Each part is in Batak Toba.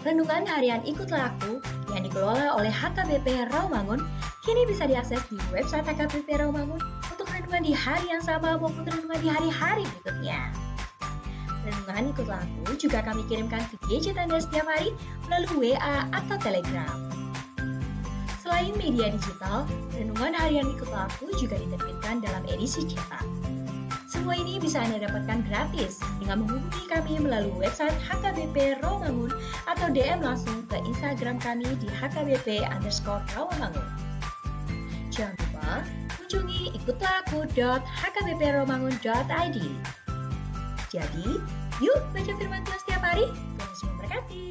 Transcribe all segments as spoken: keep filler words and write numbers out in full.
Renungan harian Ikutlah Aku yang dikelola oleh H K B P Rawamangun kini bisa diakses di website H K B P Rawamangun untuk renungan di hari yang sama maupun renungan di hari-hari berikutnya. Renungan Ikutlah Aku juga kami kirimkan ke gadget Anda setiap hari melalui W A atau Telegram. Selain media digital, renungan harian Ikutlah Aku juga diterbitkan dalam edisi cetak. Semua ini bisa Anda dapatkan gratis dengan menghubungi kami melalui website H K B P Rawamangun atau D M langsung ke Instagram kami di H K B P underscore Rawamangun. Jangan lupa kunjungi ikutlah aku dot H K B P rawamangun dot I D. Jadi, yuk baca firman Tuhan setiap hari. Tuhan Yesus memberkati.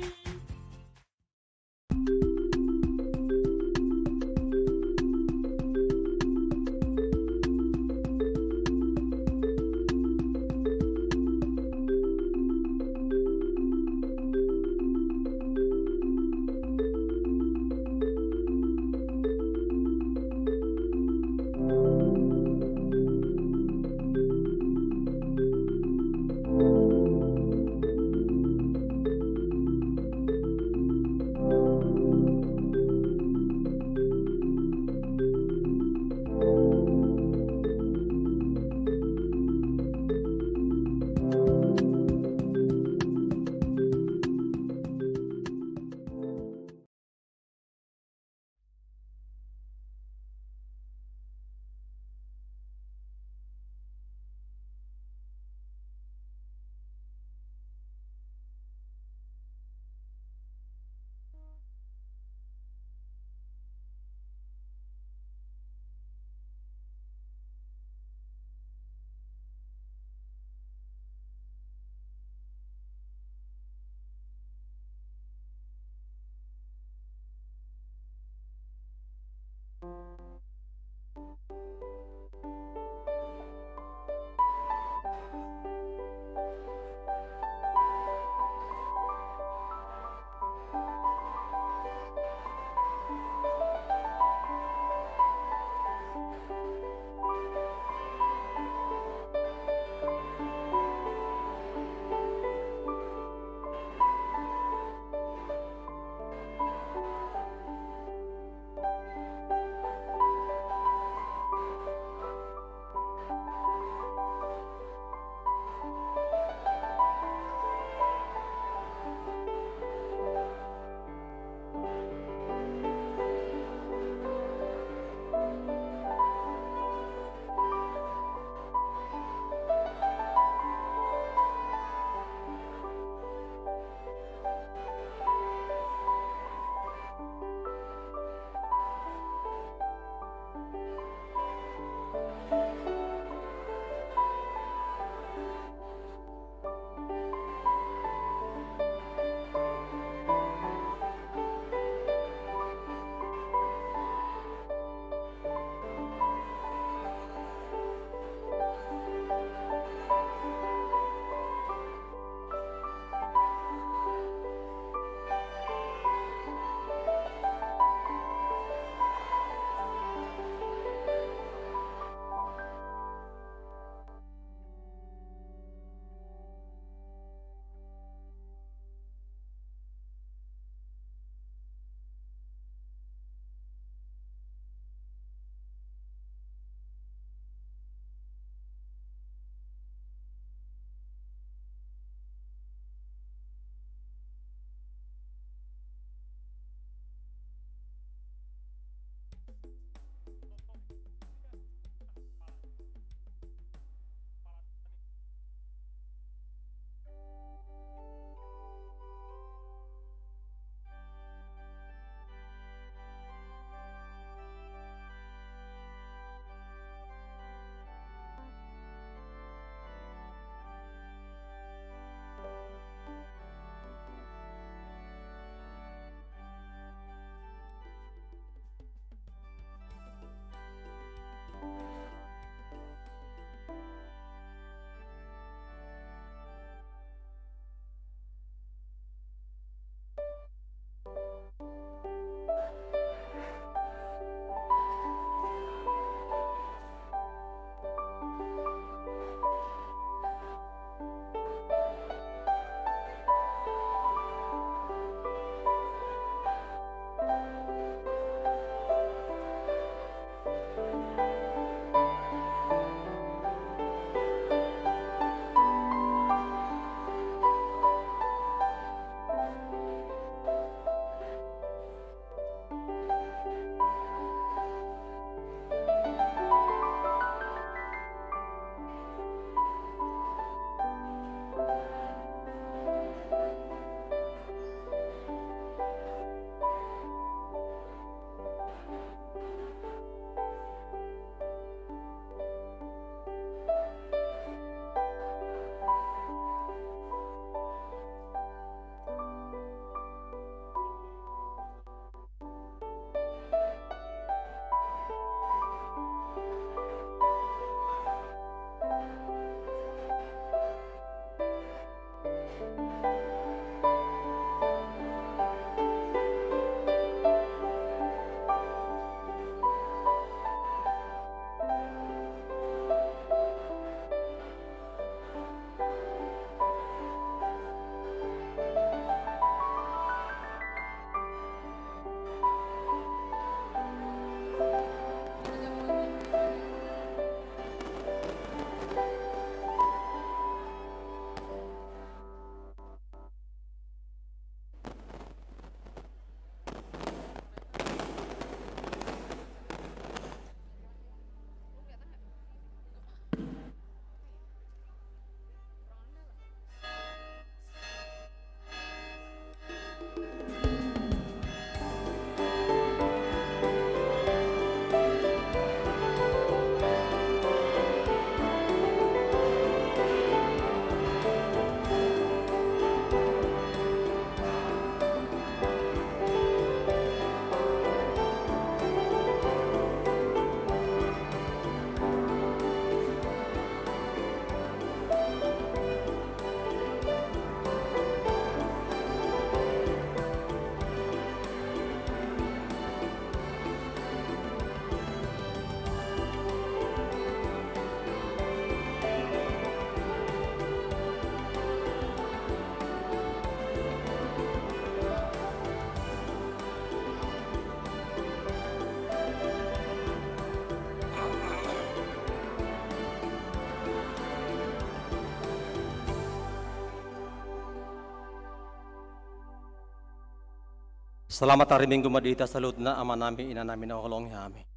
Selamat ari Minggu ma di hita saluhutna, amanami, inanami na huhaholongi hami.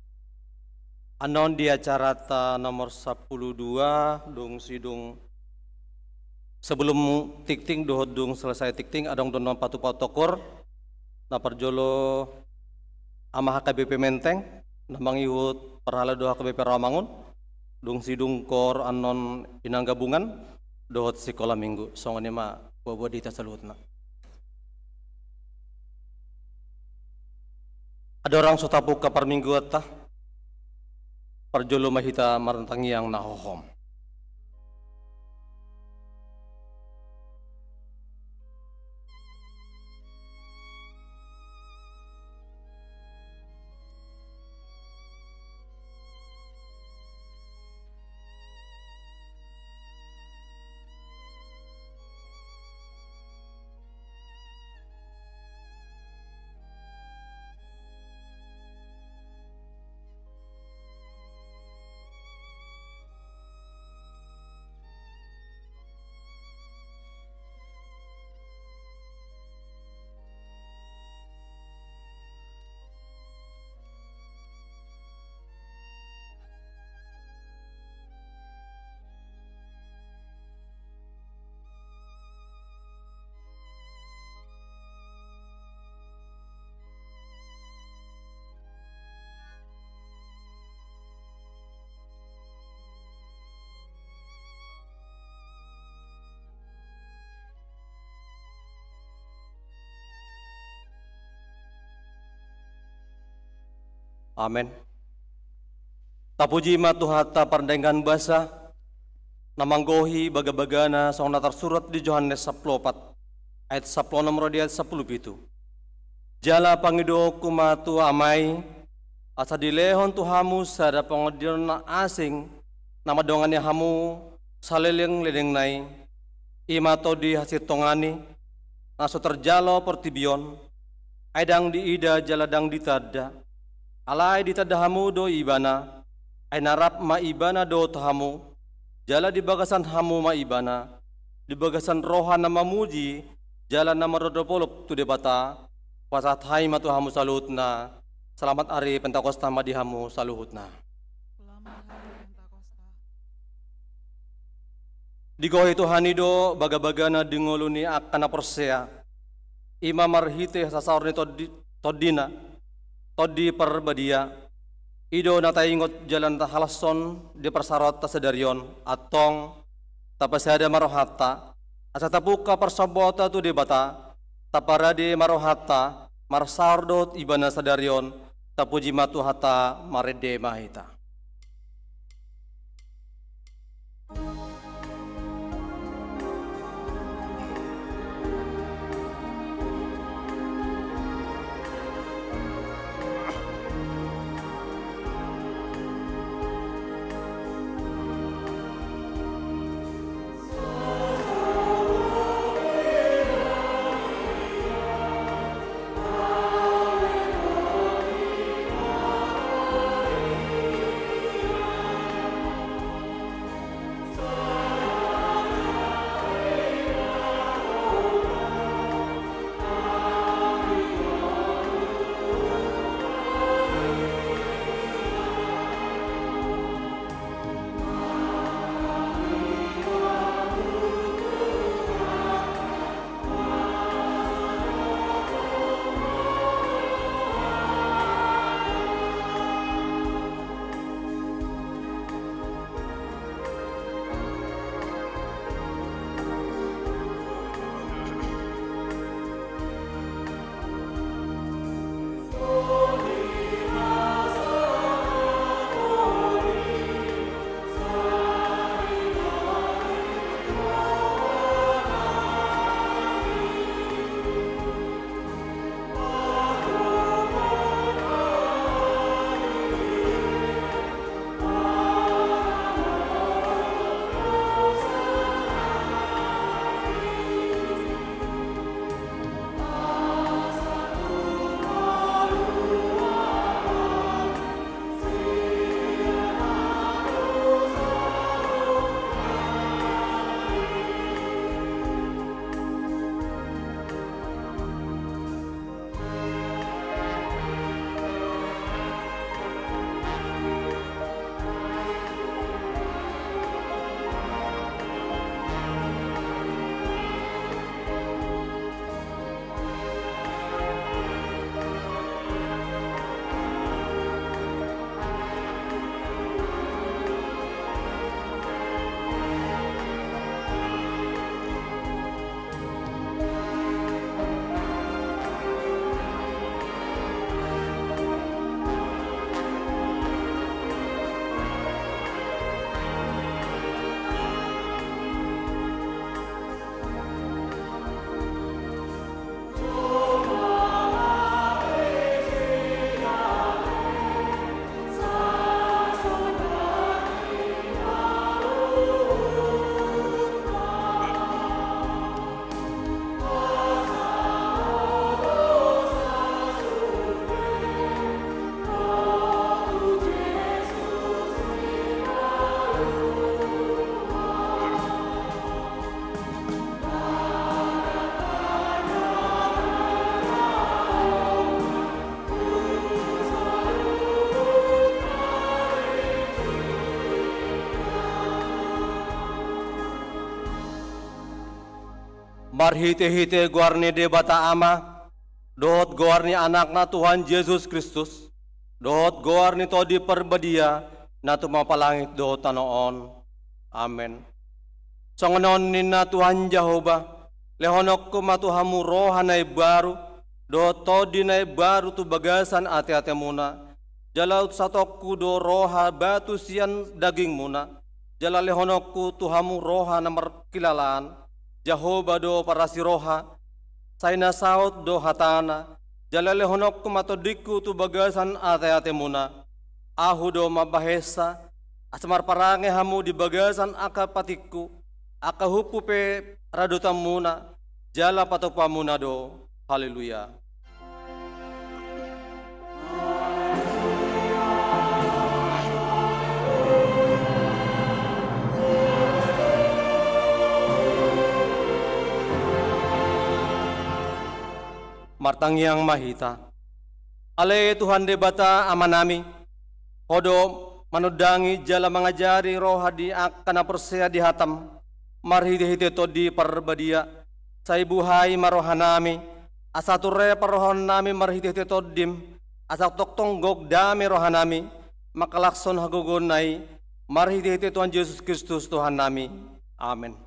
Annon di acarata nomor sampulu dua, dung sidung sebelum tingting dohot dung selesai tingting, adong do annon patupaon tokor, na parjolo Ama H K B P Menteng, na mangihut parhalado H K B P Rawamangun, dung sidung kor annon inang gabungan, dohot sikola minggu, songon i ma boa-boa di hita saluhutna. Andorang so tapungka parmingguanta, parjolo ma hita martangiang na hohom. Amen. Tapuji ma Tuhanta pardenggan basa, na manggohi bagabagana songon na tarsurat di Johannes sampulu opat, ayat sampulu onom ro di ayat sampulu pitu. Jala pangidoonku ma tu Ama i, asa dilehon tu hamu sada pangondion na asing, na mandongani hamu saleleng lelengna i, i ma Tondi hasintongan i, na so tarjalo portibi on, ai ndang diida jala ndang ditanda. Alai ditanda hamu do Ibana, ai na rap ma Ibana dohot hamu, jala di bagasan hamu ma Ibana, di bagasan roha na mamuji jala na marolopolop tu Debata, hupasahat hami ma tu hamu saluhutna. Selamat ari Pentakosta ma di hamu saluhutna. Selamat ari Pentakosta. Digohi Tuhan i do bagabagana di ngolu ni angka na porsea, i ma marhite hasasaor ni Tondi, Tondina, Tondi Parbadia. I do na taingot jala na tahalashon di parsaoranta sadari on. Antong, tapasada ma rohanta, asa tapungka parsombaonta tu Debata, taparade ma rohanta marsaor dohot Ibana sadari on. Tapuji ma Tuhanta. Marende ma hita. Marhite-hite goar ni Debata Ama, dohot goar ni Anakna Tuhan Jesus Kristus, dohot goar ni Tondi Parbadia, na tumompa langit dohot tano on. Amen. Songon on ninna Tuhan Jahowa, lehononku ma tu hamu roha na imbaru, dohot tondi na imbaru tu bagasan ate-atemuna, jala unsatongku do roha batu sian dagingmuna, jala lehononku tu hamu roha na markilalaan, Jahowa do parasi roha, sai na saut do hatana, jala lehononku ma tondingku tu bagasan ate-atemuna. Ahu do mambahensa, asa marparange hamu di bagasan angka patikku, angka humpu pe radotanmuna, jala patupaonmuna do. Haleluya. Martangiang ma hita. Ale Tuhan Debata Amanami, Ho do manundangi jala mangajari roha ni angka na porsea di hataM, marhite-hite Tondi Parbadia, sai buhai ma rohanami, asa ture parrohaonnami marhite-hite TondiM, asa tongtong gok dame rohanami, mangkalashon hagogoonna i, marhite-hite Tuhan Jesus Kristus Tuhannami. Amen.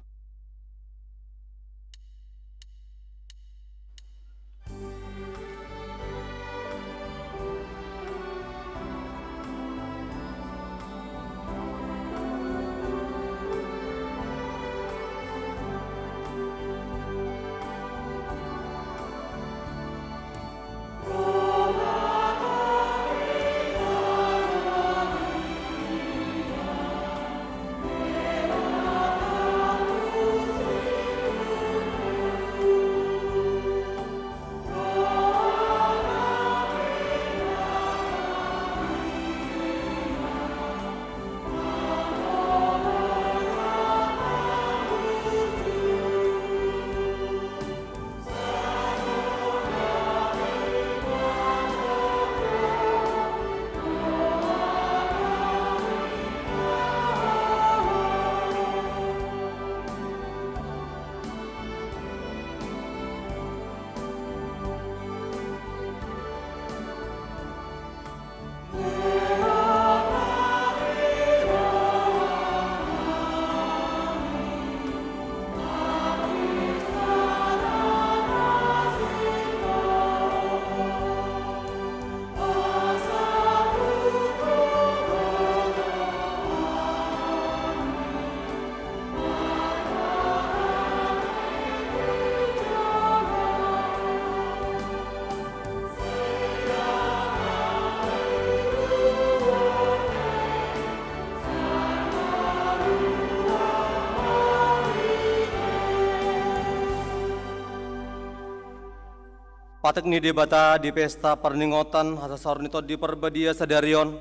Patik ni Debata di pesta parningotan hasasaor ni Tondi Parbadia sadari on,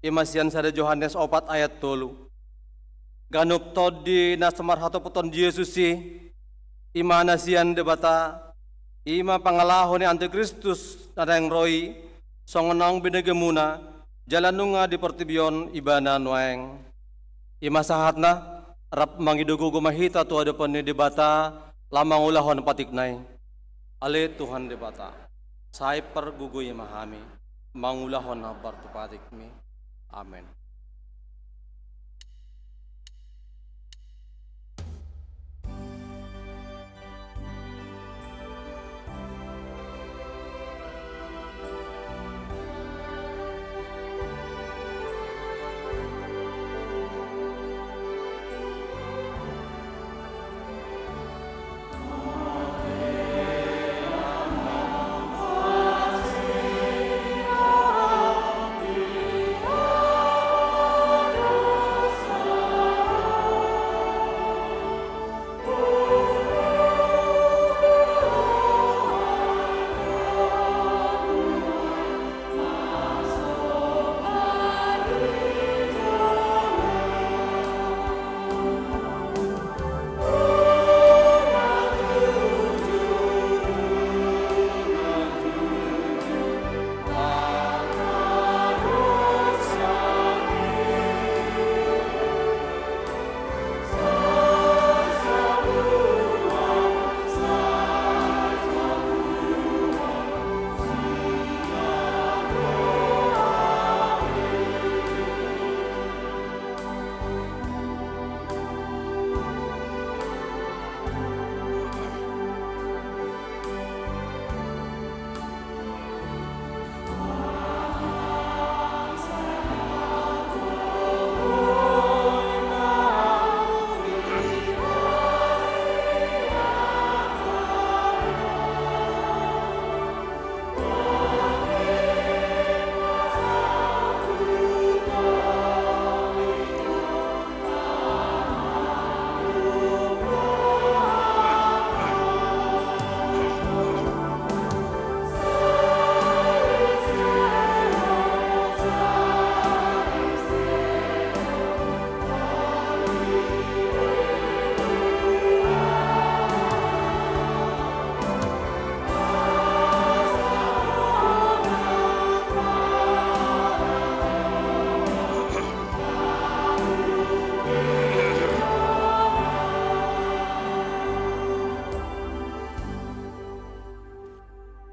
i ma sian sada Johannes opat ayat tolu. Ganup tondi na so marhatopoton Jesus i, i ma na sian Debata, i ma pangalaho ni antikristus na naeng ro i, songon naung binegemuna, jala nunga di portibi on ibana nuaeng. I ma sahatna, rap mangido gogo ma hita tu adopan ni Debata, laho mangulahon patikna i. Ale Tuhan Debata, sai pargogoi ma hami, mangulahon na hombar tu patikmi. Amen.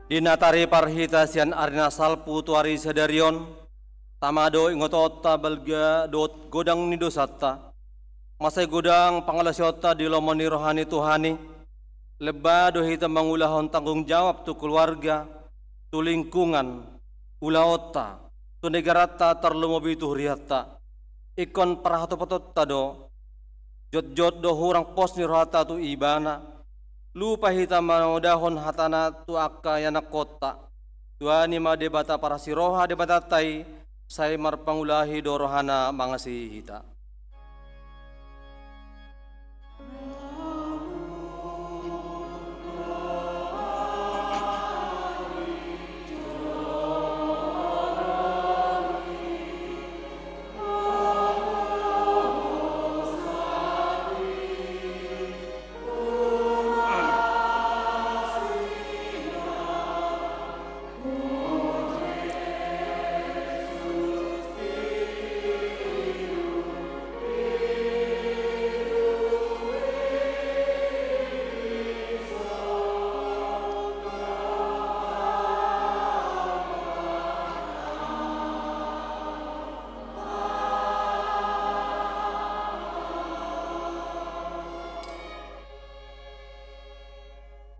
Di na taripar hita sian ari na salpu tu ari sadari on, tama do ingotonta balga dohot godang ni dosanta. Mansai godang pangalaosionta di lomo ni roha ni Tuhan i, lemba do hita mangulahon tanggung jawab tu keluarga, tu lingkungan, ulaonta, tu negaranta tarlumobi tu hurianta. Ingkon parhatopotonta do, jotjot do hurang pos ni rohanta tu Ibana, lupa hita manodahon hatana tu angka ianakkonta. Tuhan i ma Debata parasiroha Debatanta i, sai marpangulahi do rohana mangasihi hita.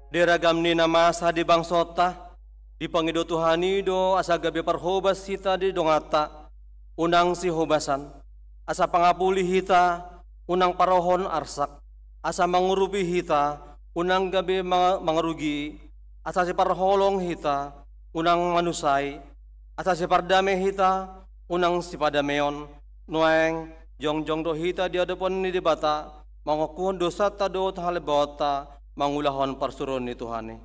Di ragam ni na masa di bangsonta, dipangido Tuhan i do asa gabe parhobas hita di donganta, unang sihobasan, asa pangapuli hita, unang parohon arsak, asa mangurupi hita, unang gabe ma-, mangarugi, asa siparholong hita, unang manusai, asa sipardame hita, unang sipadameon, nuaeng jongjong do hita di adopan ni Debata, mangokuhon dosanta dohot halembaonta, mangulahon parsuruon ni Tuhan i.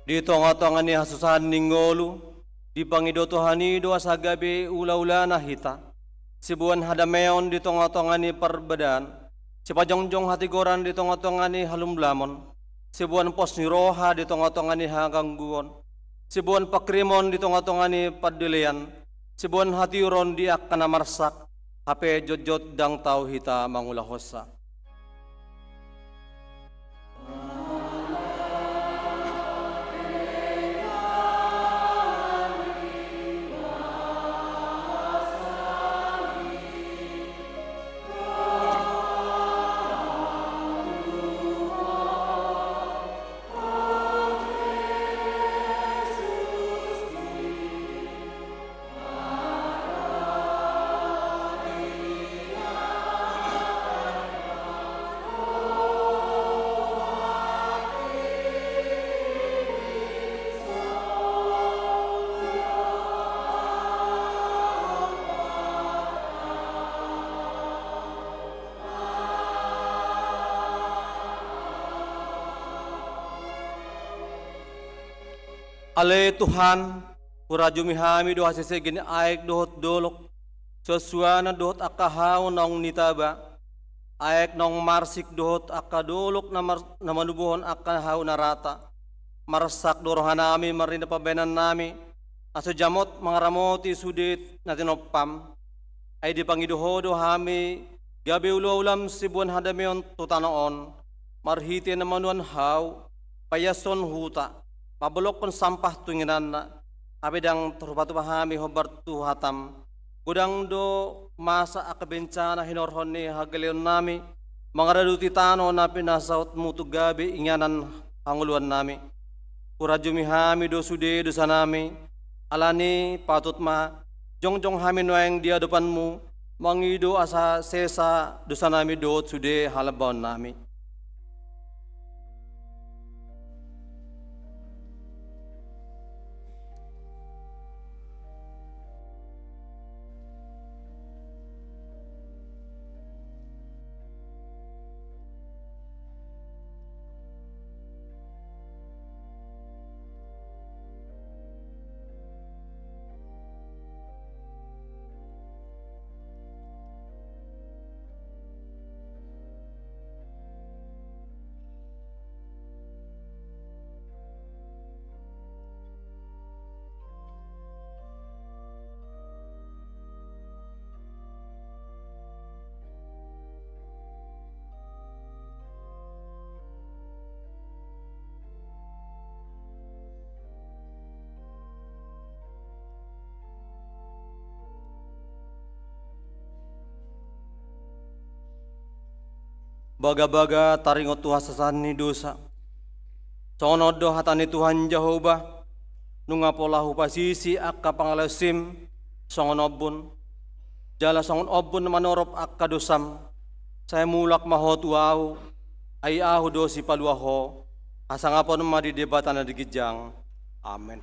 Di tongatonga ni hasusahan ni ngolu, dipangido Tuhan i do asa gabe ulaulana hita, siboan hadameon di tongatonga ni parbadaan, sipajongjong hatigoran di tongatonga ni halumlamon, siboan pos ni roha di tongatonga ni hagangguon, siboan pangkirimon di tongatonga ni pandelean, siboan hatiuron di angka na marsak, hape jotjot ndang tau hita mangulahonsa. Ale Tuhan, hurajumi hami do hasesegen ni aek dohot dolok, suansuanan dohot angka hau naung nitaba, aek naung marsik dohot angka dolok na mar-, na manubuhon angka hau na rata, marsak do rohanami marnida pambahenannami, asa jamot mangaramoti sude na tinompam. Ai dipangido Ho do hami gabe uluaulam siboan hadameon tu tano on, marhite na manuan hau, paiashon huta, mabolongkon sampah tu ingananna, hape ndang tarupatupa hami hombar tu hatam. Godang do masa angka bencana hinorhon ni hagaleonnami, mangaradoti tano na pinasautmu tu gabe inganan hangoluannami. Hurajumi hami do sude dosanami, alani patut ma jongjong hami nuaeng di adopanmu, mangido asa sesa dosanami dohot sude halambaonnami. Bagabaga taringot tu hasesaan ni dosa. Songon on do hata ni Tuhan Jahowa, nunga pola hupasisi angka pangalaosim songon ombun, jala songon ombun manorop angka dosam, sai mulak ma ho tu ahu, ai ahu do sipalua ho. Hasangapon ma di Debata na di ginjang. Amen.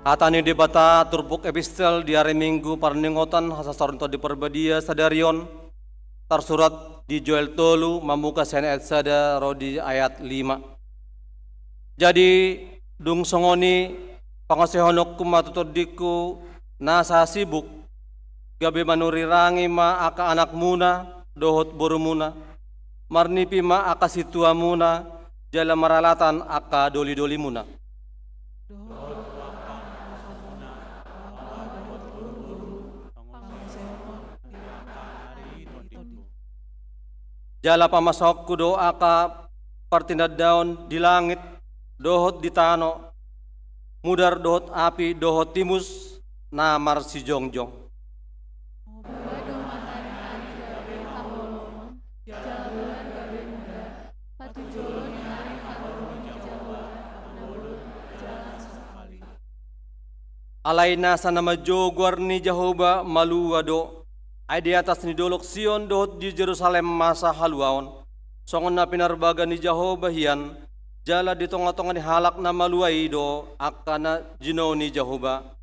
Hata ni Debata turpuk epistel di ari Minggu parningotan hasasaoron Tondi Parbadia sadari on, tarsurat di Joel tolu, mamungka sian ayat sada ro di ayat lima. Jadi, dung songon i, pangosehononku ma tu tondingku nasa sibuk, gabe manurirangi ma angka anakmuna dohot borumuna, marnipi ma angka sintuamuna, jala maralatan angka dolidolimuna. Jala pamasahonku do angka partinandaon di langit dohot di tano, mudar dohot api dohot timus na marsijongjong. Muba do mataniari gabe haholomon, jala bulan gabe mudar, patujolo ni ari haholomon ni Jahowa, na bolon jala sahali. Alai nasa na manjou goar ni Jahowa malua do, ai di atas ni dolok Sion dohot di Jerusalem masa haluaon. Songon na pinarbaga ni Jahowa hian, jala di tongatonga ni halak na malua i do angka na jinou ni Jahowa.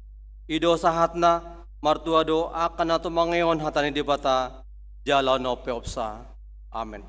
I do sahatna, martua do angka na tumangihon hata ni Debata, jala na umpeopsa. Amen.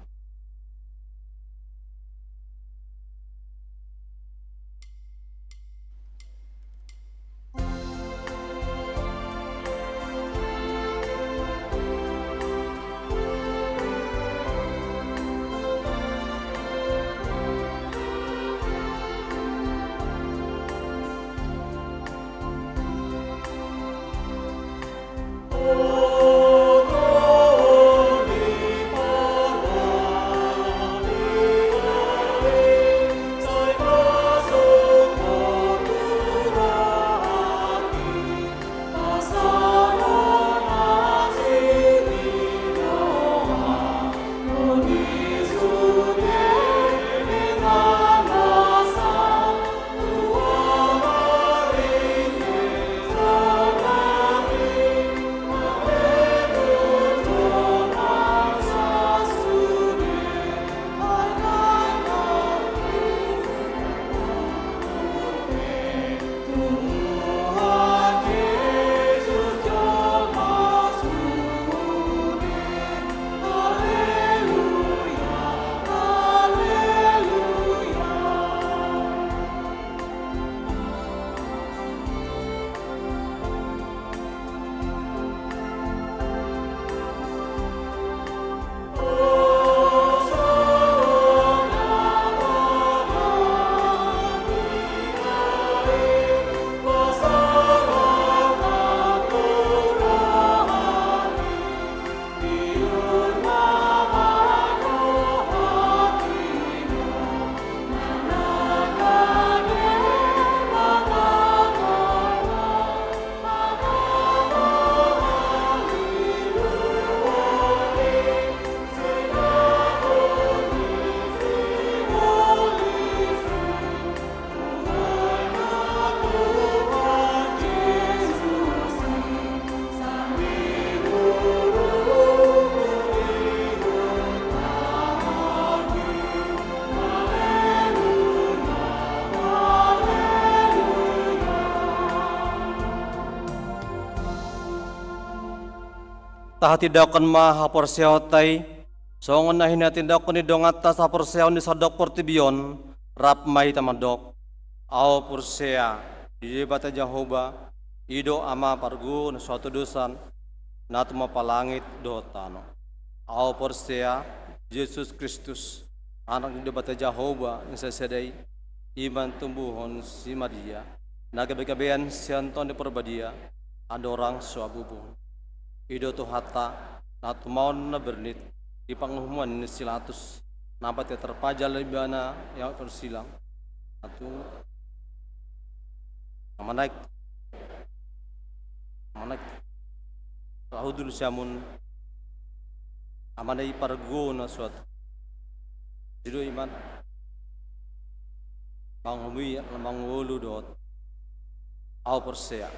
Tahatindangkon ma haporseaonta i, songon na hinatindangkon ni donganta saporseaon di sandok portibi on, rap ma hita mandok: Ahu porsea di Debata Jahowa, i do Ama parguru na so hatodosan, na tumompa langit dohot tano. Ahu porsea Jesus Kristus, Anak ni Debata Jahowa na sasada i, i ma na tumbuhon si Maria, na gabegabean sian Tondi Parbadia, andorang so habubuhon. I do Tuhanta, na tumaon na bernit di panguhuman ni si Pilatus, na mate tarpajal ibana di batu silang, na tu na manaek, na manaek, na hundul siamun, Amana i parguru na so hatodosan. Didok ibana: Mangolu, mangolu do ahu porsea.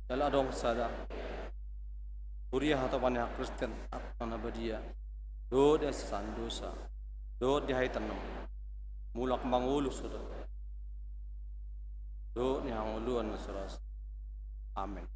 Jala adong sada huria hatopan ni Kristen, Advent na badia, dohot di hasesaan dosa, dohot di hahitanon. Mulak mangolu sude. Dohot di hangoluan na so ras. Amen.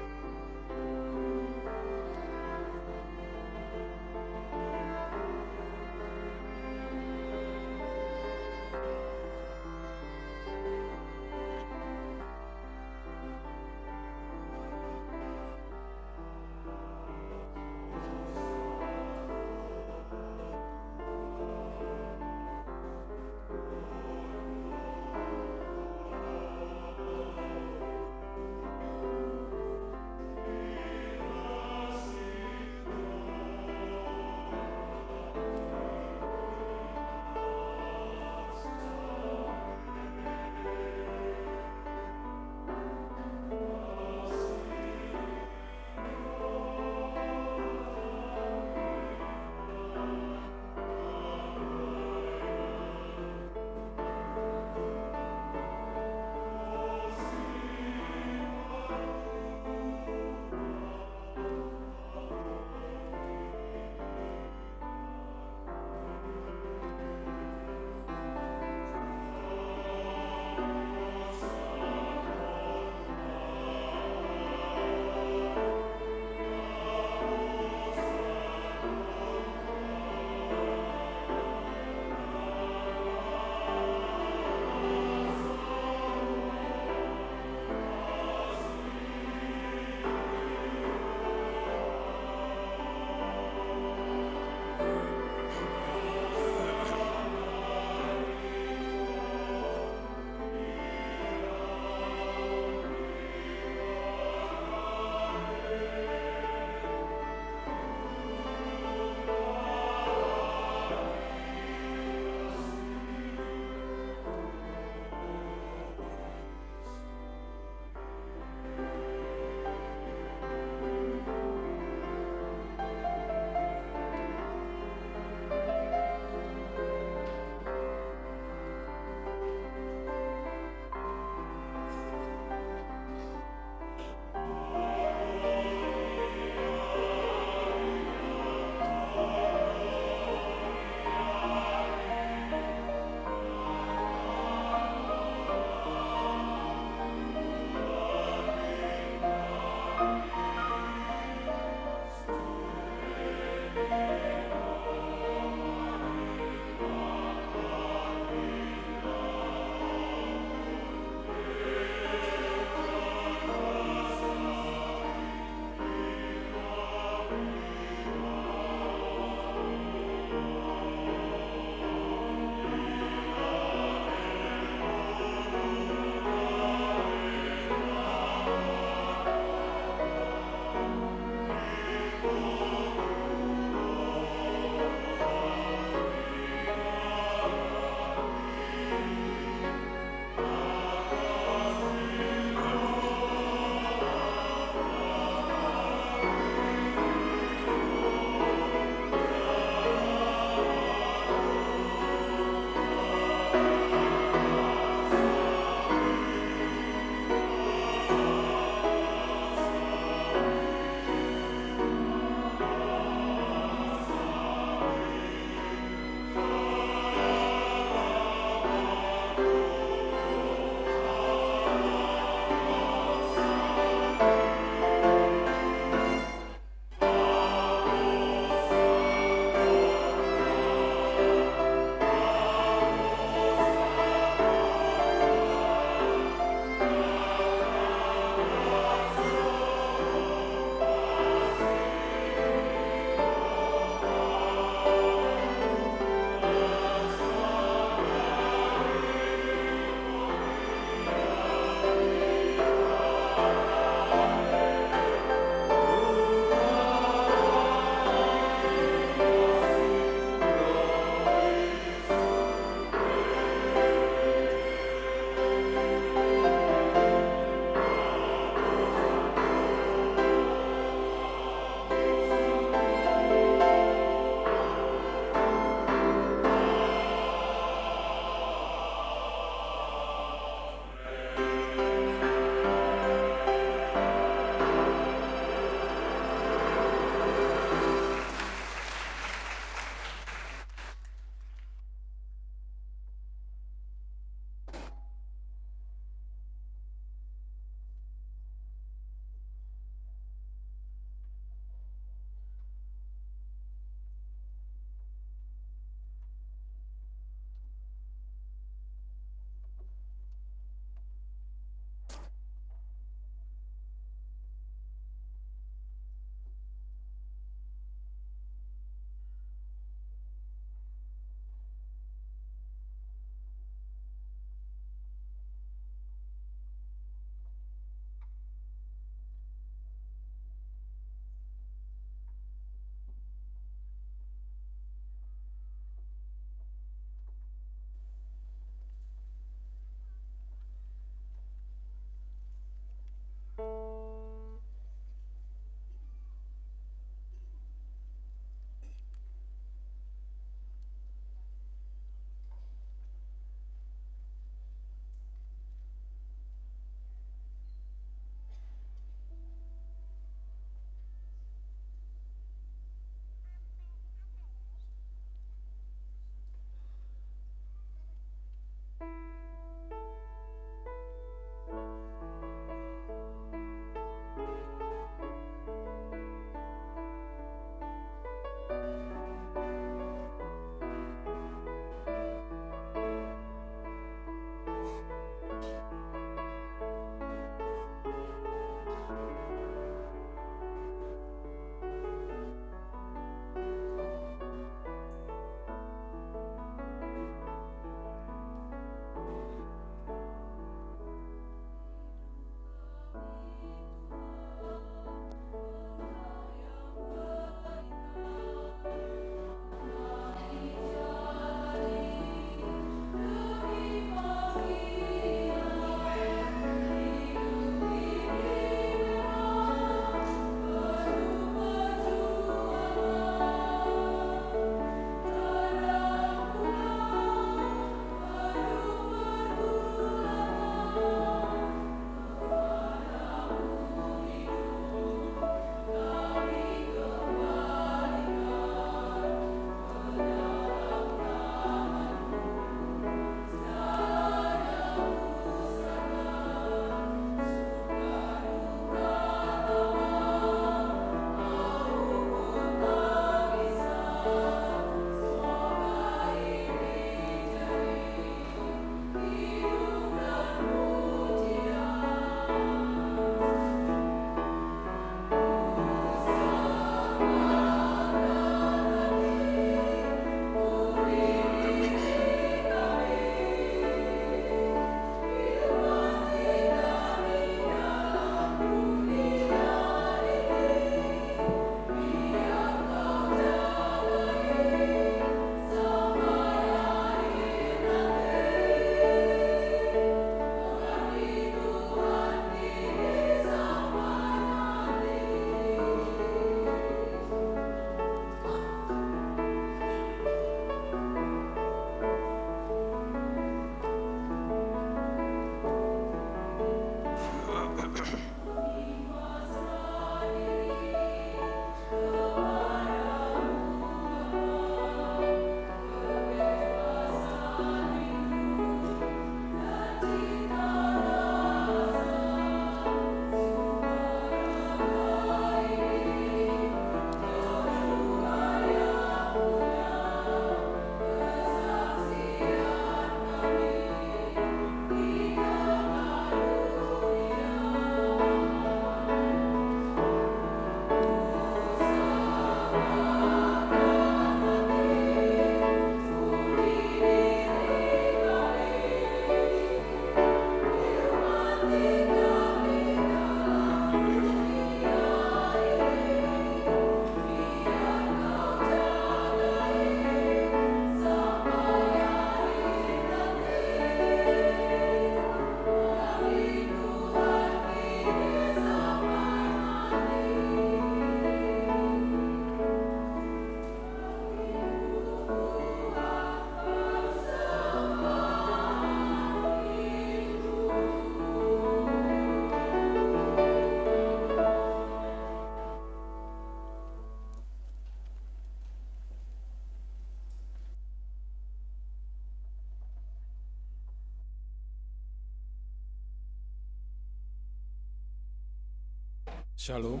Shalom.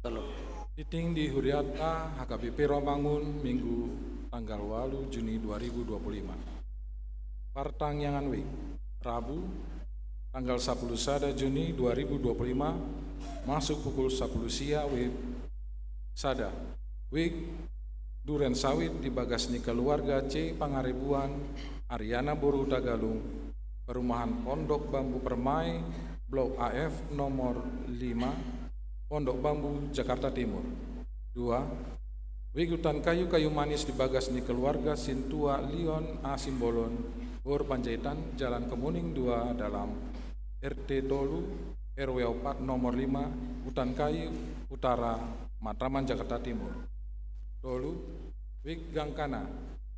Shalom. Tingting di hurianta H K B P Rawamangun, Minggu tanggal ualu Juni dua ribu dua puluh lima. Partangiangan WIB. Rabu, tanggal sapuluh sada Juni dua ribu dua puluh lima, masuk pukul sapuluh sia WIB. Sada, WIB Duren Sawit di bagas ni keluarga C Pangaribuan, Ariana boru Hutagalung, perumahan Pondok Bambu Permai, Blok A F nomor lima, Pondok Bambu, Jakarta Timur. Dua, WIB Hutan Kayu Kayu Manis di bagas ni keluarga Sintua Lion A Simbolon, boru Panjaitan, Jalan Kemuning dua Dalam, R T tolu, R W opat nomor lima, Hutan Kayu Utara, Matraman, Jakarta Timur. Tolu, WIB Gangkana,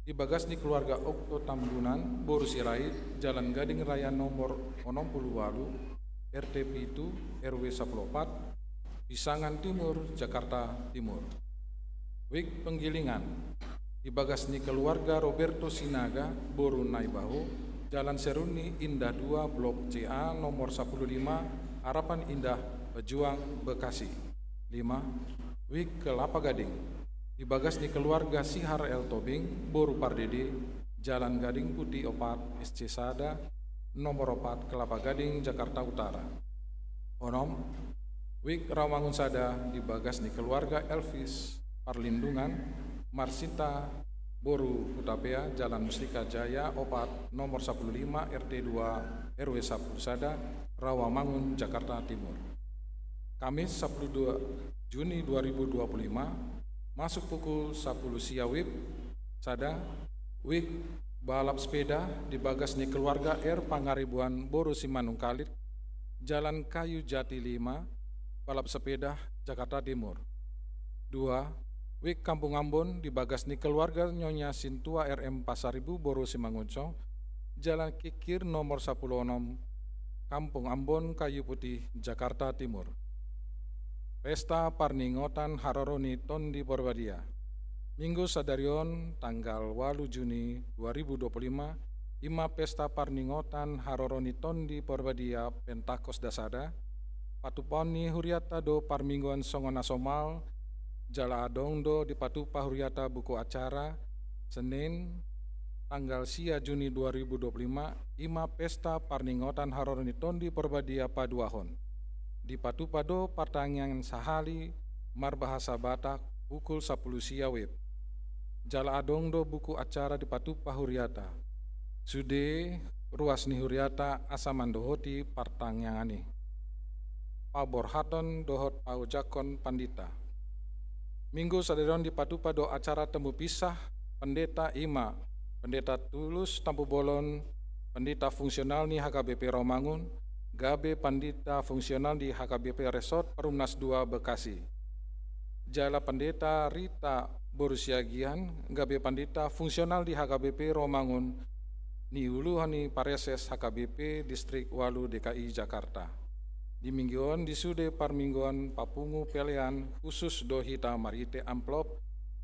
di bagas ni keluarga Okto Tambunan, boru Sirait, Jalan Gading Raya nomor onom pulu ualu, R T pitu, R W sapulu opat, Pisangan Timur, Jakarta Timur. WIB Penggilingan, di bagas ni keluarga Roberto Sinaga, boru Naibaho, Jalan Seruni Indah dua, Blok C A nomor sapulu lima, Harapan Indah, Pejuang, Bekasi. Lima, WIB Kelapa Gading, di bagas ni keluarga Sihar L Tobing, boru Pardede, Jalan Gading Putih opat, S C sada, nomor opat, Kelapa Gading, Jakarta Utara. Onom, WIB Rawamangun Sada, di bagas ni keluarga Elvis Parlindungan, Marsinta boru Hutapea, Jalan Mustika Jaya opat, nomor sapulu lima, R T dua, R W sapulu sada, Rawamangun, Jakarta Timur. Kamis, sapuluh dua Juni dua ribu dua puluh lima, masuk pukul sapuluh sia WIB. Sada, WIB Balap Sepeda di bagas ni keluarga R Pangaribuan, boru Simanungkalit, Jalan Kayu Jati lima, Balap Sepeda, Jakarta Timur. Dua, WIB Kampung Ambon di bagas ni keluarga Nyonya Sintua R M Pasaribu, boru Simangunsong, Jalan Kikir nomor sapulu onom, Kampung Ambon, Kayu Putih, Jakarta Timur. Pesta parningotan haroro ni Tondi Porbadia. Minggu sadari on, tanggal ualu Juni dua ribu dua puluh lima, i ma pesta parningotan haroro ni Tondi Porbadia Pentakos Dasada. Patupaon ni hurianta do parmingguan songon na somal, jala adong do dipatupa hurianta buku acara. Senin, tanggal sia Juni dua ribu dua puluh lima, i ma pesta parningotan haroro ni Tondi Porbadia Paduahon. Dipatupa do partangiangan sahali marbahasa Batak pukul sapuluh sia WIB. Jala adong do buku acara dipatupa hurianta. Sude ruas ni hurianta asa mandohoti partangiangan i. Paborhaton dohot paojakhon pandita. Minggu sadari on dipatupa do acara temu pisah pandita, i ma Pandita Tulus Tampubolon, pandita fungsional ni H K B P Rawamangun, gabe pandita fungsional di H K B P Resort Perumnas dua Bekasi. Jala Pandita Rita boru Siagian, gabe pandita fungsional di H K B P Rawamangun, niuluhon ni Pareses H K B P Distrik ualu D K I Jakarta. Di minggu on di sude parmingguan papungu pelean khusus do hita marhite amplop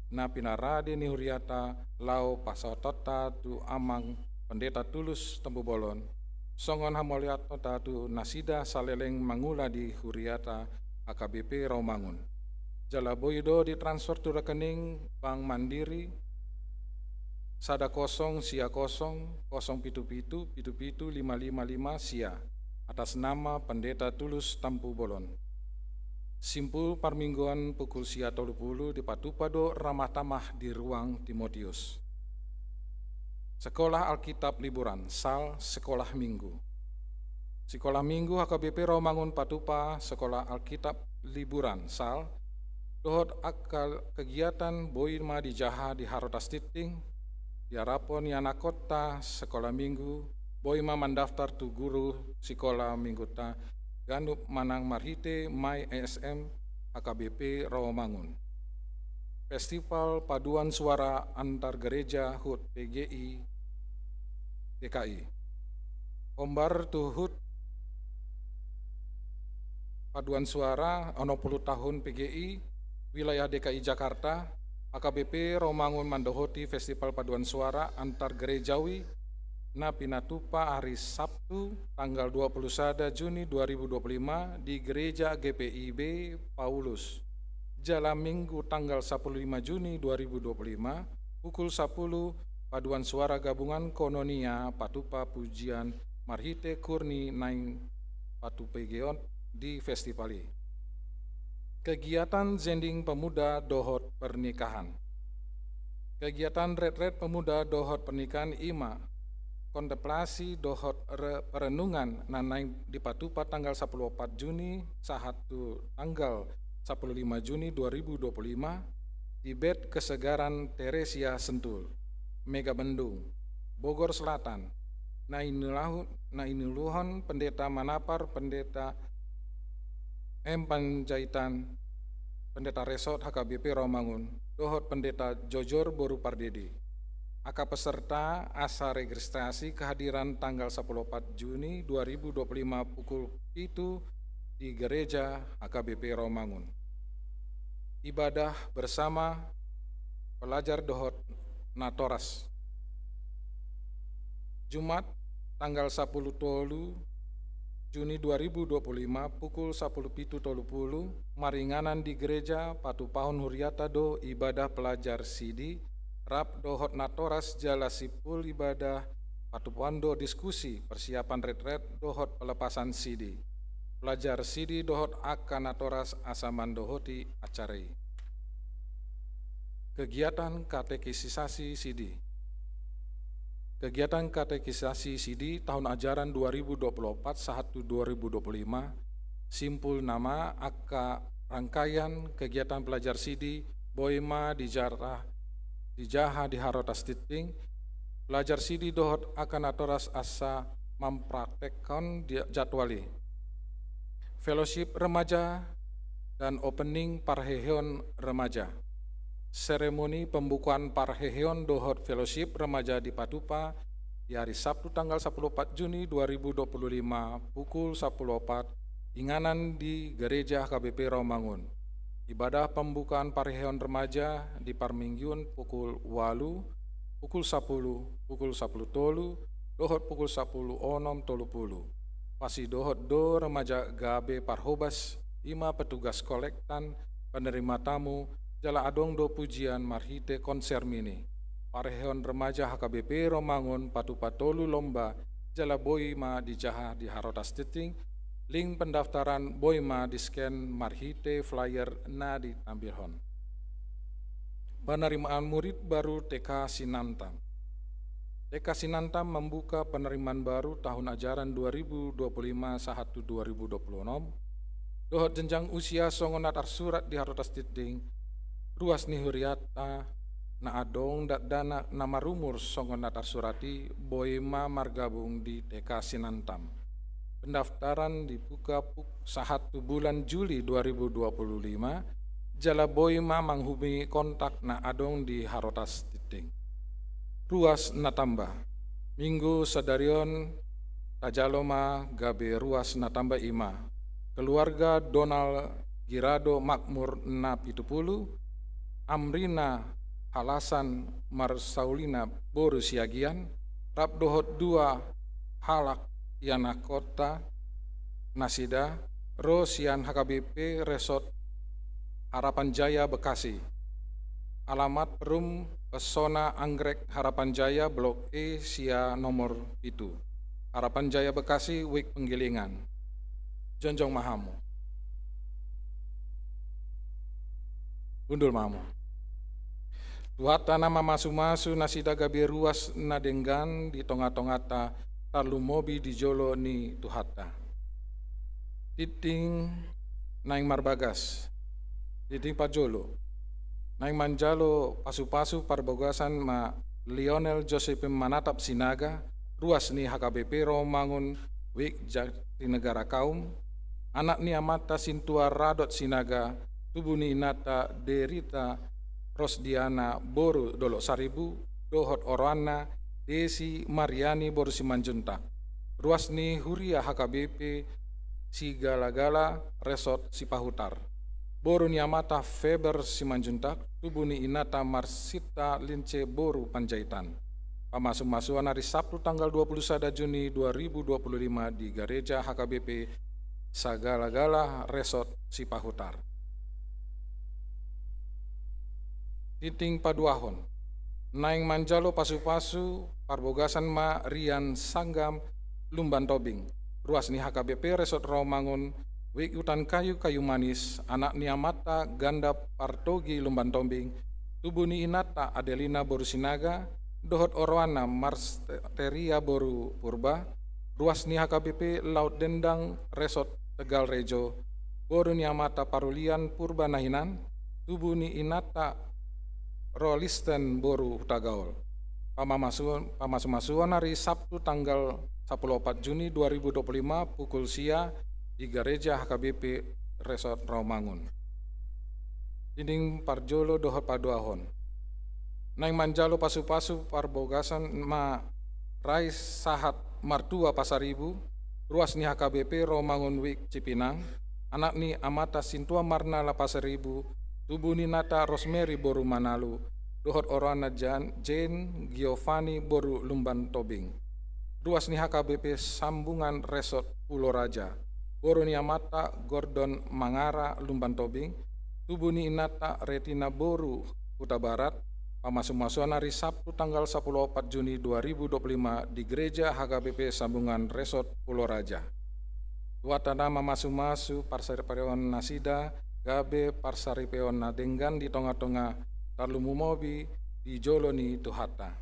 na pinarade ni hurianta laho pasahatonta tu Amang Pandita Tulus Tampubolon, songon hamauliatonta tu nasida saleleng mangula di hurianta H K B P Rawamangun. Jala boi do ditransfer tu rekening Bank Mandiri sada kosong sia kosong kosong pitu pitu pitu pitu lima lima lima sia, atas nama Pandita Tulus Tampubolon. Simpul parmingguan pukul sia tolu pulu dipatupa do ramah tamah di ruang Timotius. Sekolah Alkitab liburan, sal sekolah minggu. Sikola Minggu H K B P Rawamangun patupa Sekolah Alkitab liburan, sal, dohot angka kegiatan boi ma dijaha di Harotas Tingting, di araphon ni anakkonta Sekolah Minggu, boi ma mandaftar tu guru Sikola Minggunta ganup manang marhite My A S M H K B P Rawamangun. Festival Paduan Suara Antar Gereja HUT P G I D K I. Hombar tu HUT Paduan Suara onom pulu tahun P G I wilayah D K I Jakarta, H K B P Rawamangun mandohoti Festival Paduan Suara Antar Gerejawi na pinatupa ari Sabtu tanggal dua puluh sada Juni dua ribu dua puluh lima di Gereja G P I B Paulus. Jala Minggu tanggal sapuluh lima Juni dua ribu dua puluh lima, pukul sapuluh, paduan suara gabungan Koinonia patupa pujian marhite koor ni naeng patupahion di festival i. Kegiatan zending pemuda dohot pernikahan. Kegiatan retret pemuda dohot pernikahan i ma kontemplasi dohot re-, perenungan na naeng dipatupa tanggal sapuluh opat Juni sahat tu tanggal sapuluh lima Juni dua ribu dua puluh lima di Bet Kesegaran Teresia Sentul, Megamendung, Bogor Selatan, na inulahu-, na inuluhon Pendeta Manapar, Pendeta M Panjaitan, Pendeta Resort H K B P Rawamangun, dohot Pendeta Jojor boru Pardede. Angka peserta asa registrasi kehadiran tanggal sapuluh opat Juni dua ribu dua puluh lima pukul pitu di Gereja H K B P Rawamangun. Ibadah bersama pelajar dohot natoras. Jumat, tanggal sapuluh tolu Juni dua ribu dua puluh lima, pukul sapuluh pitu tolu pulu, maringanan di gereja, patupahon huriata do ibadah pelajar sidi, rap dohot natoras jala simpul ibadah, patupahon do diskusi, persiapan retret, dohot pelepasan sidi. Pelajar sidi dohot angka natoras asa mandohoti acara i. Kegiatan katekisasi sidi. Kegiatan katekisasi sidi tahun ajaran dua ribu dua puluh opat sahat tu dua ribu dua puluh lima, simpul nama angka rangkaian kegiatan pelajar sidi boi ma dijarah, dijaha di Harotas Tinting, pelajar sidi dohot angka natoras asa mampraktekhon di-, jadwal i. Fellowship remaja dan opening parheheon remaja. Seremoni pembukaan parheheon dohot fellowship remaja dipatupa di hari Sabtu tanggal sapuluh opat Juni dua ribu dua puluh lima pukul sapuluh opat, inganan di Gereja H K B P Rawamangun. Ibadah pembukaan parheheon remaja di parmingguon pukul ualu, pukul sapuluh, pukul sapuluh tolu, dohot pukul sapuluh onom tolu pulu. Pasidohot do remaja gabe parhobas, i ma petugas kolektan, penerima tamu, jala adong do pujian marhite konser mini. Parheheon remaja H K B P Rawamangun patupa tolu lomba, jala boi ma dijaha di Harotas Tinting, link pendaftaran boi ma di-scan marhite flyer na ditampilhon. Penerimaan murid baru T K Sinantam. T K Sinantam membuka penerimaan baru tahun ajaran dua ribu dua puluh lima sahat tu dua ribu dua puluh enam, dohot jenjang usia songon na tarsurat di Harotas Tinting, ruas ni huriata na adong dakdanak na marumur songon na tarsurat i boi ma margabung di T K Sinantam. Pendaftaran dibuka puk-, sahat tu bulan Juli dua ribu dua puluh lima, jala boi ma manghubungi kontak na adong di Harotas Tinting. Ruas na tamba. Minggu sadari on tajalo ma gabe ruas na tamba, i ma keluarga Donald Girado Makmur na pitu pulu, Amrina Halasan Marsaulina boru Siagian, rap dohot dua halak ianakhonta nasida, ro sian H K B P Resort Harapan Jaya Bekasi. Alamat: Perum Pesona Anggrek, Harapan Jaya, Blok E, sia nomor pitu. Harapan Jaya Bekasi, Wijk Penggilingan. Jongjong ma hamu. Hundul ma hamu. Tuhanta na mamasumasu nasida gabe ruas na denggan di tongatonganta, tarlumobi di jolo ni Tuhanta. Tintin naeng marbagas, tintin parjolo. Naeng manjalo pasupasu parbagasan ma Lionel Josephine Manatap Sinaga, ruas ni H K B P Rawamangun, Wijk Jatinegara Kaum, anak ni amanta Sintua Radot Sinaga, tubu ni inanta Derita Rosdiana boru Dolok Saribu, dohot oroanna Desi Mariani boru Simanjuntak. Ruas ni huria H K B P Sigalagala Resort Sipahutar. Boru ni amanta Feber Simanjuntak, tubu ni inanta Marsinta Lince boru Panjaitan. Pamasumasuon ari Sabtu tanggal dua puluh sada Juni dua ribu dua puluh lima di Gareja H K B P Sagalagala Resort Sipahutar. Tintin paduahon. Naeng manjalo pasupasu parbagason ma Rian Sanggam Lumban Tobing, ruas ni H K B P Resort Rawamangun, Wijk Hutan Kayu, Kayu Manis, anak ni amanta Ganda Partogi Lumban Tobing, tubu ni inanta Adelina boru Sinaga, dohot oroanna Marsteria boru Purba, ruas ni H K B P Laut Dendang Resort Tegal Rejo, boru ni amanta Parulian Purba na hinan, tubu ni inanta Rolisten boru Hutagaol. Pamamasuon, pamasumasuon ari Sabtu tanggal sapuluh opat Juni dua ribu dua puluh lima pukul sia di Gareja H K B P Resort Rawamangun. Tintin parjolo dohot paduahon. Naeng manjalo pasupasu parbagason ma Rais Sahat Martua Pasaribu, ruas ni H K B P Rawamangun Wijk Cipinang, anak ni amanta Sintua Marnala Pasaribu, tubu ni inanta Rosemary boru Manalu, dohot oroanna Jan-, Jane Giovanni boru Lumban Tobing, ruas ni H K B P Sambungan Resort Pulo Raja, boru ni amanta Gordon Mangara Lumban Tobing, tubu ni inanta Retina boru Hutabarat. Pamasumasuon ari Sabtu tanggal sapuluh opat Juni dua ribu dua puluh lima di Gareja H K B P Sambungan Resort Pulo Raja. Tuhanta na mamasumasu parsaripeon nasida, gabe parsaripeon na denggan di tongatonga, tarlumobi di jolo ni Tuhanta.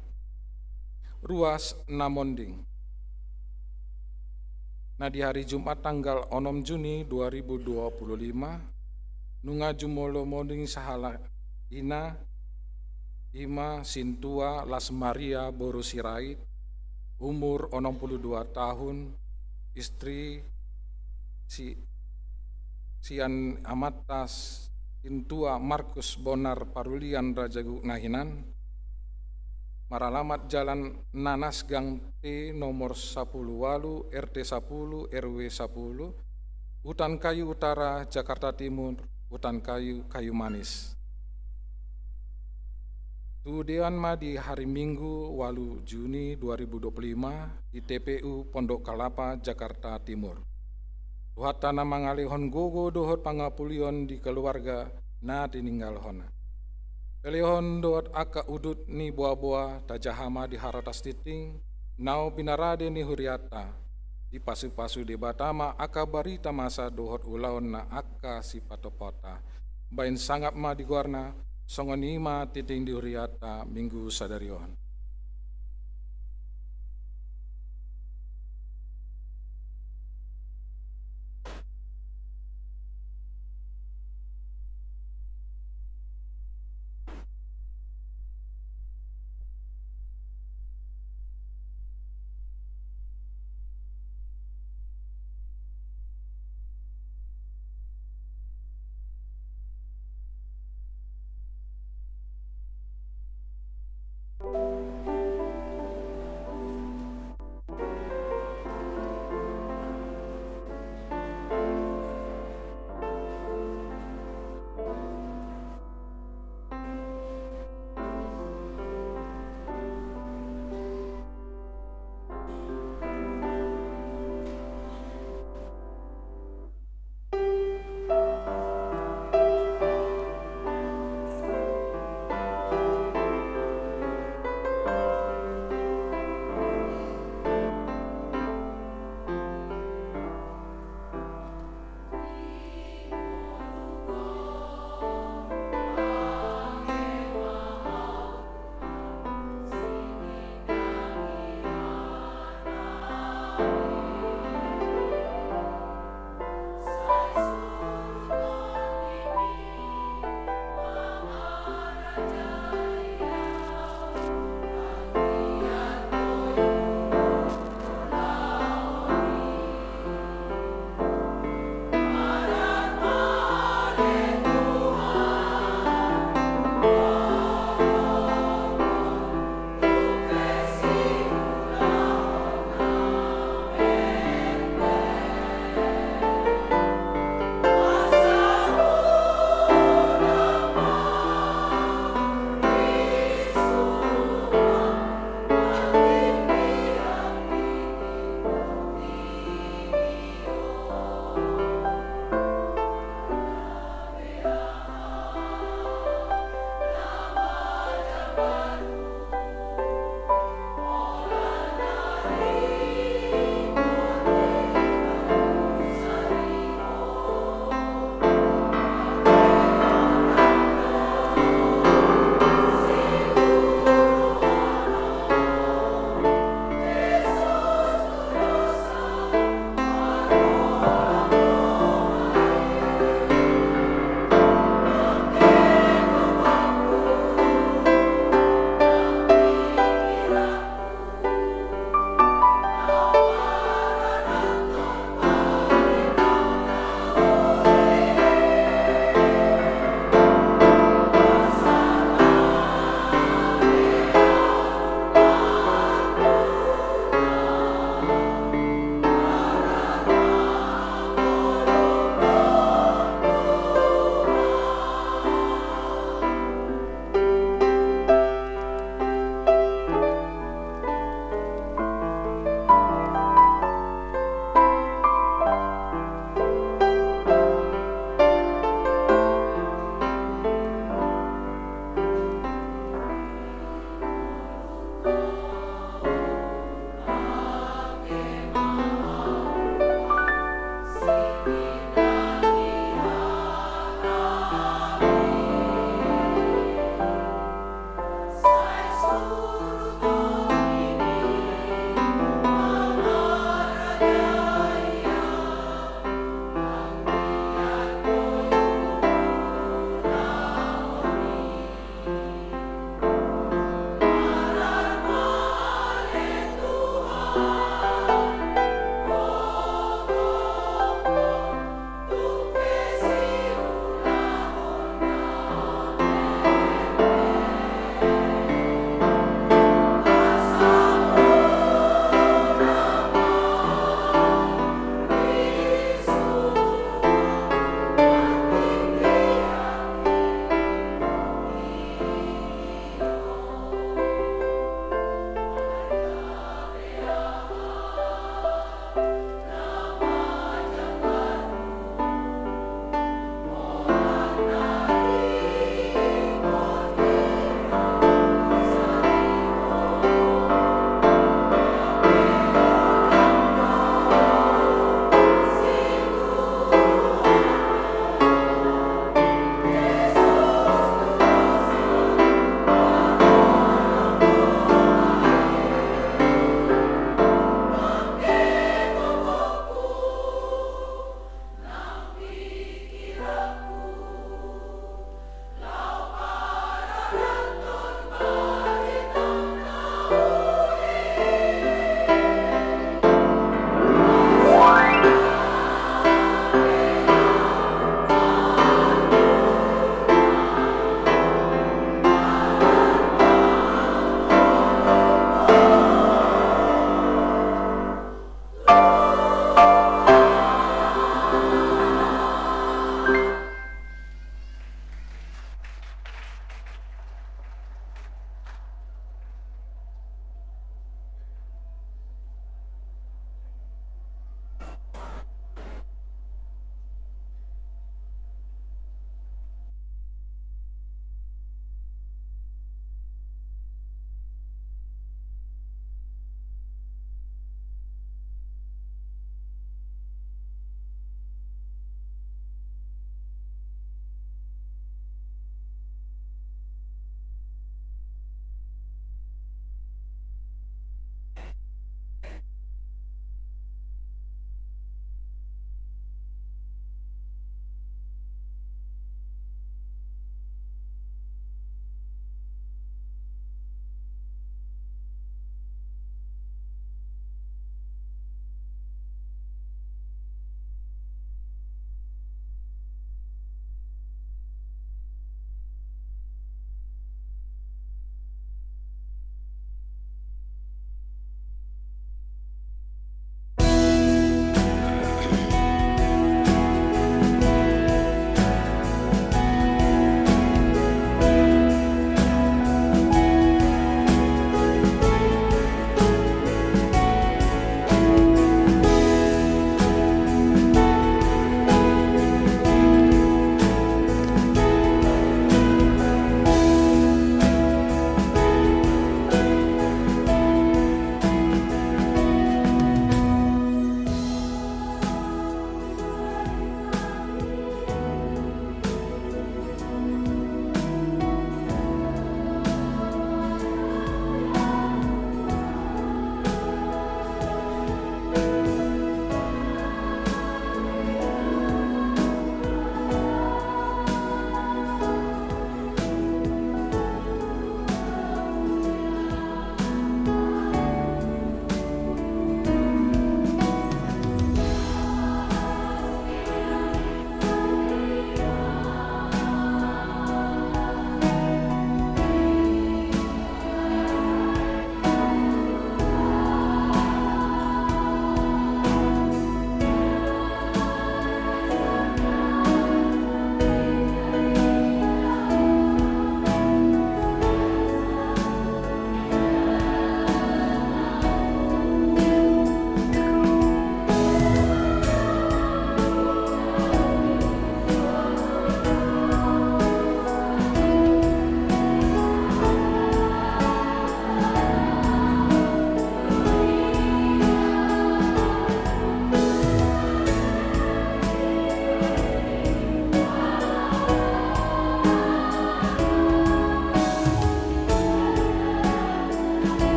Ruas na monding. Na di hari Jumat tanggal onom Juni dua ribu dua puluh lima, nunga jumolo monding sahalak ina, i ma Sintua Las Maria boru Sirait, umur onom puluh dua tahun, istri si-, sian amanta Sintua Markus Bonar Parulian Raja Guk na hinan, maralamat Jalan Nanas Gang T nomor sapuluh ualu, R T sapuluh, R W sapuluh, Hutan Kayu Utara, Jakarta Timur, Hutan Kayu, Kayu Manis. Tudean ma di hari Minggu ualu Juni dua ribu dua puluh lima di T P U Pondok Kelapa, Jakarta Timur. Tuhanta na mangalehon gogo dohot pangapulion di keluarga na tininggalhonna. Pelehon dohot angka udut ni boaboa tajaha ma di haratas tintin, naung pinarade ni hurianta. Dipasupasu Debata ma angka barita masa dohot ulaon na angka sipatopota. Baen sangap ma di goarna, songon i ma tintin di hurianta Minggu sadari on.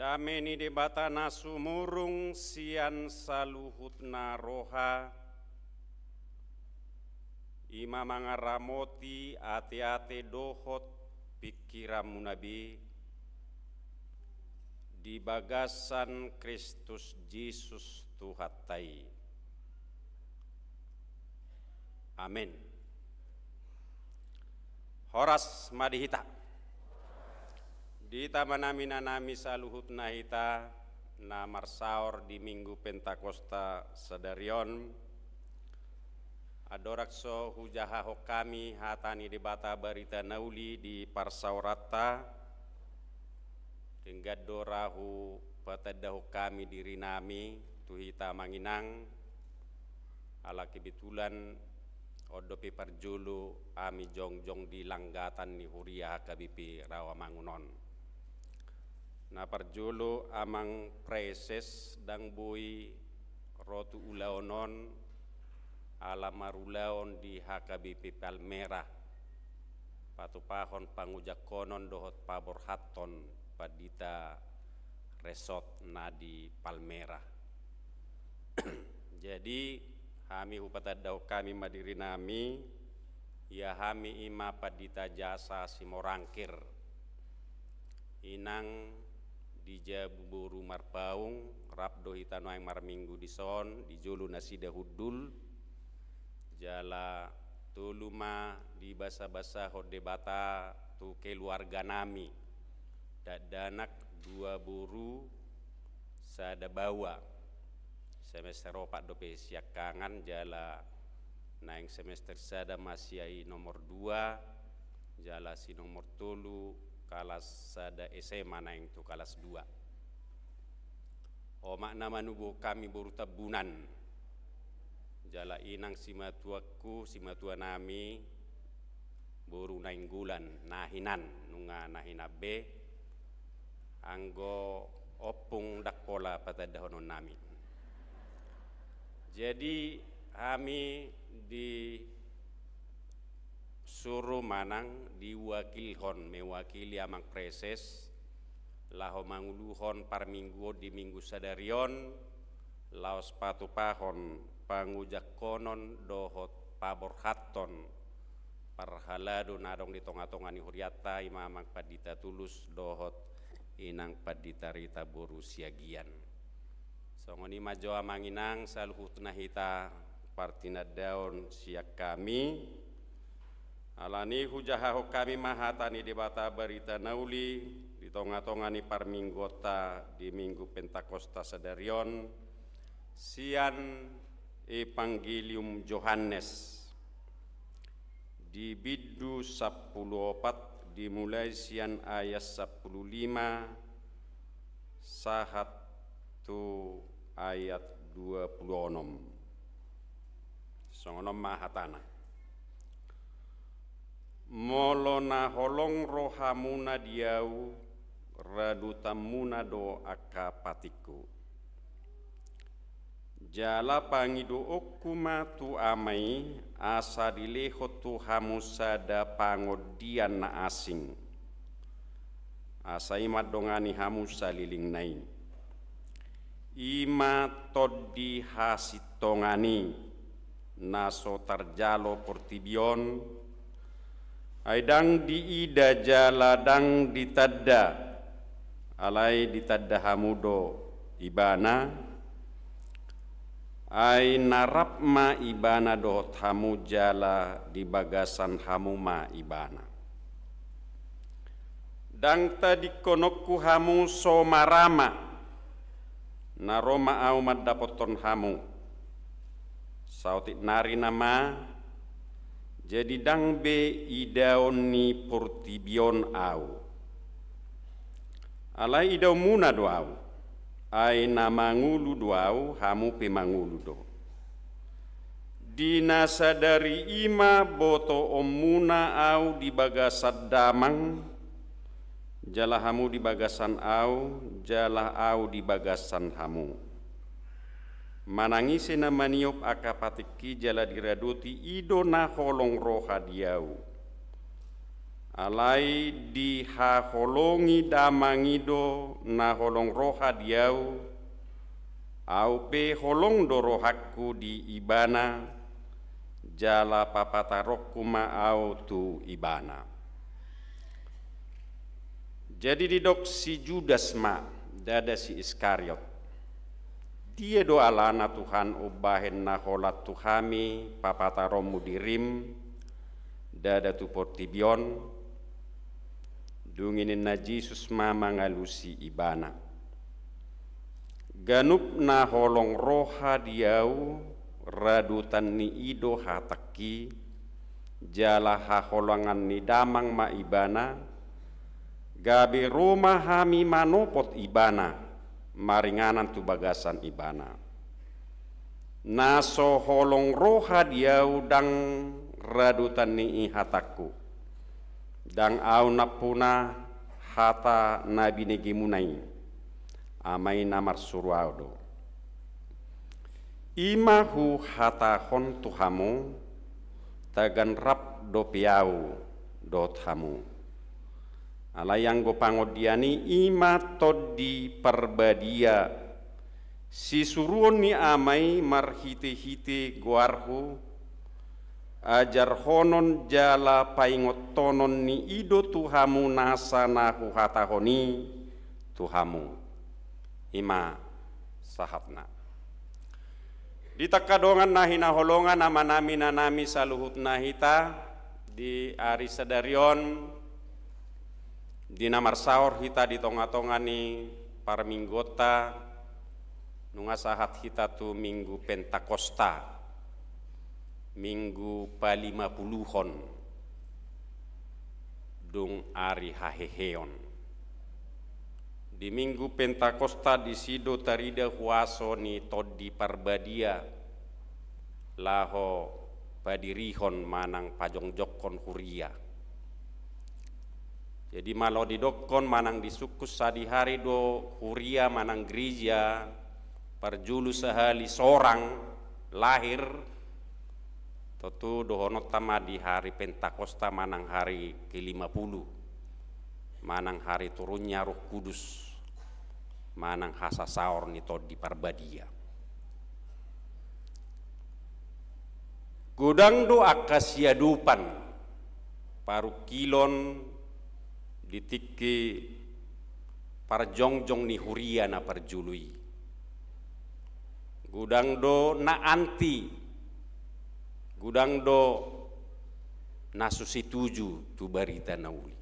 Dame ni Debata na sumurung sian saluhutna roha, i ma mangaramoti ateate dohot pingkiranmuna be di bagasan Kristus Jesus Tuhanta i. Amen. Horas ma di hita. Di hita ma nami na nami saluhutna hita na marsaor di Minggu Pentakosta sadari on, andorang so hujahahon hami hata ni Debata barita na uli di parsaoranta, denggan do ra hupatandahon hami diri nami tu hita amang inang, ala kebetulan on dope parjolo hami jongjong di langgatan ni huria H K B P Rawamangun on. Na parjolo amang praeses ndang boi ro tu ulaon on, ala marulaon di H K B P Palmerah, patupahon pangojangkonon dohot paborhathon pandita resort na di Palmerah. Jadi, hami hupatandahon hami ma diri nami, ia hami i ma Pandita Jasa Simorangkir. Inang di jabu boru Marpaung, rap do hita nuaeng marminggu dison, di jolo nasida hundul, jala tolu ma dibasabasahon Debata tu keluarga nami, dakdanak, dua boru, sada baoa. Semester opat dope siangkangan, jala naeng semester sada ma si nomor dua, jala si nomor tolu kalas sada S M A naeng tu kalas dua. Omak na manubuhon hami boru Tambunan, jala inang simatuangku, simatua nami, boru Nainggolan, na hinan, nunga na hinan be, anggo ompung ndang pola patandahonon nami. Jadi, hami disuru manang diwakilhon, mewakili amang praeses, laho manguluhon parmingguon di Minggu sadari on, laos patupahon pangojangkonon dohot paborhathon parhalado na adong di tongatonga ni hurianta, i ma amang Pandita Tulus dohot inang Pandita Rita boru Siagian. Songon i ma jo amang inang saluhutna hita partinandaon sian hami. Alani i hujahahon hami ma hata ni Debata barita na uli di tongatonga ni parmingguonta di Minggu Pentakosta sadari on, sian Evangelium Johannes, di bindu sampulu opat, dimulai sian ayat sampulu lima sahat tu ayat dua pulu onom. Songon on ma hatana. Molo na holong rohamuna di Ahu, radotanmuna do angka patikku. Jala pangidoonku ma tu Ama i, asa dilehon tu hamu sada pangondian na asing, asa i mandongani hamu saleleng ni i. I ma Tondi hasintongan i, na so tarjalo portibi on, ai ndang diida jala ndang ditanda, alai ditanda hamu do Ibana, ai na rap ma Ibana dohot hamu jala di bagasan hamu ma Ibana. Ndang tadingkononku hamu so marama, na ro ma Ahu mandapothon hamu. Saotik nari nama, jadi ndang be idaon ni portibi on Ahu. Alai idaonmuna do Ahu, ai na mangolu do Ahu, hamu pe mangolu do. Di na sadari i ma botoonmuna Ahu di bagasan Damang, jala hamu di bagasan Ahu, jala Ahu di bagasan hamu. Manang ise na maniop angka patikki jala diradoti, i do na holong roha di Ahu. Alai dihaholongi Damang i do na holong roha di ahu, ahu pe holong do rohangku di Ibana, jala papataronku ma ahu tu Ibana. Jadi didok si Judas ma, ndada si Iskariot: Dia do alana Tuhan umbahen na holan tu hami papataronmu dirim, ndada tu portibi on? Dung i ninna Jesus ma mangalusi ibana: Ganup na holong roha di ahu radotan ni i do hatangki, jala haholongan ni Damang ma Ibana, gabe ro ma hami manopot Ibana, maringanan tu bagasan Ibana. Na so holong roha di ahu ndang radotan ni i hatangku, ndang ahu nampuna hata na binegemuna i, Ama i na marsuru ahu do. I ma huhatahon tu hamu, tagan rap dope ahu dohot hamu. Alai anggo pangondian i, i ma Tondi Parbadia, sisuruon ni Ama i marhitehite goarhu, ajarhonon jala paingotonon ni i do tu hamu nasa na huhatahon i tu hamu. I ma sahatna. Di angka dongan na hinaholongan, amanami, inanami, saluhutna hita, di ari sadari on, di na marsaor hita di tongatonga ni parmingguonta, nunga sahat hita tu Minggu Pentakosta, Minggu Palimapuluhon, dung ari haheheon. Di Minggu Pentakosta disi do tarida huaso ni Tondi Parbadia laho padirihon manang pajongjongkon huria. Jadi, malo didokkon manang disungkun sadihari do huria manang gereja parjolo sahali sorang lahir, tontu dohononta ma di hari Pentakosta manang hari kelima puluh, manang hari turunnya Roh Kudus, manang hasasaor ni Tondi Parbadia. Godang do angka siadopan parungkilon di tingki parjongjong ni huria na parjolo i. Godang do na anti, godang do na so setuju tu barita na uli.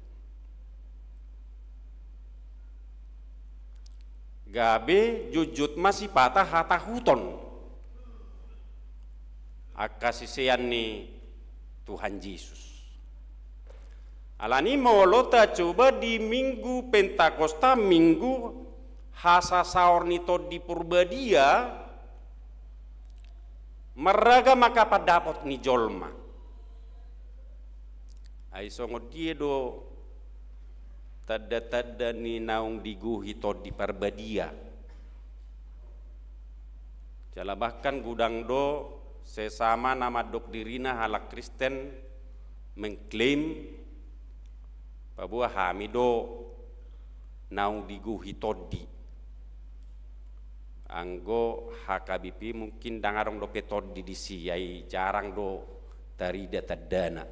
Gabe jotjot ma sipata hatahuton angka sisean ni Tuhan Jesus. Alani molo tacoba di Minggu Pentakosta, Minggu hasasaor ni Tondi Parbadia, marragam angka pandapot ni jolma. Ai songon dia do tanda-tanda ni naung digohi Tondi Parbadia? Jala bahkan godang do sesama na mandok dirina halak Kristen mengklaim paboa hami do naung digohi Tondi. Anggo H K B P mungkin ndang adong dope Tondi disi, ai jarang do tarida tandana.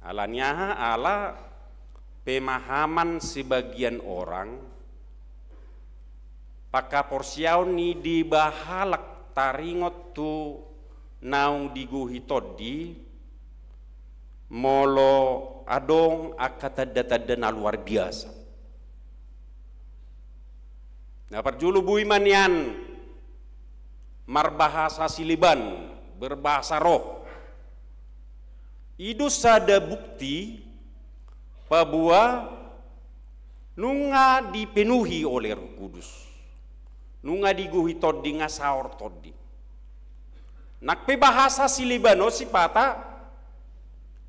Alani aha? Ala pemahaman sebagian orang, panghaporseaon ni deba halak taringot tu naung digohi Tondi, molo adong angka tanda-tanda na luar biasa. Na parjolo, boi ma nian marbahasa sileban, berbahasa roh. I do sada bukti paboa nunga dipenuhi oleh Roh Kudus. Nunga digohi Tondi, nunga saor Tondi. Nang pe bahasa sileban on sipata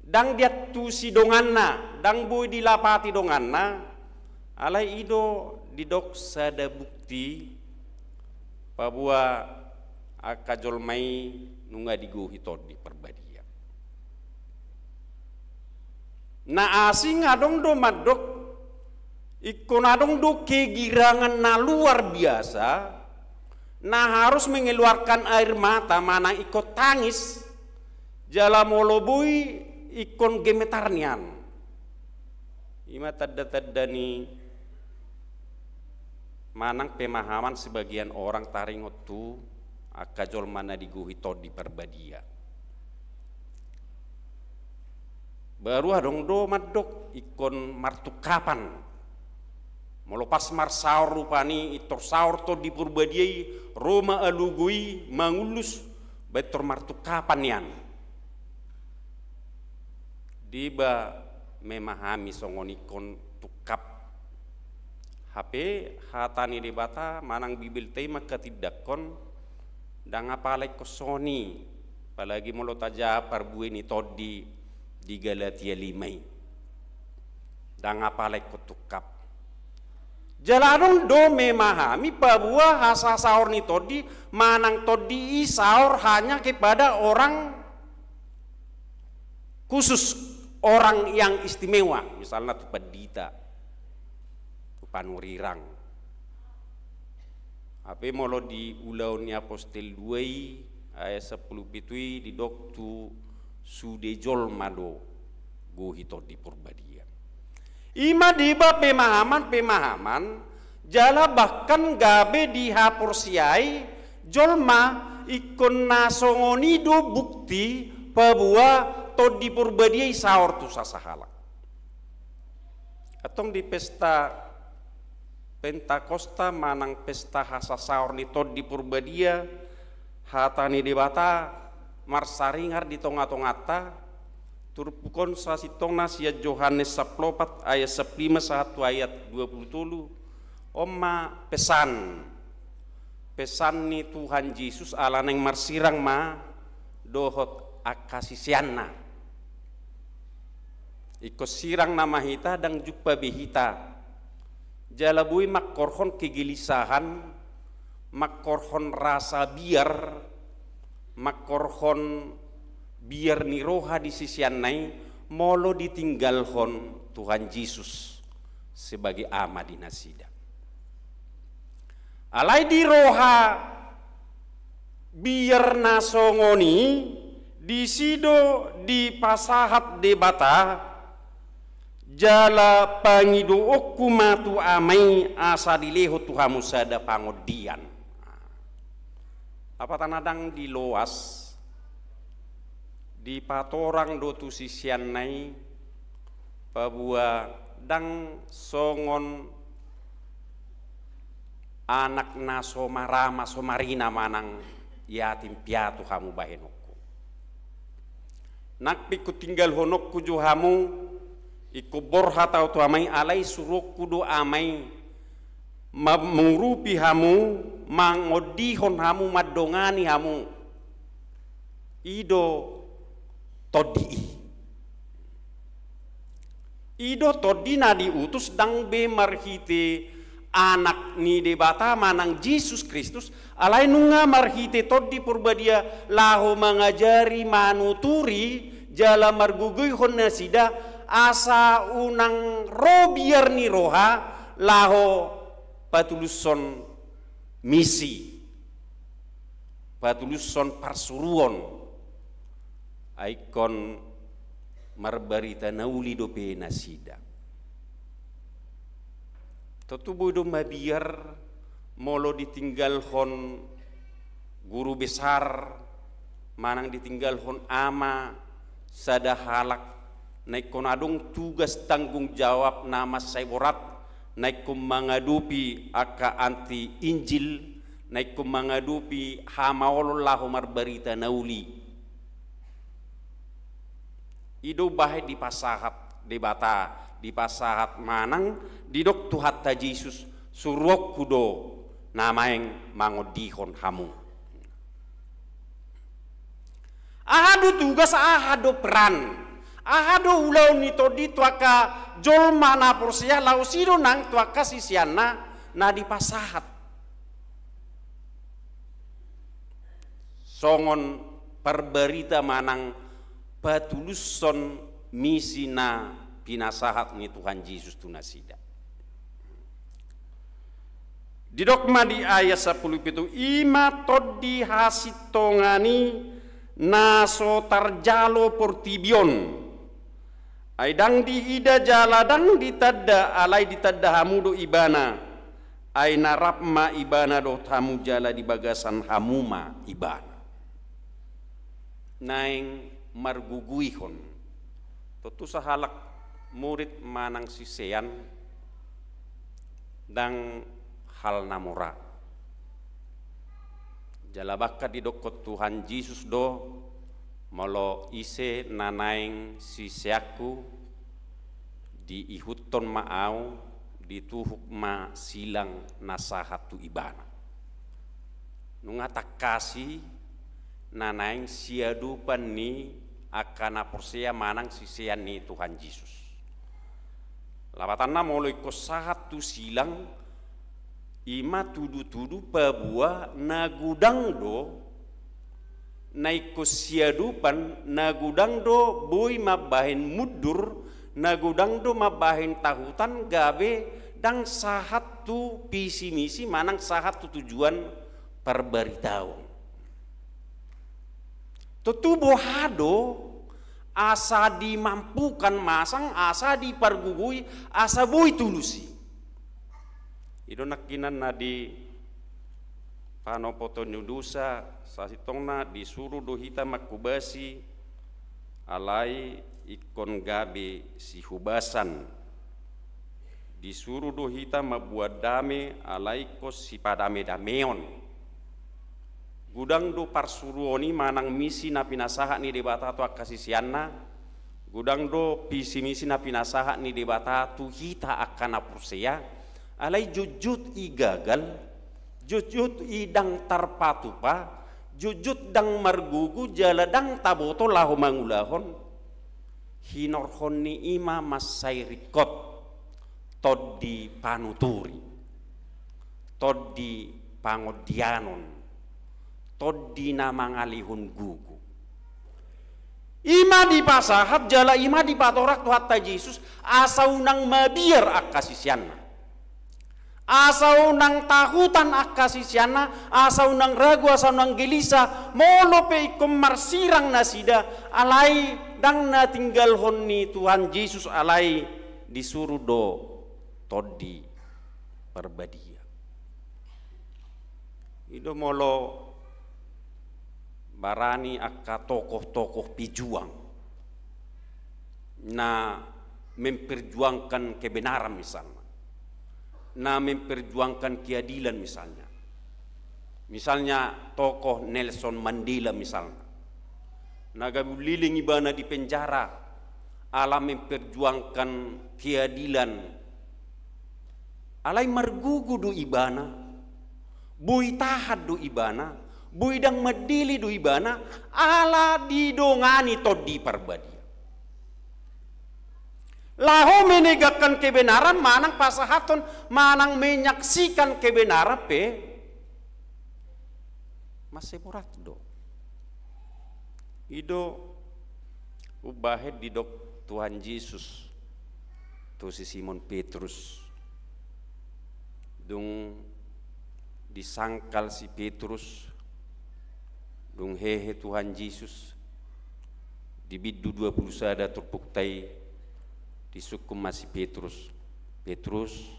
ndang diantusi donganna, ndang boi dilapati donganna, alai i do didok sada bukti paboa angka jolma i nunga digohi Tondi Parbadia. Na asing adong do mandok, ingkon adong do kegirangan na luar biasa, na harus mengeluarkan air mata, manang ingkon tangis, jala molo boi ingkon gemetar nian. I ma tanda-tanda ni manang pemahaman sebagian orang taringot tu angka jolma na digohi Tondi Parbadia. Baru adong do mandok ingkon martungkapan. Molo pas marsaor rupani, pintor saor Tondi Parbadia i, ro ma alogo i mangullus, baen pintor martungkapan nian. Deba memahami songon ingkon tungkap. Hape hata ni Debata manang Bibelta i mangkatindangkon, ndang apala ingkon songon i, apalagi molo tajaha parbue ni Tondi di Galatia lima i. Ndang apala ingkon tungkap. Jala adong do memahami paboa hasasaor ni Tondi manang Tondi i saor hanya kepada orang khusus, orang yang istimewa, misalna tu pandita, tu panurirang. Hape molo di Ulaon ni Apostel dua i ayat sampulu pitu i didok tu sude jolma do gohi Tondi Parbadia. I ma deba pemahaman-pemahaman, jala bahkan gabe dihaporseai jolma ingkon na songon i do bukti paboa Tondi Parbadia i saor tu sasahalak. Antong di pesta Pentakosta manang pesta hasasaor ni Tondi Parbadia, hata ni Debata marsaringar di tonga-tonganta, turpuk on sasintongna sian Johannes sampulu opat ayat sampulu lima sahat tu ayat dua pulu tolu. On ma pesan, pesan ni Tuhan Jesus ala naeng marsirang ma dohot angka siseanna. Ingkon sirang nama hita, ndang jumpa be hita. Jala boi mangkorhon kegelisahan, mangkorhon rasa biar, mangkorhon biar ni roha di siseanna i, molo ditinggalhon Tuhan Jesus sebagai ama di nasida. Alai di roha biar na songon i, disi do dipasahat Debata, jala pangidoonku ma tu Ama i asa dilehon tu hamu sada pangondian. Apa tanda ndang diloas, dipatorang do tu siseanna i, paboa ndang songon anak na so marama so marina manang yatim piatu hamu bahenonku. Nang pe ingkon tinggalhononku jo hamu, ingkon borhat ahu tu Ama i, alai suruonku do Ama i ma-, mangurupi hamu, mangondihon hamu, mandongani hamu. I do Tondi i. I do Tondi na diutus, ndang be marhite Anak ni Debata manang Jesus Kristus, alai nunga marhite Tondi Parbadia laho mangajari, manuturi, jala margogoihon nasida, asa unang ro biar ni roha laho patulushon misi, patulushon parsuruon, ai ingkon marbarita na uli dope nasida. Tontu boi do mabiar molo ditinggalhon guru besar, manang ditinggalhon ama, sada halak na ingkon adong tugas tanggung jawab na mansai borat, na ingkon mangadopi angka anti Injil, na ingkon mangadopi hamaolon laho marbarita na uli. I do bahen dipasahat Debata, dipasahat manang didok Tuhanta Jesus, suruonku do na maeng mangondihon hamu. Aha do tugas, aha do peran, aha do ulaon ni Tondi tu angka jolma na porsea, laos i do nang tu angka siseanna na dipasahat songon parbarita manang patulushon misi na pinasahat ni Tuhan Jesus tu nasida. Didok ma di ayat sampulu pitu, i ma tondi hasintongan i na so tarjalo portibi on. Ai ndang diida jala ndang ditanda, alai ditanda hamu do ibana. Ai na rap ma ibana dohot hamu jala di bagasan hamu ma ibana. Naeng marguguihon. Tontu sahalak murid manang sisean ndang hal na mora. Jala bahkan didokkon Tuhan Jesus do, molo ise na naeng siseanku, diihuthon ma au, dituhuk ma silang na sahat tu ibana. Nunga tangkas i na naeng siadopan ni angka na porsea manang sisean ni Tuhan Jesus. Lapatanna molo ingkon sahat tu silang, i ma tudutudu paboa na godang do, na ingkon siadopan, na godang do boi mambahen mundur, na godang do mambahen tahutan gabe ndang sahat tu visi misi manang sahat tu tujuan parbaritaon. Tontu boha do asa dimampukan masang, asa dipargogoi, asa boi tulus i. I do nangkinan na di panopoton ni dosa, sasintongna disuru do hita manghobasi, alai ingkon gabe sihobasan. Disuru do hita mamboan dame, alai ingkon sipadamedameon. Godang do parsuruon i manang misi na pinasahat ni Debata tu angka siseanna, godang do visi misi na pinasahat ni Debata tu hita angka na porsea, alai jotjot i gagal, jotjot i ndang tarpatupa, jotjot ndang margogo jala ndang taboto laho mangulahon, hinorhon ni i ma mansai ringkot, tondi panuturi, tondi pangondianon, tondi na mangalehon gogo. I ma dipasahat jala i ma dipatorang Tuhanta Jesus, asa unang mabiar angka siseanna. Asa unang tahutan angka siseanna, asa unang ragu, asa unang gelisah, molo pe ingkon marsirang nasida, alai ndang na tinggalhon ni Tuhan Jesus, alai disuru do Tondi Parbadia. I do molo barani angka tokoh-tokoh pejuang na memperjuangkan kebenaran misalna, na memperjuangkan keadilan misalnya. Misalnya tokoh Nelson Mandela misalna. Na gabe uleleng ibana di penjara ala memperjuangkan keadilan. Alai margogo do ibana, boi tahan do ibana, boi ndang mandele do ibana, ala didongani Tondi Parbadia. Laho menegakkan kebenaran manang pasahathon manang menyaksikan kebenaran pe mansai borat do. I do umbahen didok Tuhan Jesus tu si Simon Petrus, dung disangkal si Petrus, dung hehe Tuhan Jesus, di bindu dua pulu sada turpukta i disungkun ma si Petrus, Petrus,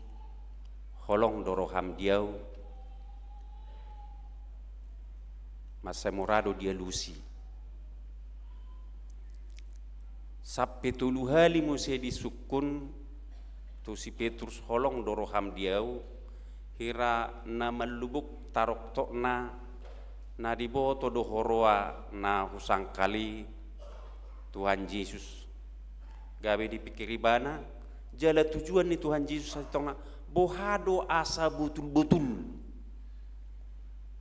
holong do roham di ahu? Mansai mora do dialusi. Sampe tolu hali muse disungkun tu si Petrus, holong do roham di ahu, hira na mallubuk taroktokna, na diboto do huroha na husangkal i Tuhan Jesus. Gabe dipikir ibana, jala tujuan ni Tuhan Jesus sasintongna, boha do asa botul-botul.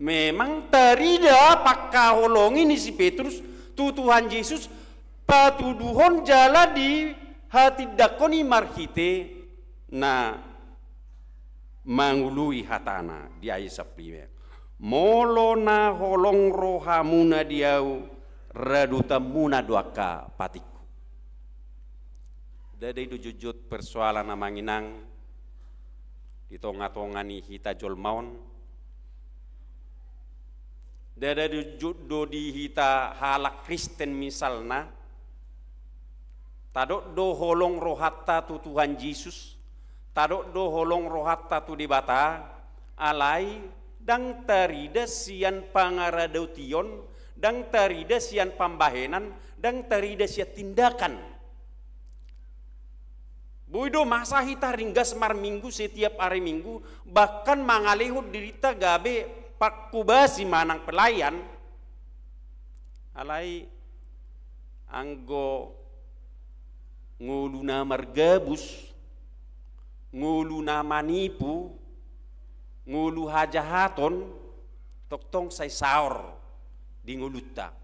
Memang tarida pangkaholongi ni si Petrus tu Tuhan Jesus, patuduhon jala dihatindangkon i marhite na mangului hatana di ayat sampulu lima. Molo na holong rohamuna di ahu, radotanmuna do angka patikku. Ndada i do jotjot persoalan, amang inang, di tonga-tonga ni hita jolma on. Ndada do jotjot do di hita halak Kristen misalna. Tadok do holong rohanta tu Tuhan Jesus, tadok do holong rohanta tu Debata, alai ndang tarida sian pangaradotion, ndang tarida sian pambahenan, ndang tarida sian tindakan. Boi do masa hita ringgas marminggu setiap ari Minggu, bahkan mangalehon dirinta gabe pangkobasi manang pelayan, alai anggo ngolu na margabus, ngolu na manipu, ngolu hajahaton, tongtong sai saor di ngolunta.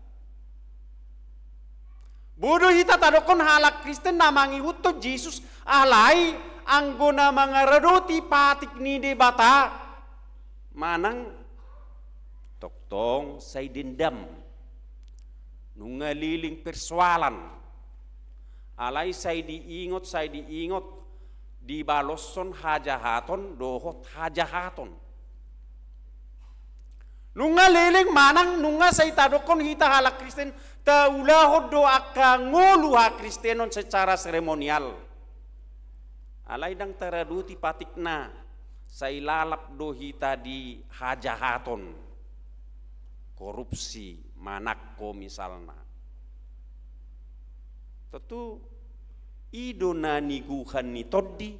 Boi do hita tadokkon halak Kristen na mangihuthon Jesus, alai anggo na mangaradoti patik ni Debata manang tongtong sai dendam. Nunga leleng persoalan, alai sai diingot, sai diingot, dibaloshon hajahaton dohot hajahaton. Nunga leleng manang nunga sai tadokkon hita halak Kristen taulahon do angka ngolu hakristenon secara seremonial. Alai ndang taradoti patikna, sai lalap do hita di hajahaton, korupsi, manangko misalna. Tontu i do na nigohan ni tondi.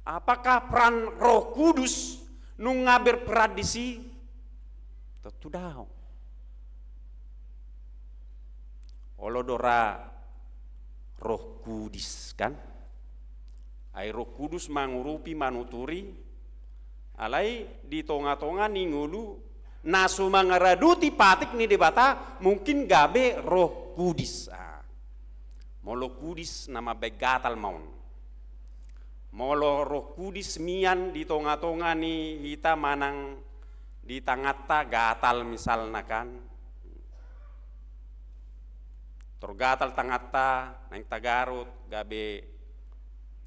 Apakah peran Roh Kudus nunga berperan disi? Tontu daong. Olo do ra Roh Kudus, kan? Ai Roh Kudus mangurupi, manuturi, alai di tonga-tonga ni ngolu na so mangaradoti patik ni Debata, mungkin gabe Roh Kudus. Ah. Molo kudis na mambaen gatal ma on. Molo Roh Kudus mian di tonga-tonga ni hita manang di tanganta, gatal misalna, kan. Tor gatal tanganta, naeng tagarut, gabe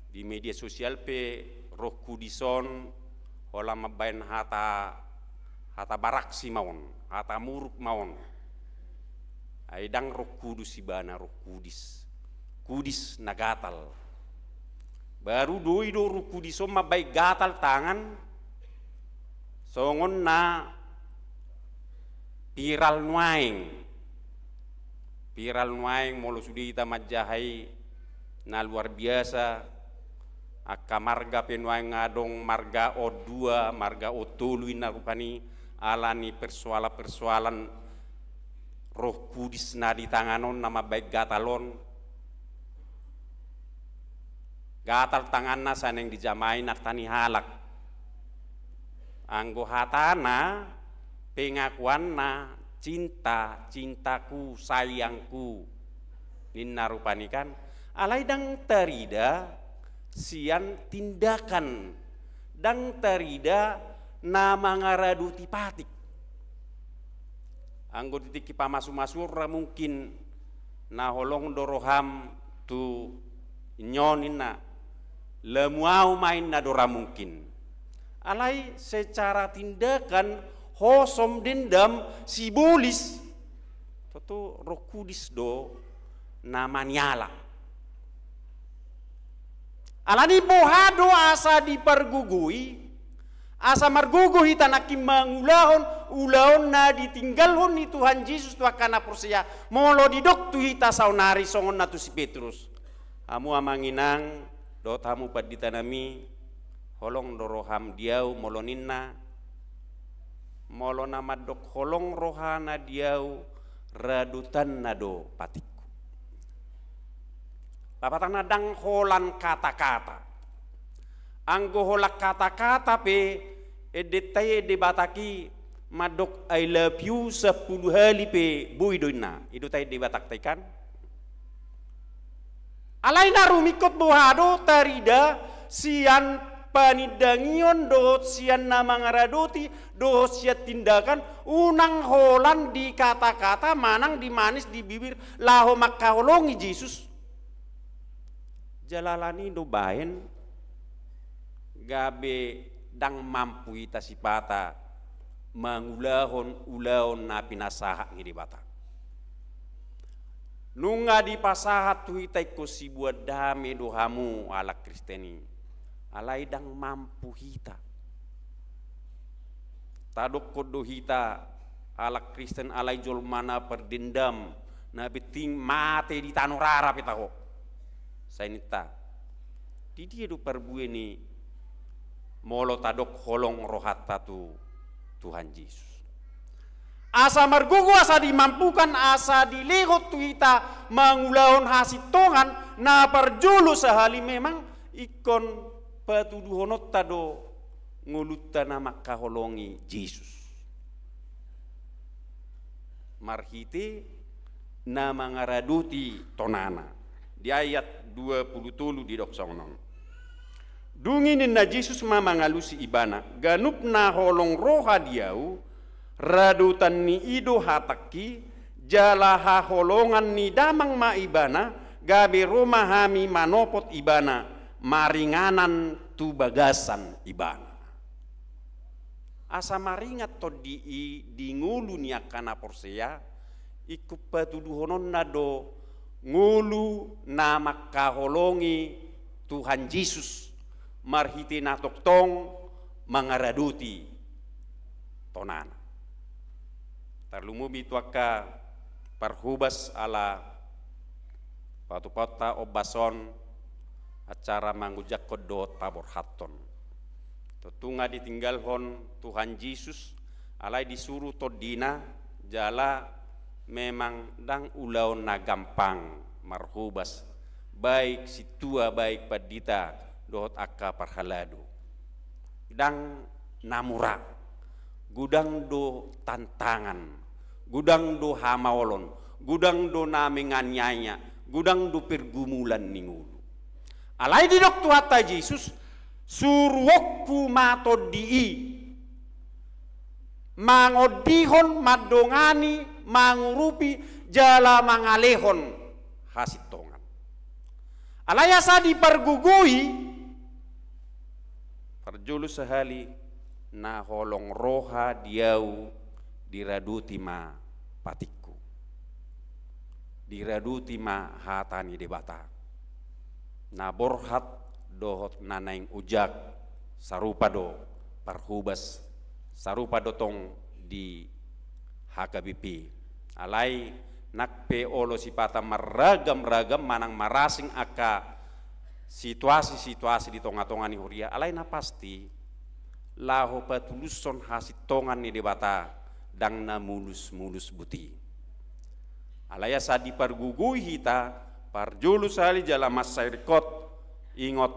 di media sosial pe Roh Kudus on holan mambaen hata, hata baraksi ma on, hata muruk ma on. Ai ndang Roh Kudus ibana, Roh Kudus. Kudis na gatal. Baru doi do Roh Kudus on mambaen gatal tangan, songon na viral nuaeng. Viral nuaeng, molo sude hita manjaha i, na luar biasa. Angka marga pe nuaeng adong marga on dua, marga on tolu inna rupani, ala ni persoalan-persoalan Roh Kudus na di tangan on na mambaen gatal on. Gatal tanganna sai naeng dijamai arta ni halak. Anggo hatana, pengakuanna, cinta, cintaku, sayangku, ninna rupani, kan. Alai ndang tarida sian tindakan, ndang tarida na mangaradoti patik. Anggo di tingki pamasu-masuon ra mungkin na holong do roham tu inyo ninna, lamu au ma inna do ra mungkin. Alai secara tindakan, hosom, dendam, sibolis, tontu Roh Kudus do na maniala. Alani boha do asa dipargogoi, asa margogo hita nangkin mangulahon ulaon na ditinggalhon ni Tuhan Jesus tu angka na porsea, molo didok tu hita saonari songon na tu si Petrus. Hamu amang inang, dohot hamu pandita nami, holong do roham di au molo ninna, molo na mandok holong rohana di au, radotanna do patikku. Lapatanna ndang holan kata-kata. Anggo holan kata-kata pe, endenta i, ende Batak i, mandok I love you sampulu hali pe boi do inna. I do ta ende Batakta i, kan. Alai na rumingkot boha do tarida sian panindangion dohot sian na mangaradoti dohot sian tindakan, unang holan di kata-kata manang di manis di bibir laho mangkaholongi Jesus. Jala alani do baen gabe ndang mampu hita sipata mangulahon ulaon na pinasahat ni Debata. Nunga dipasahat tu hita ingkon sibuat dame do hamu halak Kristen i, alai ndang mampu hita. Tadokkon do hita halak Kristen alai jolma na pardendam, na penting mate di tano rara pe taho. Sai ninta, di dia do parbue ni molo tadok holong rohanta tu Tuhan Jesus? Asa margogo, asa dimampukan, asa dilehon tu hita mangulahon hasintongan, na parjolo sahali memang ingkon patuduhononta do ngolunta na mangkaholongi Jesus marhite na mangaradoti tonana. Di ayat dua pulu tolu didok songon on. Dung i ninna Jesus ma mangalusi ibana, ganup na holong roha di ahu, radotan ni i do hatangki, jala haholongan ni Damang ma ibana, gabe ro ma hami manopot ibana, maringanan tu bagasan ibana. Asa maringan tondi i di ngolu ni angka na porsea, ingkon patuduhononna do ngolu na mangkaholongi Tuhan Jesus marhite na tongtong mangaradoti tonana. Tarlumobi tu angka parhobas, ala patupaonta ombas on acara mangojakhon dohot paborhathon. Tontu nga ditinggalhon Tuhan Jesus, alai disuru tondina, jala memang ndang ulaon na gampang marhobas, baik sintua, baik pandita, dohot angka parhalado. Ndang na mura, godang do tantangan, godang do hamaolon, godang do na menganiaya, godang do pergumulan ni ngolu. Alai didok Tuhanta Jesus, suruonku ma tondi i, mangondihon, mandongani, mangurupi, jala mangalehon hasintongan. Alai asa dipargogoi, parjolo sahali, na holong roha di ahu, diradoti ma patikku. Diradoti ma hata ni Debata. Na borhat dohot na naeng ojak, sarupa do parhobas, sarupa do tong di H K B P. Alai nang pe olo sipata marragam-ragam manang marasing angka situasi-situasi di tonga-tonga ni huria, alai na pasti laho patulushon hasintongan ni Debata ndang na mulus-mulus buti. Alai asa dipargogoi hita, parjolo sahali jala mansai ringkot, ingot,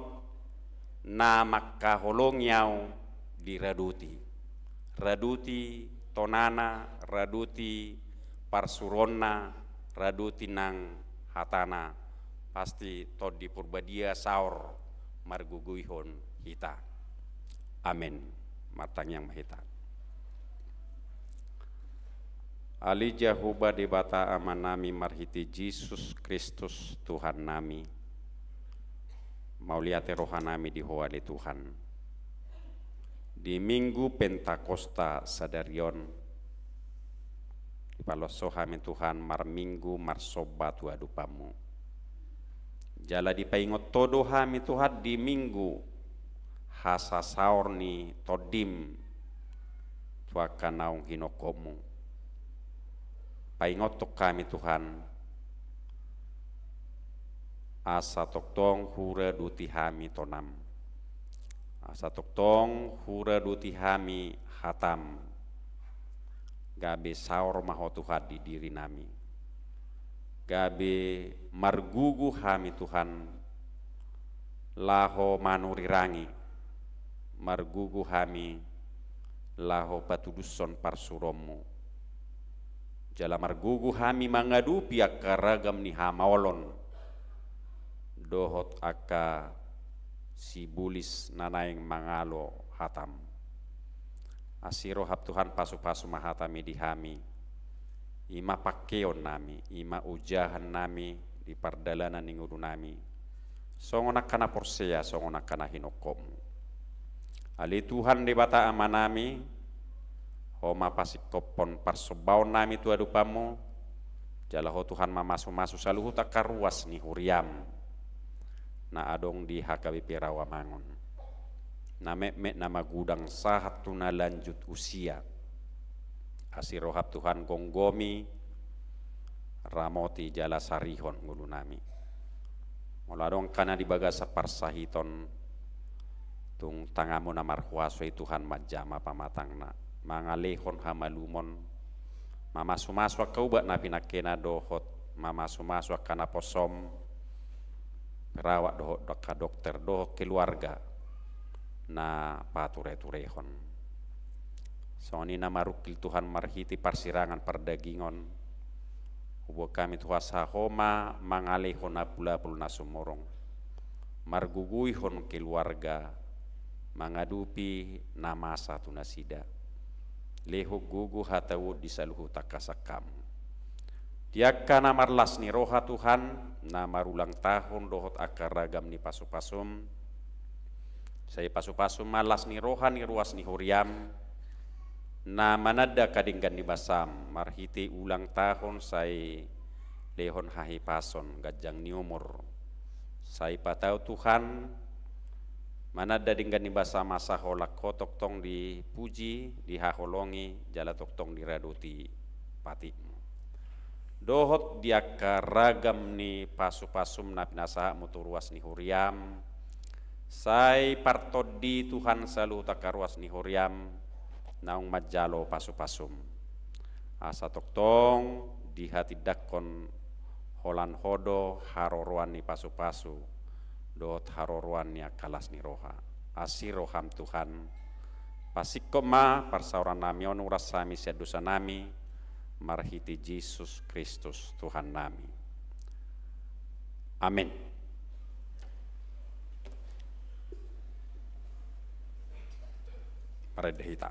na mangkaholongi ahu diradoti. Radoti tonana, radoti parsuruonna, radoti nang hatana. Pasti Tondi Porbadia saor margogoihon hita. Amen. Martangiang ma hita. Ale Jahowa Debata Amanami marhite Jesus Kristus Tuhannami, mauliate rohanami di Ho ale Tuhan. Di Minggu Pentakosta sadari on, dipaloas Ho hami Tuhan marminggu marsomba tu adopanMu. Jala dipaingot Ho do hami Tuhan di Minggu hasasaor ni TondiM tu angka naung hinophopMu. Paingothon hami Tuhan, asa tongtong huradoti hami tonaM. Asa tongtong huradoti hami hataM. Gabe saor ma Ho Tuhan di dirinami. Gabe margogo hami Tuhan, laho manurirangi, margogo hami, laho patulushon parsuruonMu. Jala margogo hami mangadopi angka ragam ni hamaolon, dohot angka sibolis na naeng mangalo hataM. Asi rohaM Tuhan, pasupasu ma hataMi di hami. I ma pangkeonnami, i ma ojahannami di pardalanan ni ngolunami. Songon angka na porsea, songon angka na hinongkopmu. Ale Tuhan Debata Amanami, Ho ma pasingkophon parsombaonnami tu adopanmu, jala Ho Tuhan mamasumasu saluhut angka ruas ni huriam na adong di H K B P Rawamangun, na metmet na magudang sahat tu na lanjut usia. Asi roham Tuhan gomgomi, ramoti jala sarihon ngolunami. Molo adong angka na di bagasan parsahiton, tung tanganmu na marhuaso i Tuhan manjama pamatangna, mangalehon hamalumon, mamasumasu angka ubat na pinangkena dohot mamasumasu angka naposom, perawat dohot angka dokter dohot keluarga na patureturehon. Songon i na marungkil Tuhan marhite parsirangan pardagingon, huboan hami Tuhan asa Ho ma mangalehon apulapul na sumurung, marguguihon keluarga, mangadopi na masa tu nasida. Lehon gogo hataon di saluhut angka sangkam. Di angka na marlas ni roha Tuhan, na marulang tahun dohot angka ragam ni pasupasum, sai pasupasum ma las ni roha ni ruas ni huriam, na mananda angka denggan ni basam, marhite ulang tahun sai lehon hahipason ganjang ni umur. Sai patau Tuhan, mananda denggan ni basam asa holan Ho tongtong dipuji, dihaholongi, jala tongtong diradoti patikmu. Dohot di angka ragam ni pasupasum na pinasahatmu tu ruas ni huriam, sai partondi Tuhan saluhut angka ruas ni huriam, naung manjalo pasupasum. Asa tongtong dihatindangkon holan Ho do haroroan ni pasupasu, dohot haroroan ni angka las ni roha. Asi roham Tuhan, pasingkop ma parsaorannami on, uras hami sian dosanami, marhite Jesus Kristus Tuhannami. Amin. Marende hita.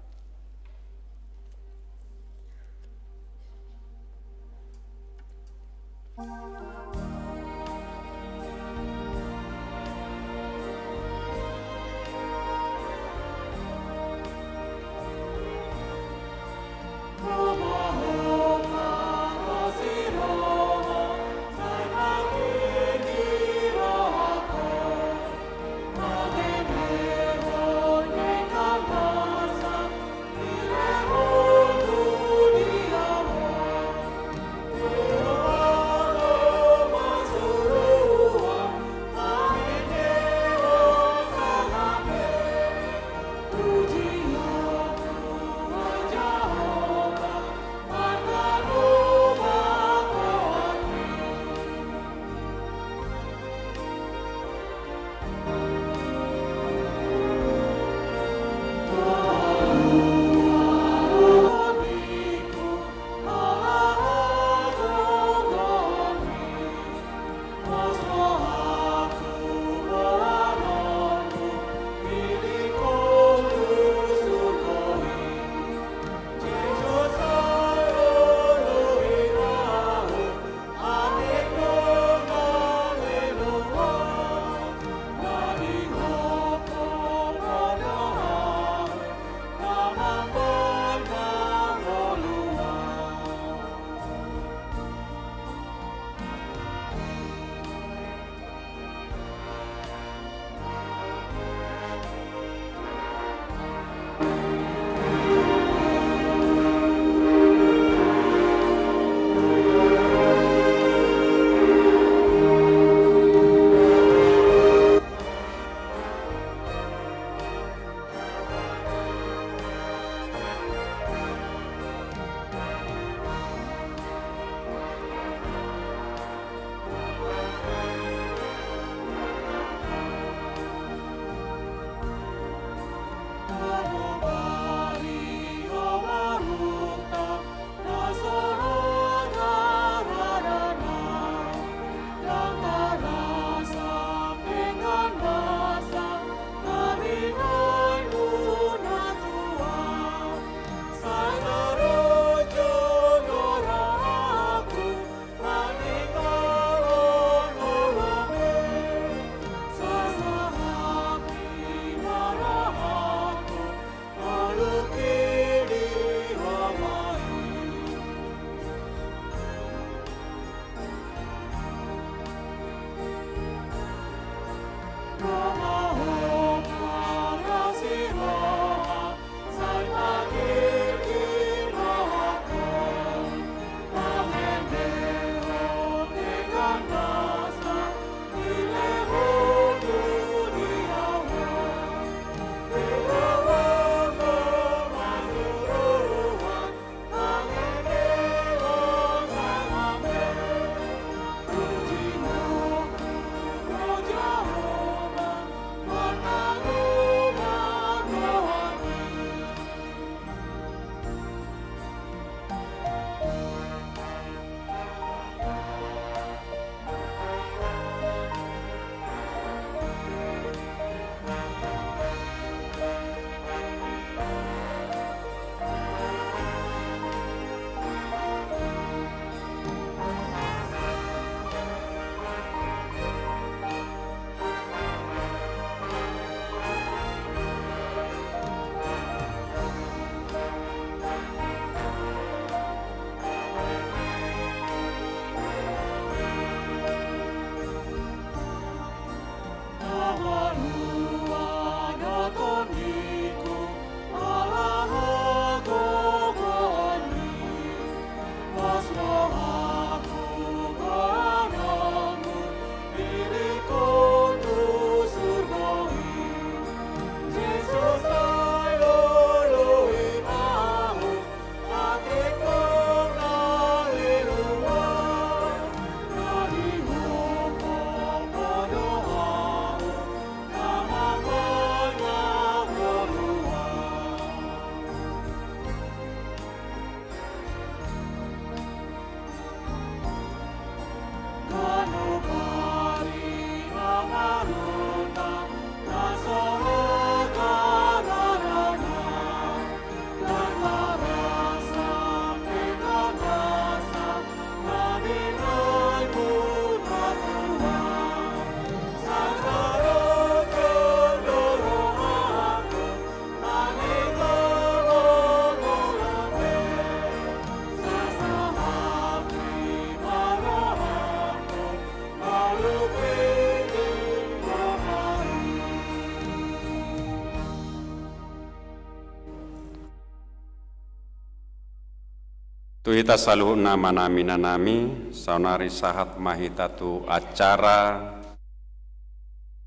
Tu hita saluhutna, amanami, inanami, saonari sahat ma hita tu acara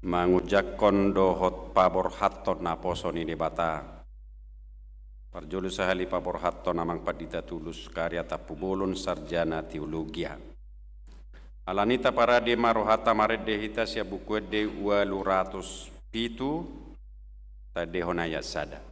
mangujakkon dohot paborhathon naposo ni Debata. Parjolo sahali paborhathon Amang Pandita Tulus Karya Tampubolon, sarjana teologia. Alani i taparade ma rohanta marende hita sian Buku Ende ualu ratus pitu, taendehon ayat sada.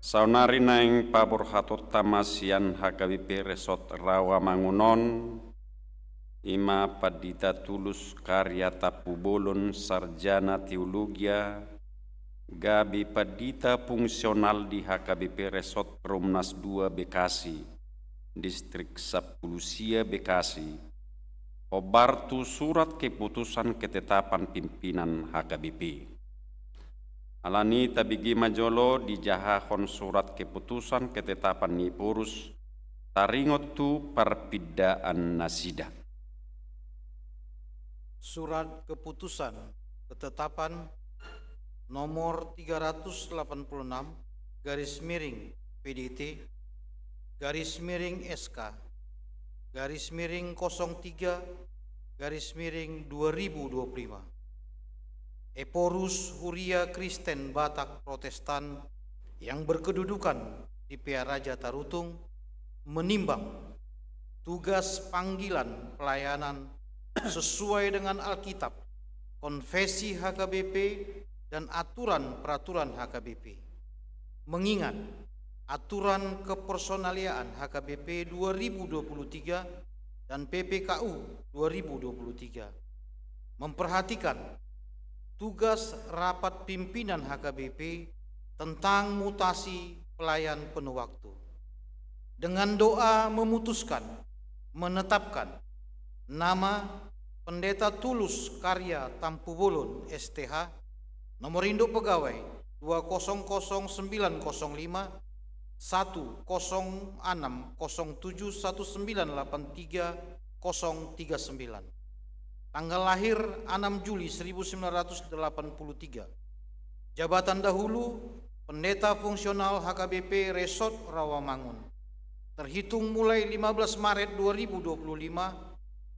Saonari naeng paborhatonta ma sian H K B P Resort Rawamangun on, i ma Pandita Tulus Karya Tampubolon, sarjana teologia, gabe pandita fungsional di H K B P Resort Perumnas dua Bekasi, Distrik Sampulu Sia Bekasi, hombar tu surat keputusan ketetapan pimpinan H K B P. Alani i tabege ma jolo dijahahon surat keputusan ketetapan ni Ephorus taringot tu parpindaannasida. Surat keputusan ketetapan nomor tiga ratus delapan puluh enam garis miring P D T garis miring S K garis miring kosong tiga garis miring dua ribu dua puluh lima. Ephorus Huria Kristen Batak Protestan yang berkedudukan di Pearaja Tarutung menimbang tugas panggilan pelayanan sesuai dengan Alkitab, konfesi H K B P, dan aturan peraturan H K B P. Mengingat aturan kepersonaliaan H K B P dua ribu dua puluh tiga dan P P K U dua ribu dua puluh tiga. Memperhatikan tugas rapat pimpinan H K B P tentang mutasi pelayan penuh waktu. Dengan doa memutuskan, menetapkan nama Pendeta Tulus Karya Tampubolon, S T H, nomor induk pegawai dua kosong kosong sembilan kosong lima, satu kosong enam kosong tujuh satu sembilan delapan tiga kosong tiga sembilan. Tanggal lahir enam Juli seribu sembilan ratus delapan puluh tiga. Jabatan dahulu, Pendeta Fungsional H K B P Resort Rawamangun. Terhitung mulai lima belas Maret dua ribu dua puluh lima,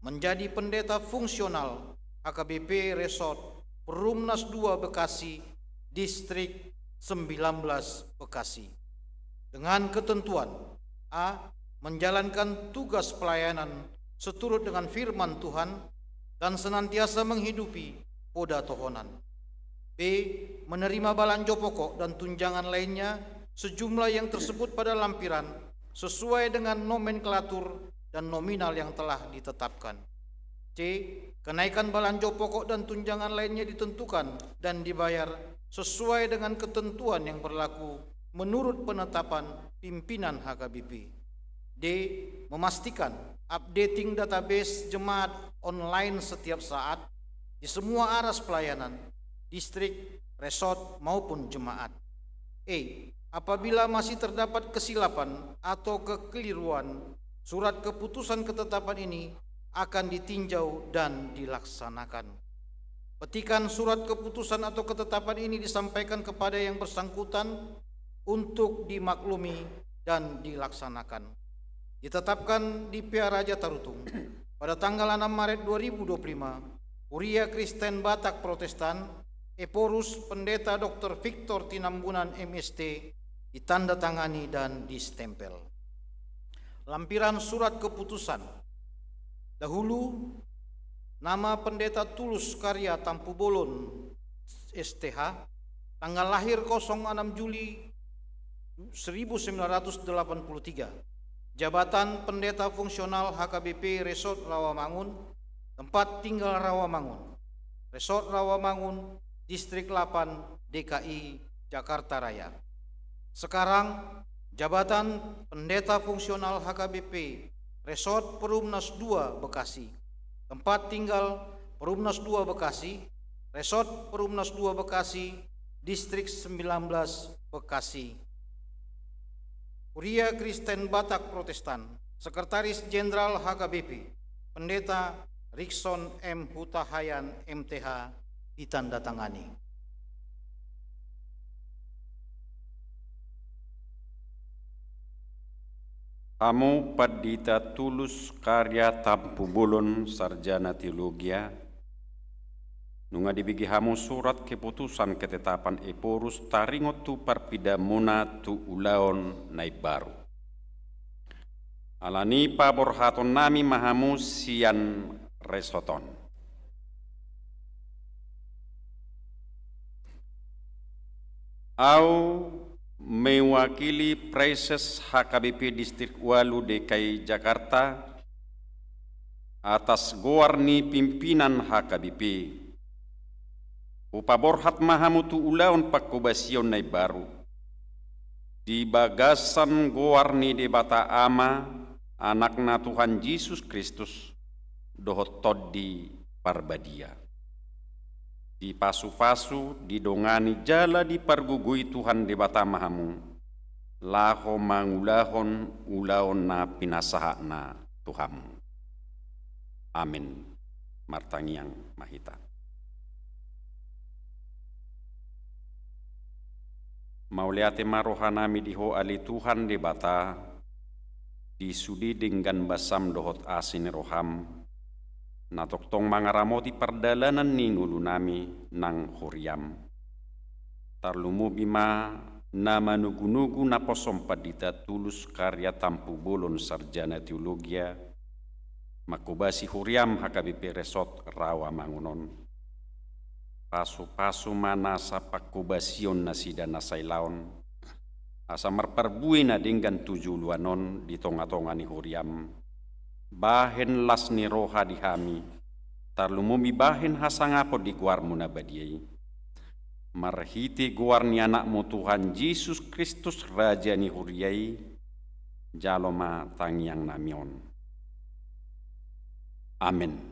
menjadi Pendeta Fungsional H K B P Resort Perumnas dua Bekasi, Distrik sembilan belas Bekasi. Dengan ketentuan: A, menjalankan tugas pelayanan seturut dengan firman Tuhan dan senantiasa menghidupi poda tohonan. B, menerima balanjo pokok dan tunjangan lainnya sejumlah yang tersebut pada lampiran sesuai dengan nomenklatur dan nominal yang telah ditetapkan. C, kenaikan balanjo pokok dan tunjangan lainnya ditentukan dan dibayar sesuai dengan ketentuan yang berlaku menurut penetapan pimpinan H K B P. D, memastikan updating database jemaat online setiap saat di semua aras pelayanan, distrik, resort, maupun jemaat. E, apabila masih terdapat kesilapan atau kekeliruan, surat keputusan ketetapan ini akan ditinjau dan dilaksanakan. Petikan surat keputusan atau ketetapan ini disampaikan kepada yang bersangkutan untuk dimaklumi dan dilaksanakan. Ditetapkan di Pearaja Tarutung pada tanggal enam Maret dua ribu dua puluh lima, Kuria Kristen Batak Protestan, Ephorus Pendeta Doktor Victor Tinambunan, M.St., ditandatangani dan distempel. Lampiran surat keputusan. Dahulu, nama Pendeta Tulus Karya Tampubolon, S.Th., tanggal lahir kosong enam Juli seribu sembilan ratus delapan puluh tiga. Jabatan Pendeta Fungsional H K B P Resort Rawamangun, tempat tinggal Rawamangun, Resort Rawamangun, Distrik delapan, D K I Jakarta Raya. Sekarang, jabatan Pendeta Fungsional H K B P Resort Perumnas dua Bekasi. Tempat tinggal Perumnas dua Bekasi, Resort Perumnas dua Bekasi, Distrik sembilan belas Bekasi. Kuria Kristen Batak Protestan, Sekretaris Jenderal H K B P, Pendeta Rikson M Hutahayan, M.Th., ditandatangani. Hamu Pandita Tulus Karya Tampubolon, Sarjana Teologia, nunga dibege hamu surat keputusan ketetapan Ephorus taringot tu parpindaanmuna tu ulaon na imbaru. Alani paborhatonnami ma hamu sian resort on. Au mewakili Praeses H K B P Distrik ualu D K I Jakarta, atas goar ni pimpinan H K B P, hupaborhat ma hamu tu ulaon pangkobasion na imbaru, di bagasan goar ni Debata Ama, Anakna Tuhan Jesus Kristus, dohot Tondi Parbadia. Dipasupasu, didongani jala dipargogoi Tuhan Debata ma hamu, laho mangulahon ulaon na pinasahatna tu hamu. Amen. Martangiang ma hita. Mauliate ma rohanami di Ho ale Tuhan Debata, di sude denggan basam dohot asi ni roham, na tongtong mangaramoti pardalanan ni ngolunami nang huriam. Tarlumobi ma na manogunogu naposom Pandita Tulus Karya Tampubolon, Sarjana Teologia, mangkobasi huriam H K B P Resort Rawamangun on. Pasupasu ma nasa pangkobasion nasida na sailaon, asa marparbue na denggan tu joloan on di tongatonga ni huriam, bahen las ni roha di hami, tarlumobi bahen hasangapon di goarmu na badia i. Marhite goar ni Anakmu Tuhan Jesus Kristus, Raja ni huria i, jalo ma tangiangnami on. Amen.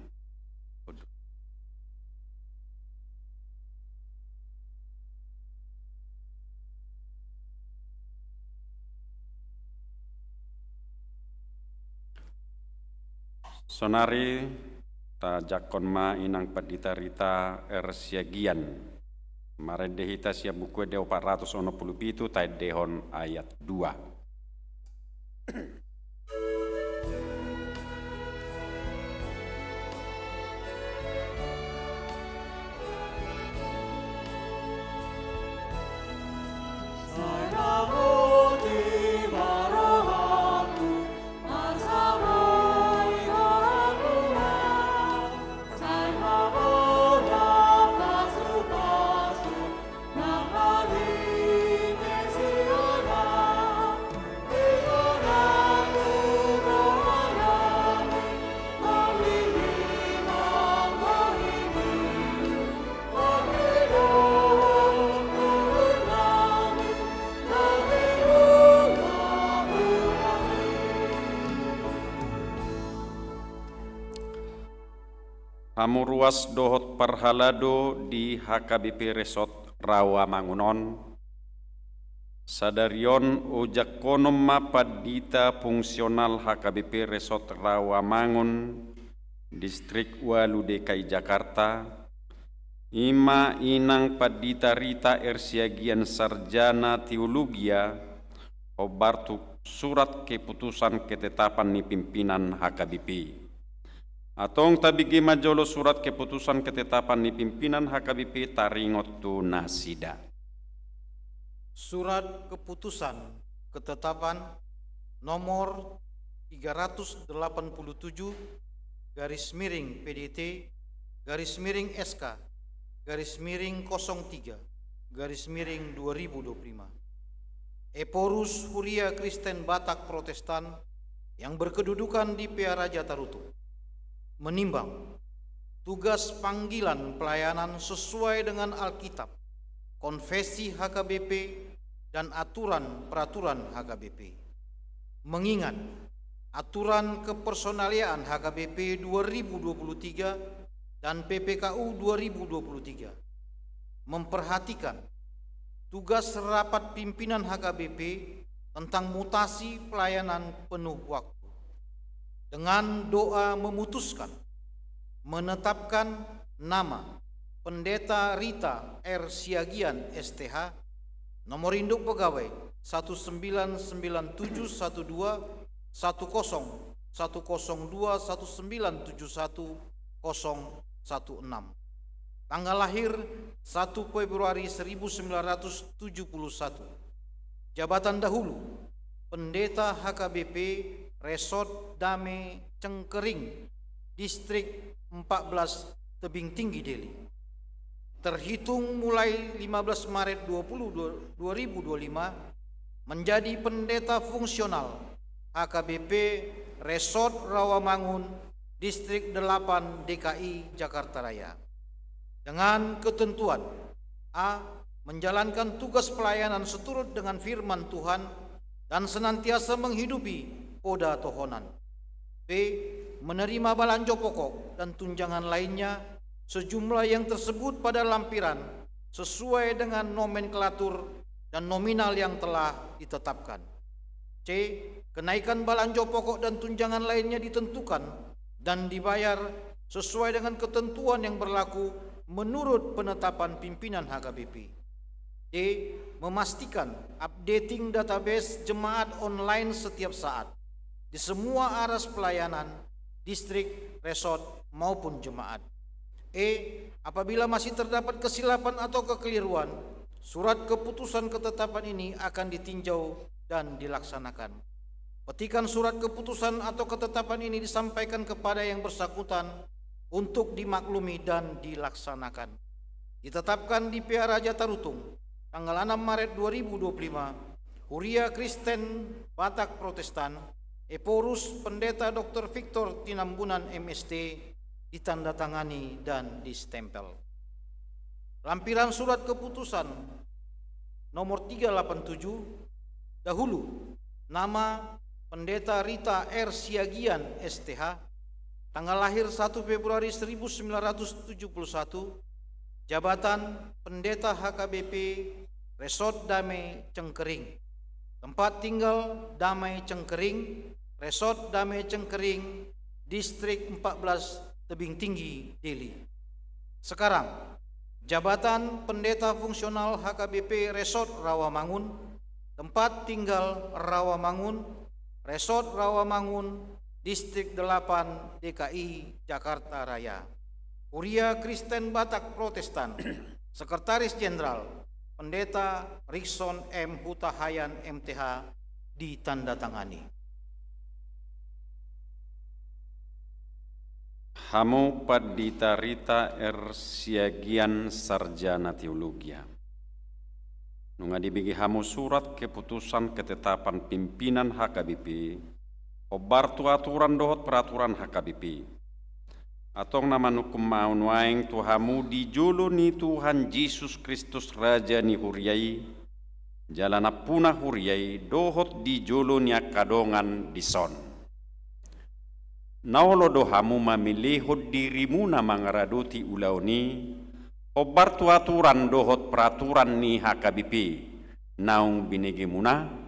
Saonari tajangkon ma Inang Pandita Rita R. Siagian. Marende hita sian Buku Ende opat ratus onom pulu pitu, taendehon ayat dua. Hamu ruas dohot parhalado di H K B P Resort Rawamangun on, sadari on ojangkonon ma pandita fungsional H K B P Resort Rawamangun, Distrik ualu D K I Jakarta, I ma inang Pandita Rita R. Siagian, sarjana teologia, hombar tu surat keputusan ketetapan ni pimpinan H K B P. Antong tabege ma jolo surat keputusan ketetapan ni pimpinan H K B P taringot tu nasida. Surat keputusan ketetapan nomor tiga ratus delapan puluh tujuh garis miring P D T garis miring S K garis miring kosong tiga garis miring dua ribu dua puluh lima. Ephorus Huria Kristen Batak Protestan yang berkedudukan di Pearaja Tarutung menimbang tugas panggilan pelayanan sesuai dengan Alkitab, konfesi H K B P, dan aturan peraturan H K B P. Mengingat aturan kepersonaliaan H K B P dua ribu dua puluh tiga dan P P K U dua ribu dua puluh tiga, memperhatikan tugas rapat pimpinan H K B P tentang mutasi pelayanan penuh waktu, dengan doa memutuskan menetapkan nama Pendeta Rita R. Siagian, S T H, nomor induk pegawai satu sembilan sembilan tujuh satu dua satu kosong satu kosong dua satu sembilan tujuh satu kosong satu enam. Tanggal lahir satu Februari seribu sembilan ratus tujuh puluh satu. Jabatan dahulu, Pendeta H K B P Resort Dame Cengkering, Distrik empat belas, Tebing Tinggi, Deli. Terhitung mulai lima belas Maret dua puluh, dua ribu dua puluh lima, menjadi pendeta fungsional H K B P Resort Rawamangun, Distrik delapan, D K I Jakarta Raya. Dengan ketentuan: A, menjalankan tugas pelayanan seturut dengan firman Tuhan dan senantiasa menghidupi poda tohonan. B, menerima balanjo pokok dan tunjangan lainnya sejumlah yang tersebut pada lampiran sesuai dengan nomenklatur dan nominal yang telah ditetapkan. C, kenaikan balanjo pokok dan tunjangan lainnya ditentukan dan dibayar sesuai dengan ketentuan yang berlaku menurut penetapan pimpinan H K B P. D, memastikan updating database jemaat online setiap saat di semua aras pelayanan, distrik, resort, maupun jemaat. E, apabila masih terdapat kesilapan atau kekeliruan, surat keputusan ketetapan ini akan ditinjau dan dilaksanakan. Petikan surat keputusan atau ketetapan ini disampaikan kepada yang bersangkutan untuk dimaklumi dan dilaksanakan. Ditetapkan di Pearaja Tarutung, tanggal enam Maret dua ribu dua puluh lima, Huria Kristen Batak Protestan, Ephorus Pendeta Doktor Victor Tinambunan, M S T, ditandatangani dan distempel. Lampiran surat keputusan nomor tiga delapan tujuh, dahulu, nama Pendeta Rita R. Siagian, S T H, tanggal lahir satu Februari seribu sembilan ratus tujuh puluh satu, jabatan Pendeta H K B P Resort Dame Cengkering. Tempat tinggal Dame Cengkering, Resort Dame Cengkering, Distrik empat belas, Tebing Tinggi, Deli. Sekarang, jabatan Pendeta Fungsional H K B P Resort Rawamangun, tempat tinggal Rawamangun, Resort Rawamangun, Distrik delapan, D K I Jakarta Raya. Huria Kristen Batak Protestan, Sekretaris Jenderal, Pendeta Rikson M. Hutahayan, M T H, ditandatangani. Hamu Pandita Rita R. Siagian, sarjana teologia. Nunga dibege hamu surat keputusan ketetapan pimpinan H K B P, hombar tu aturan dohot peraturan H K B P. Antong na manungkun ma au nuaeng tu hamu di jolo ni Tuhan Jesus Kristus, Raja ni huria i, jala nampuna huria i, dohot di jolo ni angka dongan dison. Na olo do hamu mamelehon dirimuna mangaradoti ulaon i, hombar tu aturan dohot peraturan ni H K B P naung binegemuna?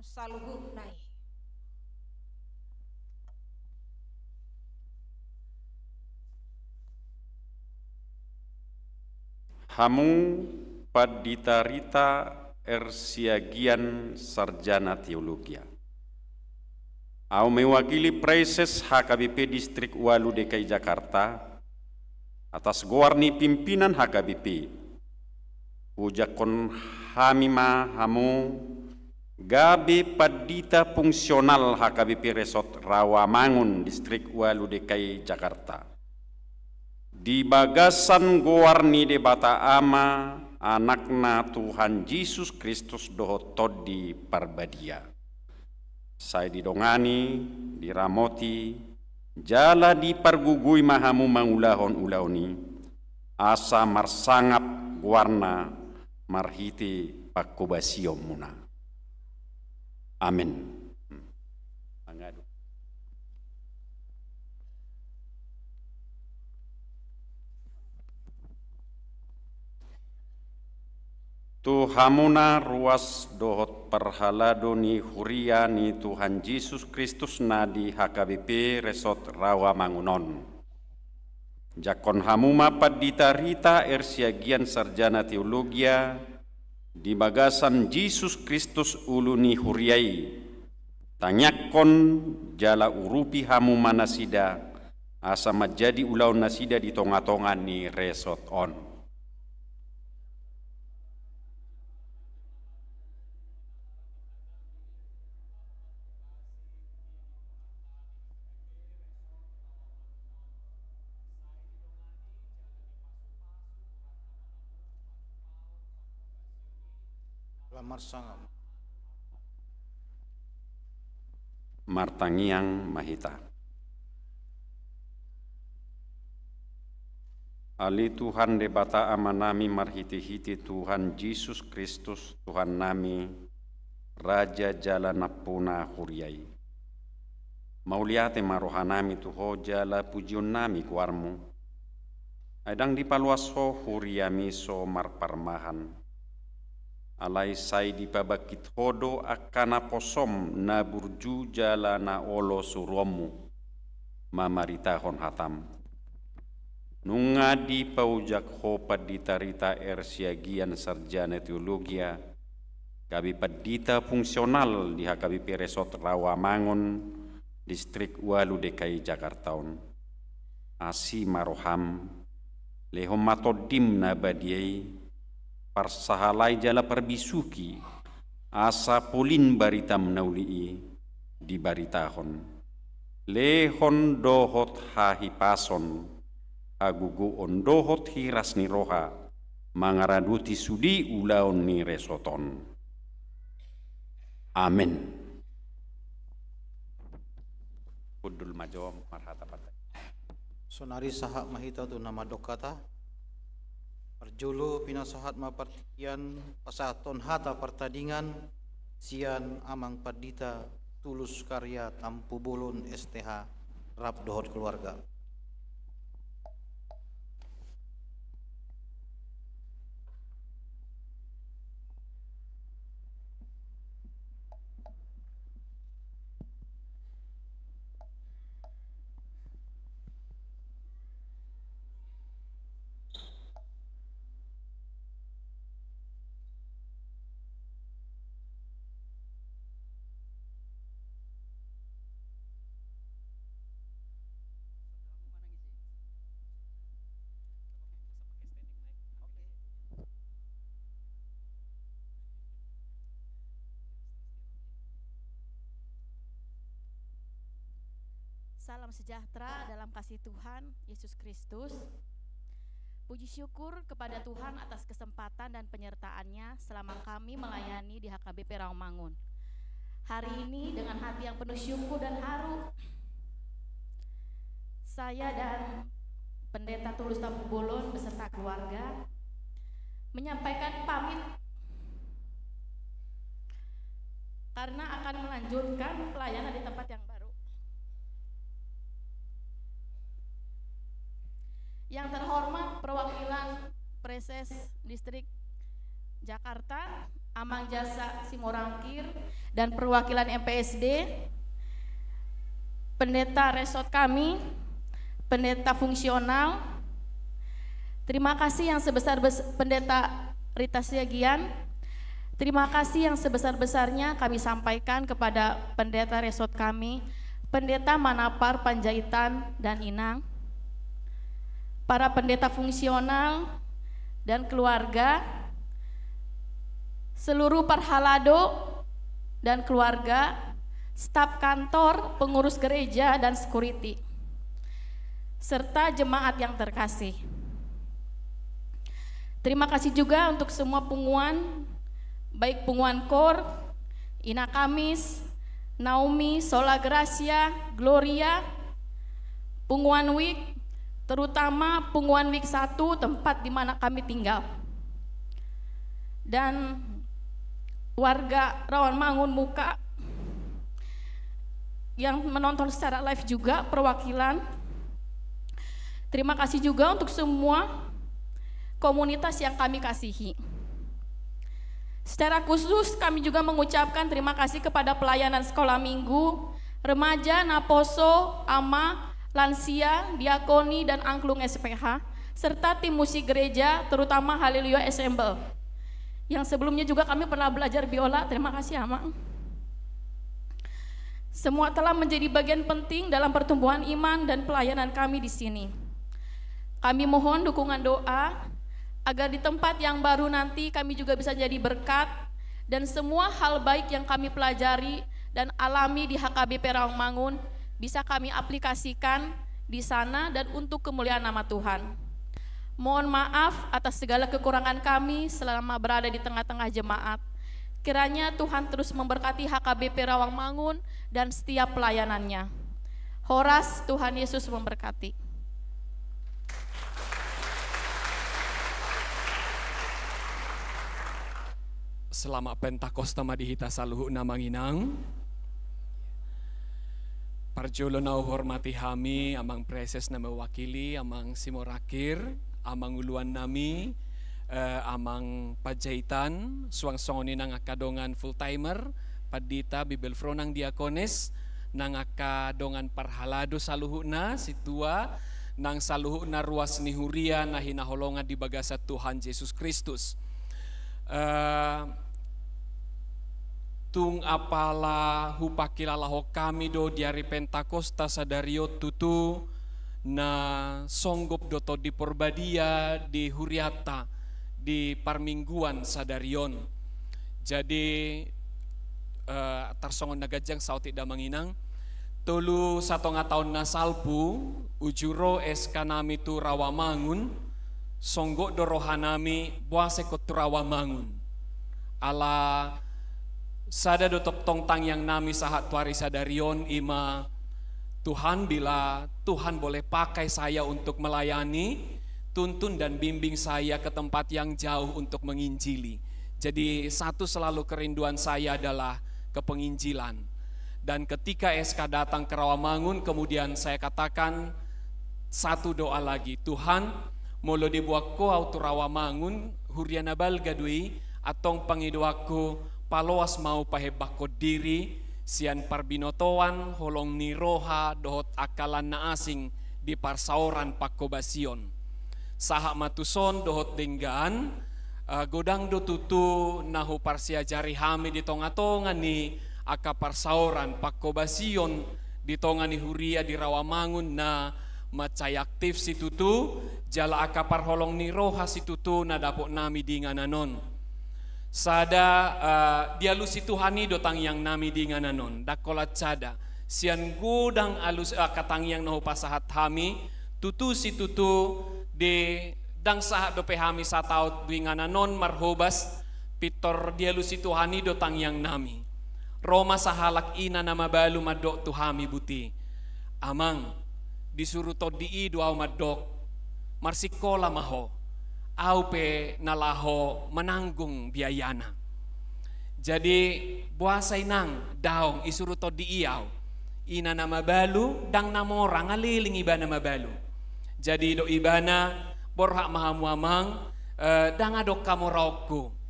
saluhutna i. Hamu Pandita Rita R. Siagian, Sarjana Teologia. Ahu mewakili Praeses H K B P Distrik Ualu D K I Jakarta, atas goar ni pimpinan H K B P, huojakhon hami ma hamu gabe pandita fungsional H K B P Resort Rawamangun, Distrik Ualu D K I Jakarta, di bagasan goar ni Debata Ama, Anakna Tuhan Jesus Kristus dohot Tondi Parbadia. Sai didongani, diramoti, jala dipargogoi ma hamu mangulahon ulaon i, asa marsangap goarna marhite panghobasionmuna. Amen. Mangadu. Tu hamuna ruas dohot parhalado ni huria ni Tuhan Jesus Kristus na di H K B P Resort Rawamangun on. Jangkon hamu ma Pandita Rita R. Siagian, Sarjana Teologia, di bagasan Jesus Kristus ulu ni huria i. Tangiangkon jala urupi hamu ma nasida, asa manjadi ulaon nasida di tonga-tonga ni resort on. Martangiang ma hita. Ale Tuhan Debata Amanami, marhite-hite Tuhan Jesus Kristus, Tuhannami, Raja jala Nampuna huria i. Mauliate ma rohanami tu Ho jala pujionnami goarmu. Ai ndang dipaloas Ho huriami so marparmahan. Alai sai dipabangkit Ho do angka naposom na burju jala na olo suruonmu mamaritahon hatam. Nunga dipaojak Ho Pandita Rita R. Siagian, Sarjana Teologia, gabe pandita fungsional di H K B P Resort Rawamangun, Distrik Ualu D K I Jakarta on. Asi ma roham, lehon ma Tondim na badia i, parsahalai jala parbisuhi, asa polin baritam na uli i dibaritahon. Lehon dohot hahipason, hagogoon dohot hiras ni roha, mangaradoti sude ulaon ni resort on. Amen. Hundul ma jo marhata parta. Sonari sahat ma hita tu na mandok hata. Parjolo pinasahat ma partingkian pasahathon hata partangiangan sian Amang Pandita Tulus Karya Tampubolon S T H rap dohot keluarga. Salam sejahtera dalam kasih Tuhan Yesus Kristus. Puji syukur kepada Tuhan atas kesempatan dan penyertaan-Nya selama kami melayani di H K B P Rawamangun. Hari ini dengan hati yang penuh syukur dan haru, saya dan Pendeta Tulus Tampubolon beserta keluarga menyampaikan pamit karena akan melanjutkan pelayanan di tempat yang baru. Yang terhormat perwakilan Praeses Distrik Jakarta, Amang Jasa Simorangkir, dan perwakilan M P S D, pendeta resort kami, pendeta fungsional. Terima kasih yang sebesar-bes-, Pendeta Rita Siagian. Terima kasih yang sebesar-besarnya kami sampaikan kepada pendeta resort kami, Pendeta Manapar Panjaitan dan Inang, para pendeta fungsional dan keluarga, seluruh parhalado dan keluarga, staf kantor, pengurus gereja, dan security, serta jemaat yang terkasih. Terima kasih juga untuk semua punguan, baik punguan Kor, Ina Kamis, Naomi, Sola Gracia, Gloria, punguan Wik, terutama punguan Wik satu, tempat di mana kami tinggal, dan warga Rawamangun Muka yang menonton secara live juga, perwakilan. Terima kasih juga untuk semua komunitas yang kami kasihi. Secara khusus, kami juga mengucapkan terima kasih kepada pelayanan sekolah minggu, remaja, naposo, ama, lansia, diakoni, dan angklung S P H, serta tim musik gereja, terutama Haleluya Ensemble, yang sebelumnya juga kami pernah belajar biola. Terima kasih, Amang. Semua telah menjadi bagian penting dalam pertumbuhan iman dan pelayanan kami di sini. Kami mohon dukungan doa agar di tempat yang baru nanti kami juga bisa jadi berkat, dan semua hal baik yang kami pelajari dan alami di H K B P Rawamangun bisa kami aplikasikan di sana dan untuk kemuliaan nama Tuhan. Mohon maaf atas segala kekurangan kami selama berada di tengah-tengah jemaat. Kiranya Tuhan terus memberkati H K B P Rawamangun dan setiap pelayanannya. Horas, Tuhan Yesus memberkati. Selamat Pentakosta ma di hita saluhutna, Amang Inang. Parjolo na huhormati hami Amang Praeses na mewakili, Amang Simorangkir, Amang Uluan nami, eh, Amang Panjaitan, suang songon i nang angka dongan full timer, pandita, bibelvrouw nang diakones, nang angka dongan parhalado saluhutna, sintua, nang saluhutna ruas ni huria na hinaholongan di bagasan Tuhan Jesus Kristus. Eh, tung apala hupangkilalahon hami do di ari Pentakosta sadari on tutu na songgop do Tondi Porbadia di hurianta di parmingguan sadari on. Jadi, eh, tarsongon na ganjang saotik da, Amang Inang. Tolu satonga taon na salpu, uju ro S K nami tu Rawamangun, songgop do roha nami boasa ingkon tu Rawamangun. Ala sada do tongtong tangiang nami sahat tu ari sadari on, i ma, Tuhan, bila Tuhan boleh pakai saya untuk melayani, tuntun dan bimbing saya ke tempat yang jauh untuk menginjili. Jadi, satu selalu kerinduan saya adalah ke penginjilan. Dan ketika S K datang ke Rawamangun, kemudian saya katakan satu doa lagi, "Tuhan, molo diboan Ho au tu Rawamangun, huria na balga do i, antong pangidoanku, paloas ma au pahembangkon diri sian parbinotoan, holong ni roha dohot angka lan na asing di parsaoran panghobasion." Sahat ma tuson dohot denggan, eh, godang do tutu na huparsiajari hami di tongatonga ni angka parsaoran panghobasion di tonga ni huria di Rawamangun na mansai aktif situtu, jala angka parholong ni roha situtu na dapot nami di inganan on. Sada, eh, dialusi Tuhan i do tangiang nami di inganan on, ndang holan sada. Sian godang alus, eh, angka tangiang na hupasahat hami, tutu situtu di, ndang sahat dope hami sataon di inganan on marhobas, pintor dialusi Tuhan i do tangiang nami. Ro ma sahalak ina na mabalu mandok tu hami buti, "Amang, disuru Tondi i do au mandok, marsikola ma ho, au pe na laho mananggung biayana." Jadi, boasa inang daong isuru Tondi i au? Ina na mabalu, ndang na mora, nga leleng ibana mabalu. Jadi, didok ibana, "Borhat ma hamu, Amang, eh, ndang adong hamoraonku.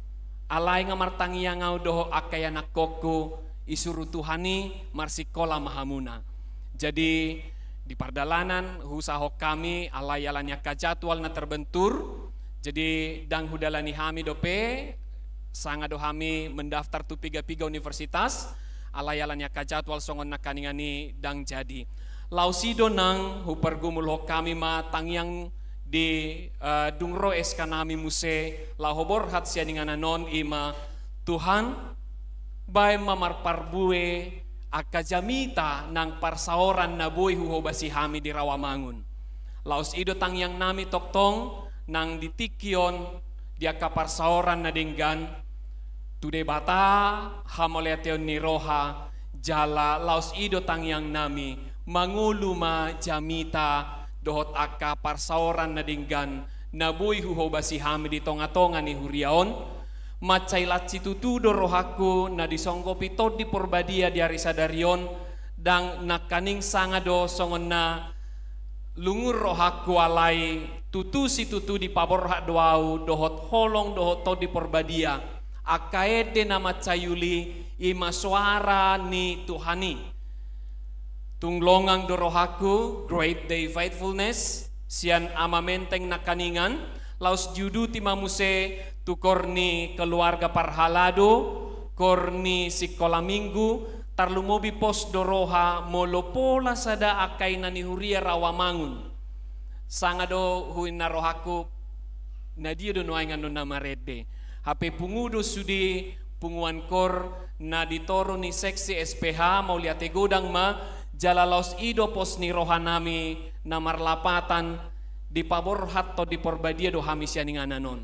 Alai nga martangiang ahu dohot angka ianakhonku, isuru Tuhan i, marsikola ma hamuna. Jadi, di pardalanan, huusahahon hami, alai ala ni angka jadwal na terbentur. Jadi, ndang hudalani hami dope, sanga do hami mendaftar tu piga-piga universitas, alai ala ni angka jadwal songon nangkaningan i ndang jadi. Laos i do nang hupargumulhon hami ma tangiang di, eh, dung ro S K nami muse, laho borhat sian inganan on, i ma, Tuhan, baen ma marparbue angka jamita nang parsaoran na boi huhobasi hami di Rawamangun. Laos i do tangiang nami tongtong nang di tingki on di angka parsaoran na denggan, tu Debata hamauliateon ni roha, jala laos i do tangiang nami, mangolu ma jamita dohot angka parsaoran na denggan na boi huhobasi hami di tonga-tonga ni huria on. Mansai las situtu do rohangku na disonggopi Tondi Porbadia di ari sadari on, ndang nangkaning sanga do songon na lungun rohangku, alai tutu situtu dipaborhat do ahu dohot holong dohot Tondi Porbadia, angka ende na mansai uli, i ma soara ni Tuhan i. Tung longang do rohangku, Great Day Faithfulness, sian Ama Menteng nangkaningan, laos diuduti ma muse tu koor ni keluarga parhalado, koor ni sikola minggu, tarlumobi pos do roha molo pola sada angka ina ni huria Rawamangun. Sanga do huinna rohangku, na dia do nuaeng annon na marende. Hape pungu do sude punguan koor na di toru ni seksi S P H, mauliate godang ma, jala laos i do pos ni roha nami na marlapatan, dipaborhat Tondi Porbadia do hami sian inganan on.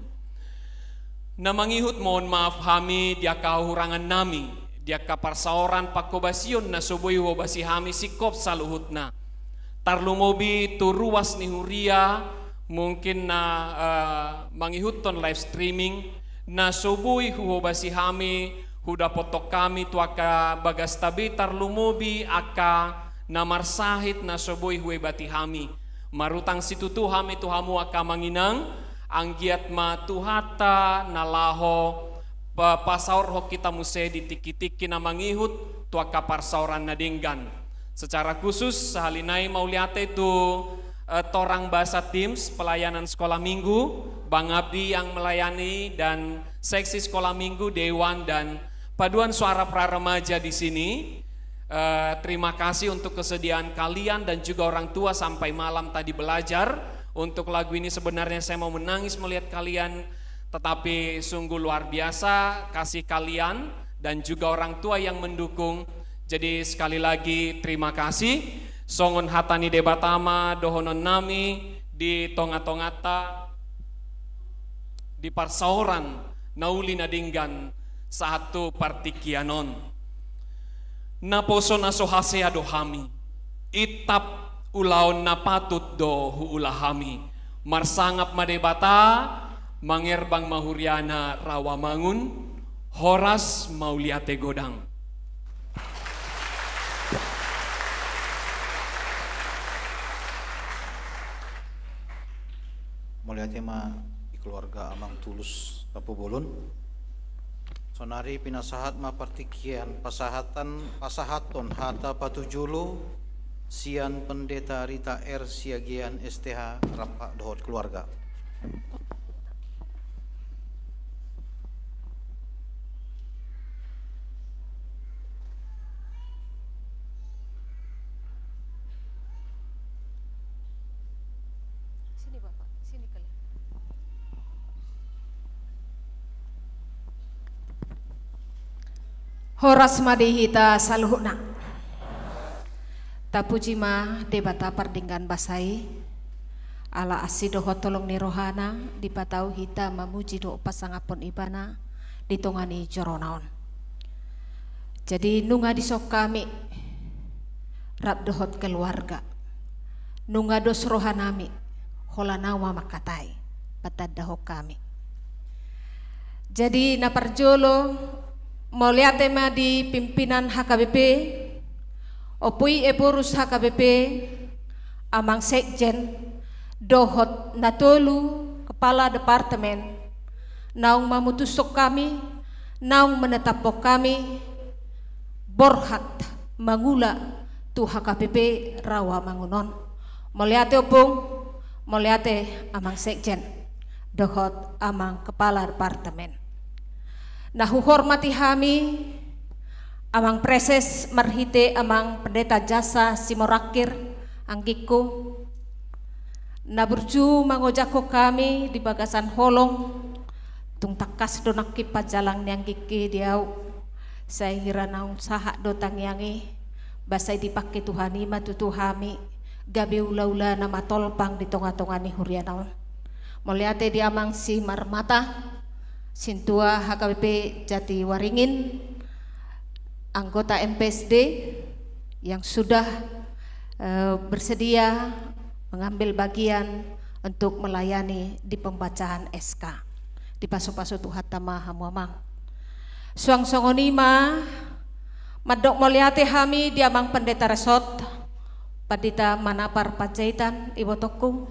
Na mangihut mohon maaf hami di angka hahurangan nami, di angka parsaoran panghobasion na so boi huhobasi hami singkop saluhutna. Tarlumobi tu ruas ni huria, mungkin na, eh, mangihuthon live streaming, na so boi huhobasi hami, hudapothon hami tu angka bagasta be, tarlumobi angka na marsahit na so boi huebati hami. Marutang situtu hami tu hamu angka amang inang, anggiat ma Tuhanta na laho pa-, pasaorhon hita muse di tingki-tingki na mangihut tu angka parsaoran na denggan. Secara khusus, sahali nai mauliate tu, eh, torang basa teams pelayanan sekolah minggu, Bang Abdi yang melayani, dan seksi sekolah minggu, Dewan, dan paduan suara pra remaja di sini. Eh, terima kasih untuk kesediaan kalian dan juga orang tua sampai malam tadi belajar. Untuk lagu ini sebenarnya saya mau menangis melihat kalian, tetapi sungguh luar biasa kasih kalian dan juga orang tua yang mendukung. Jadi sekali lagi terima kasih. Songon hata ni Debata ma dohonon nami di tonga-tonganta, di parsaoran na uli na denggan sahat tu partingkian on. Naposo na so hasea do hami, intap ulaon na patut do huula hami. Marsangap ma Debata, mangerbang ma huriana Rawamangun, horas mauliate godang. Mauliate ma di keluarga Amang Tulus Tampubolon. Saonari pinasahat ma partingkian pasahatan, pasahathon hata patujolo sian Pendeta Rita R Siagian S T H rap dohot keluarga. Sini, Bapak. Sini kalian. Horas ma di hita saluhutna. Tapuji ma Debata pardenggan basa i, ala asi dohot holong ni rohana, dipatau hita mamuji dohot pasangaphon ibana di tonga ni jorona on. Jadi nunga dison hami rap dohot keluarga. Nunga dos rohanami, holan ahu ma mangkatai, patandahon hami. Jadi na parjolo, mauliate ma di pimpinan H K B P, Ompu i Ephorus H K B P, Amang Sekjen, dohot na tolu kepala departemen, naung mamutushon hami naung menetaphon hami borhat mangula tu H K P P Rawamangun on. Mauliate Ompung, mauliate Amang Sekjen dohot Amang Kepala Departemen. Na huhormati hami Amang Praeses marhite Amang Pendeta Jasa Simorangkir, anggingku, na burju mangojakhon hami di bagasan holong. Tung tangkas do nangkin panjalang ni anggingki di ahu, sai hira naung sahat do tangiang i, ba sai dipangke Tuhan i ma tutu hami gabe ulaula na matolpang di tongatonga ni huriana on. Mauliate di Amang Simarmata, Sintua H K P P Jatiwaringin, anggota M P S D yang sudah, eh, bersedia mengambil bagian untuk melayani di pembacaan S K. Dipasupasu Tuhanta ma hamu, Amang. Suang songon i ma, mandok mauliate hami di Amang Pendeta Resort, Pandita Manapar Panjaitan, ibotongku,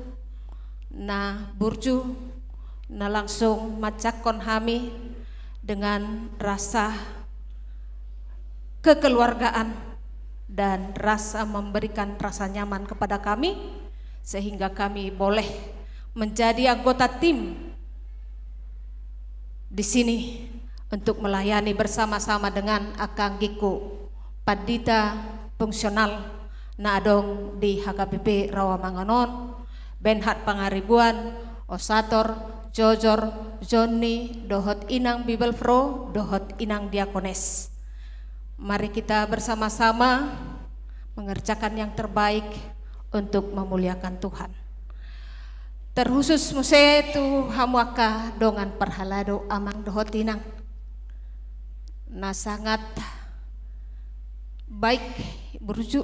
na burju, na langsung manjangkon hami dengan rasa kekeluargaan dan rasa memberikan rasa nyaman kepada kami, sehingga kami boleh menjadi anggota tim di sini untuk melayani bersama-sama dengan angka anggingku pandita fungsional na adong di H K P P Rawamangun on, Benhat Pangaribuan, Osator, Jojor, Jonni, dohot Inang Bibelvrouw, dohot Inang Diakones. Mari kita bersama-sama mengerjakan yang terbaik untuk memuliakan Tuhan. Terkhusus muse tu hamu angka dongan parhalado, Amang dohot Inang, na sangat baik, burju,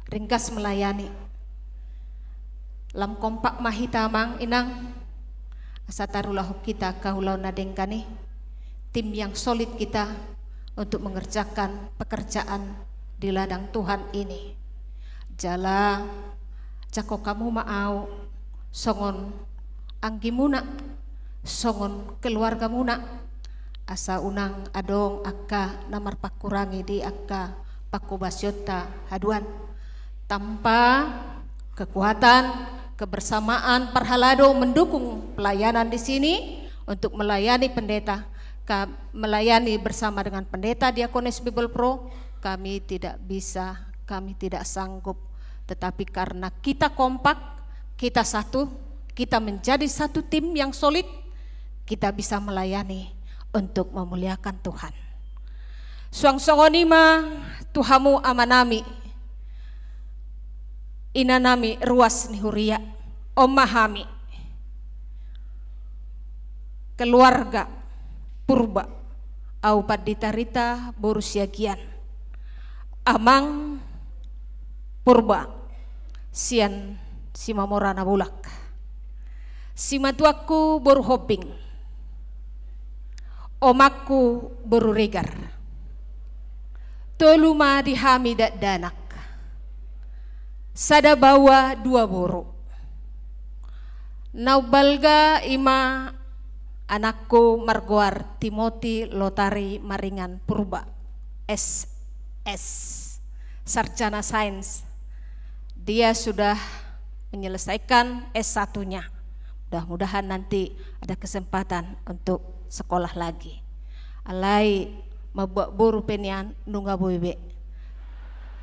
ringgas melayani. Lam kompak ma hita, Amang, Inang, asa tarulahon hita angka ulaon na denggan i, tim yang solid kita untuk mengerjakan pekerjaan di ladang Tuhan ini. Jala jangkon hamu ma ahu songon anggimuna, songon keluargamuna, asa unang adong angka na marpangkurangi di angka pangkobasionta haduan. Tanpa kekuatan, kebersamaan parhalado mendukung pelayanan di sini untuk melayani pendeta, ka-, melayani bersama dengan pendeta, Diakones, Bibelvrouw, kami tidak bisa, kami tidak sanggup. Tetapi karena kita kompak, kita satu, kita menjadi satu tim yang solid, kita bisa melayani untuk memuliakan Tuhan. Suang songon i ma tu hamu amanami, inanami, ruas ni huria, on ma hami, keluarga Purba, ahu Pandita Rita boru Siagian, Amang Purba sian Simamora na bulak, simatuangku boru Hombing, omangku boru Regar. Tolu ma di hami dakdanak, sada baoa dua boru. Na umbalga i ma anakku margoar Timothy Lotari Maringan Purba, S S, sarjana sains. Dia sudah menyelesaikan S satu-nya. Mudah-mudahan nanti ada kesempatan untuk sekolah lagi. Alai mambuat boru pe nian nunga boi be.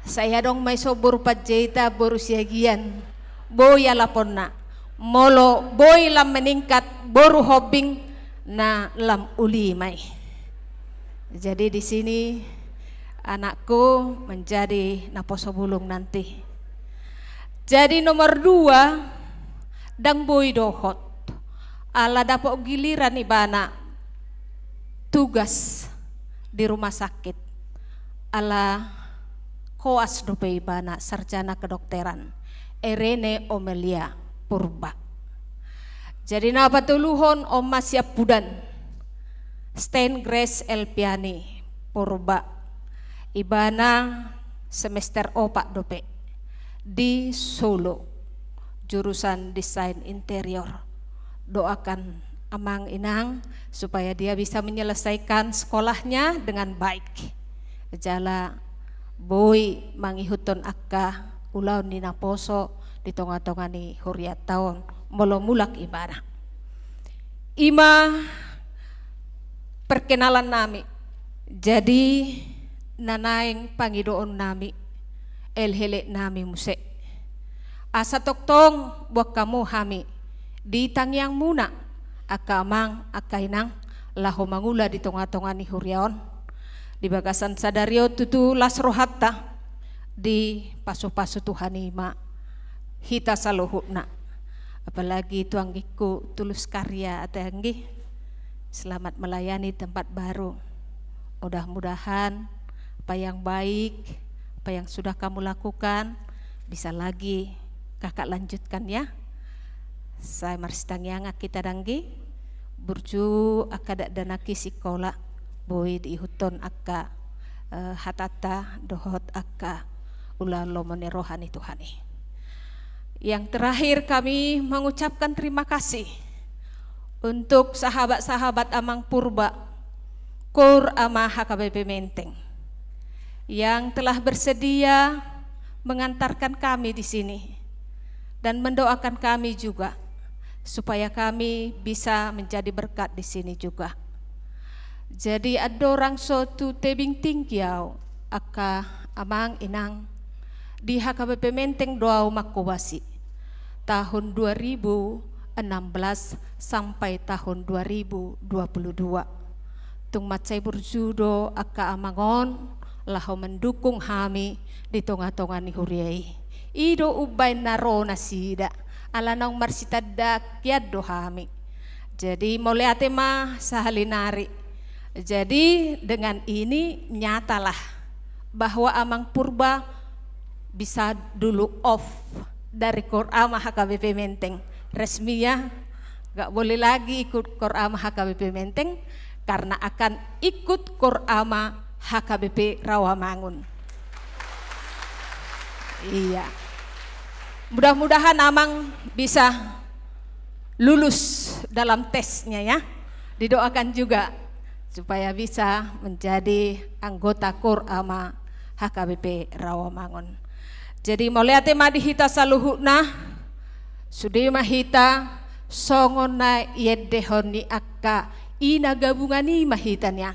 Sai adong ma i so boru Panjaitan, boru Siagian, boi alaponna. Molo boi lam meningkat boru Hombing, na lam uli ma i. Jadi di sini anakku menjadi naposo bulung nanti. Jadi nomor dua, ndang boi dohot, ala dapot giliran ibana tugas di rumah sakit, ala koas dope ibana, sarjana kedokteran, Irene Omelia Purba. Jadi na patoluhon on ma siampudan, Sten Grace Elpiani Purba. Ibana semester opat dope di Solo, jurusan desain interior. Doakan Amang Inang, supaya dia bisa menyelesaikan sekolahnya dengan baik. Jala boi mangihuthon angka ulaon ni naposo di tonga-tonga ni hurianta on, molo mulak ibana. I ma perkenalan nami. Jadi, na naeng pangidoon nami, elek-elek nami muse. Asa tongtong boan hamu hami di tangiangmuna, angka amang, angka inang, laho mangula di tonga-tonga ni huria on. Di bagasan sadari on tutu las rohanta, dipasupasu Tuhan i ma hita saluhutna. Apalagi tu anggingku Tulus Karya, ate anggi. Selamat melayani tempat baru. Mudah-mudahan apa yang baik, apa yang sudah kamu lakukan, bisa lagi kakak lanjutkan ya. Sai marsitangiangan hita da anggi, burju angka dakdanak i sikola, boi diihuthon angka, eh, hatanta dohot angka ulaon lomo ni roha ni Tuhan i. Yang terakhir, kami mengucapkan terima kasih untuk sahabat-sahabat Amang Purba, Koor Ama H K B P Menteng, yang telah bersedia mengantarkan kami di sini dan mendoakan kami juga supaya kami bisa menjadi berkat di sini juga. Jadi, andorang so tu tebing tingki au, angka amang inang, di H K B P Menteng do au manghobasi tahun dua ribu enam belas sampai tahun dua ribu dua puluh dua. Tung mansai burju do angka amang on laho mendukung hami di tonga-tonga ni huria i. I do umbahen na ro nasida, ala naung marsitanda hian do hami. Jadi, mauliate ma sahali nari. Jadi, dengan ini nyatalah bahwa Amang Purba bisa dulu off dari Koor Ama H K B P Menteng. Resmi ya, nggak boleh lagi ikut Koor Ama H K B P Menteng, karena akan ikut Koor Ama H K B P Rawamangun. Iya. Mudah-mudahan Amang bisa lulus dalam tesnya ya. Didoakan juga supaya bisa menjadi anggota Koor Ama H K B P Rawamangun. Jadi, mauliate ma di hita saluhutna, sude ma hita songon na iendehon ni angka ina gabungan i ma hita nian.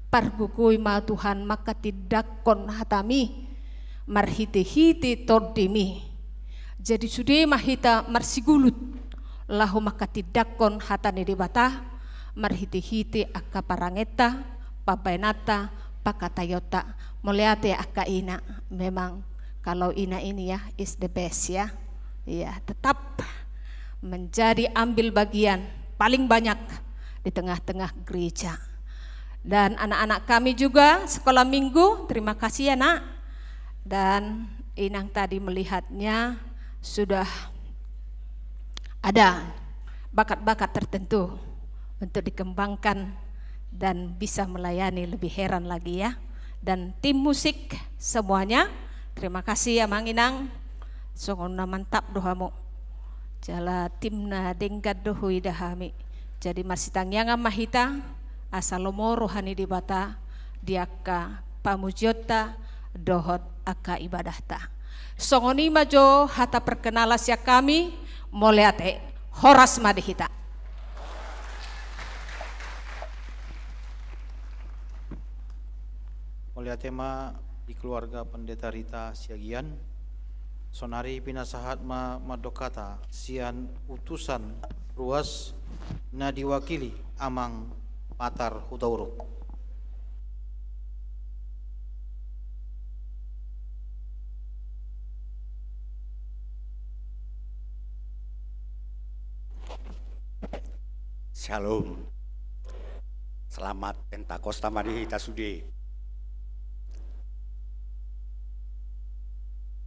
Pargogoi ma Tuhan manghatindanghon hatami marhite-hite tondimi. Jadi, sude ma hita marsigulut laho manghatindanghon hata ni Debata marhite-hite angka parangenta, pambahenanta, pangkataionta. Mauliate angka ina, memang kalau ina ini ya is the best ya. Iya, tetap menjadi ambil bagian paling banyak di tengah-tengah gereja. Dan anak-anak kami juga sekolah minggu, terima kasih ya, Nak. Dan Inang tadi melihatnya sudah ada bakat-bakat tertentu untuk dikembangkan dan bisa melayani lebih heran lagi ya. Dan tim musik semuanya, terima kasih Amang Inang, songon na mantap do hamu. Jala tim na denggan do huida hami. Jadi marsitangiangan ma hita, asa lomo roha ni Debata di angka pamujionta dohot angka ibadahta. Songon i ma jo hata perkenalan sian hami, mauliate, horas ma di hita. Mauliate ma di keluarga Pendeta Rita Siagian. Sonari pinasahat ma mandok hata sian utusan ruas na diwakili Amang Patar Hutauruk. Shalom. Selamat Pentakosta ma di hita sude.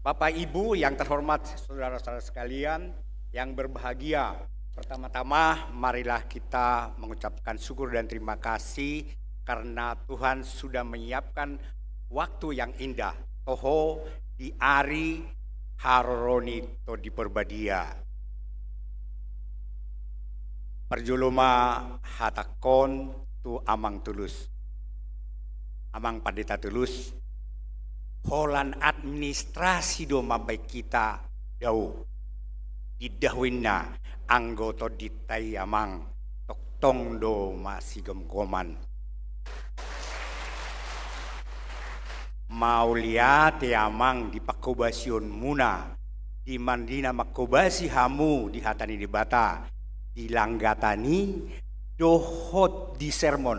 Bapak Ibu yang terhormat, saudara-saudara sekalian yang berbahagia, pertama-tama marilah kita mengucapkan syukur dan terima kasih karena Tuhan sudah menyiapkan waktu yang indah, toho di ari haroro ni Tondi Parbadia. Parjolo ma hatangkon tu Amang Tulus. Amang Pandita Tulus, holan administrasi do mambaen hita dao. Di dao inna anggo tondinta i Amang, tongtong do masigomgoman. Mauliate Amang di panghobasionmuna, di mandina manghobasi hamu di hata ni Debata, di langgatan i dohot di sermon.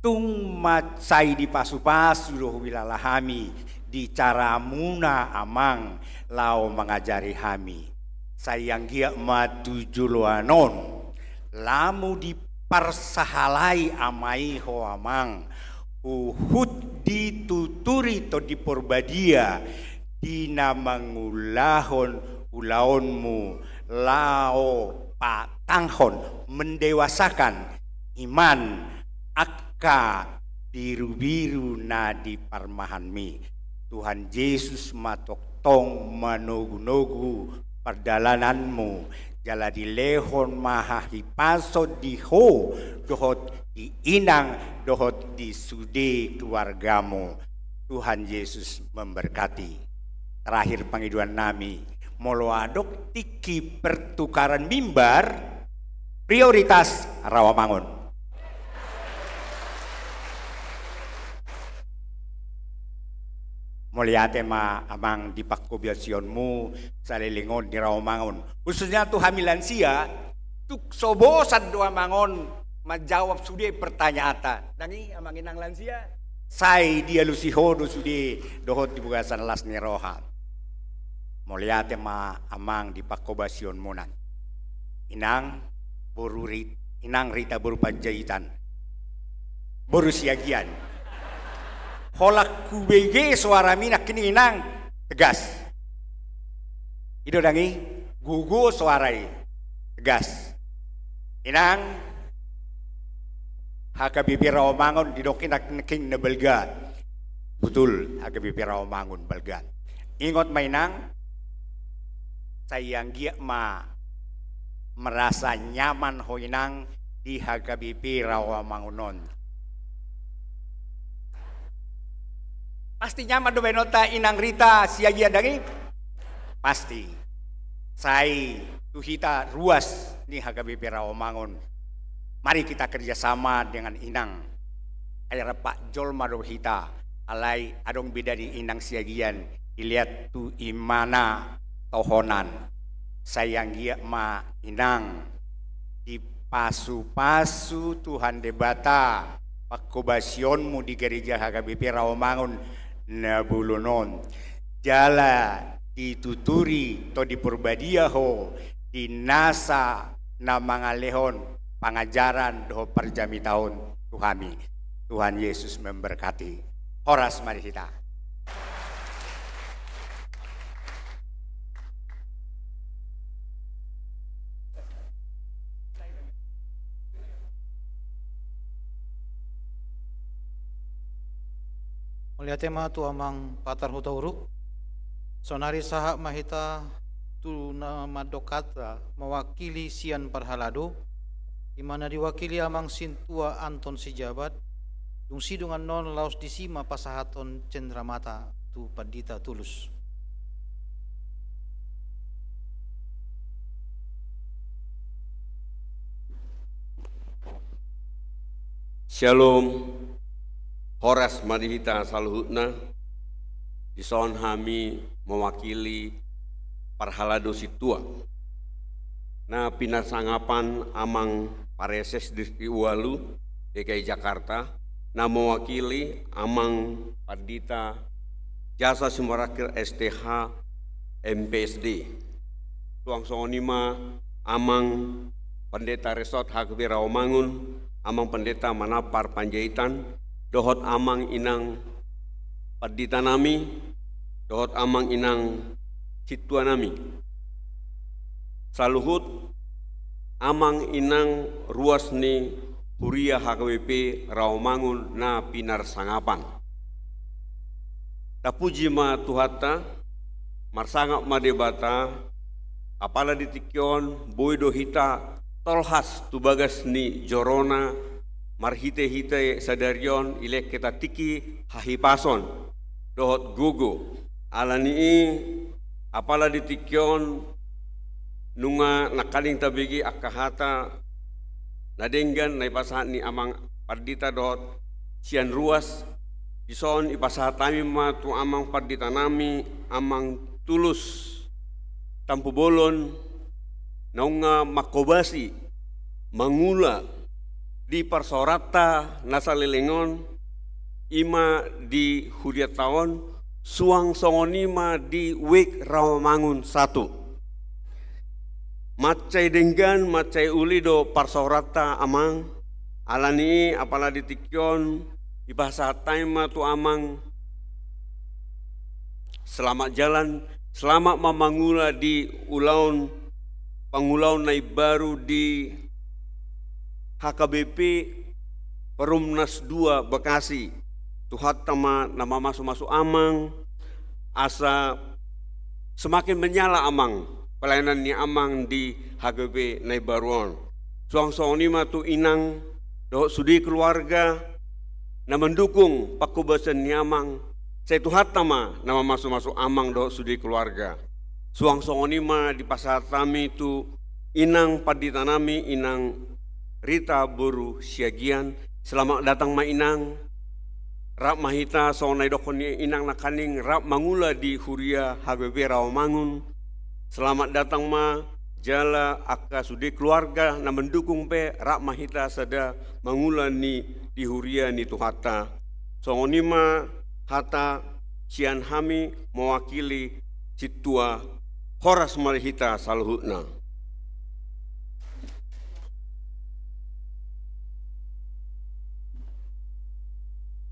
Tung mansai dipasupasu do huhilala hami di caramuna Amang laho mangajari hami. Sai anggiat ma tu joloan on, lamu diparsahalai Ama i ho Amang, huhut dituturi Tondi Porbadia di na mangulahon ulaonmu, laho patanghon, mendewasakan iman angka birubiru na di parmahanmi. Tuhan Jesus ma tongtong manogunogu pardalananmu, jala dilehon ma hahipason di ho dohot di inang dohot di sude keluargamu. Tuhan Jesus memberkati. Terakhir pangidoan nami, molo adong tingki pertukaran mimbar, prioritas Rawamangun. Mauliate ma Amang di panghobasionmu saleleng on di Rawamangun. Khususnya tu hami lansia, tung so bosan do Amang on manjawab sude pertanyaanta. Dang i Amang Inang lansia, sai dialusi ho do sude dohot di bagasan las ni roha. Mauliate ma Amang di panghobasionmuna. Inang, boru Ri-, Inang Rita boru Panjaitan, boru Siagian. Holan hubege suarami nangkin Inang, tegas. I do dang i, gogo suara i, tegas. Inang, H K B P Rawamangun didok Inang nangkin na balga. Betul, H K B P Rawamangun balga. Ingot ma Inang, sai anggiat ma merasa nyaman ho Inang di H K B P Rawamangun on. Pasti nyaman do baenonta Inang Rita Siagian dang i? Pasti. Sai tu hita ruas ni H K B P Rawamangun, mari kita kerjasama dengan Inang. Ai rap jolma do hita, alai adong beda ni Inang Siagian, dilehon tu imana tohonan. Sai anggiat ma Inang dipasupasu Tuhan Debata panghobasionmu di gereja H K B P Rawamangun na bolon on. Jala dituturi Tondi Porbadia ho di nasa na mangalehon pangajaran dohot parjamita on tu hami. Tuhan Yesus memberkati. Horas ma di hita. Mauliate ma tu Amang Patar Hutauruk. Saonari sahat ma hita tu na mandok hata mewakili sian parhalado, di mana diwakili Amang Sintua Anton Sijabat, dung sidung annon laos disi ma pasahathon cenderamata tu Pandita Tulus. Syalom. Horas ma di hita saluhutna. Dison hami mewakili parhalado sintua na pinarsangapan Amang Pareses Distrik Ualu D K I Jakarta, na mewakili Amang Pandita Jasa Simorangkir S T H M P S D. Suang songon i ma Amang Pandita Resort H K B Rawamangun, Amang Pandita Manampar Panjaitan, dohot Amang Inang Pandita nami, dohot Amang Inang Sintua nami. Saluhut Amang Inang ruas ni Huria H K B P Rawamangun na pinarsangapan. Tapuji ma Tuhanta, marsangap ma Debata, apala di tingki on boi do hita tolhas tu bagas ni jorona, marhitehite sadari on dilehon hita tingki hahipason dohot gogo. Alani i, apala di tingki on nunga nangkaning tabege angka hata na denggan na dipasahat ni amang pandita dohot sian ruas, dison dipasahat hami ma tu amang pandita nami, amang Tulus Tampubolon, na nunga mangkobasi mangula di parsaoranta na saleleng on, i ma di hurianta on, suang songon i ma di WIK Rawamangun satu. Mansai denggan, mansai uli do parsaoranta amang, alani i apala di tingki on dipasahat hami ma tu amang selamat jalan, selamat ma mangula di ulaon, pangulaon na imbaru di HKBP Perumnas dua Bekasi. Tuhanta ma na mamasumasu amang, asa semakin menyala amang, pelayanan ni amang di HKBP na imbaru on. Suang songon i ma tu inang dohot sude keluarga na mandukung pangkobasan ni amang, sai Tuhanta ma na mamasumasu amang dohot sude keluarga. Suang songon i ma dipasahat hami tu inang pandita nami, inang Rita boru Siagian. Selamat datang ma inang. Rap ma hita songon na didokkon ni inang nangkaning, rap mangula di huria HKBP Rawamangun. Selamat datang ma, jala angka sude keluarga na mandukung pe, rap ma hita sada mangula ni di huria ni Tuhanta. Songon i ma hata sian hami mewakili sintua. Horas ma di hita saluhutna.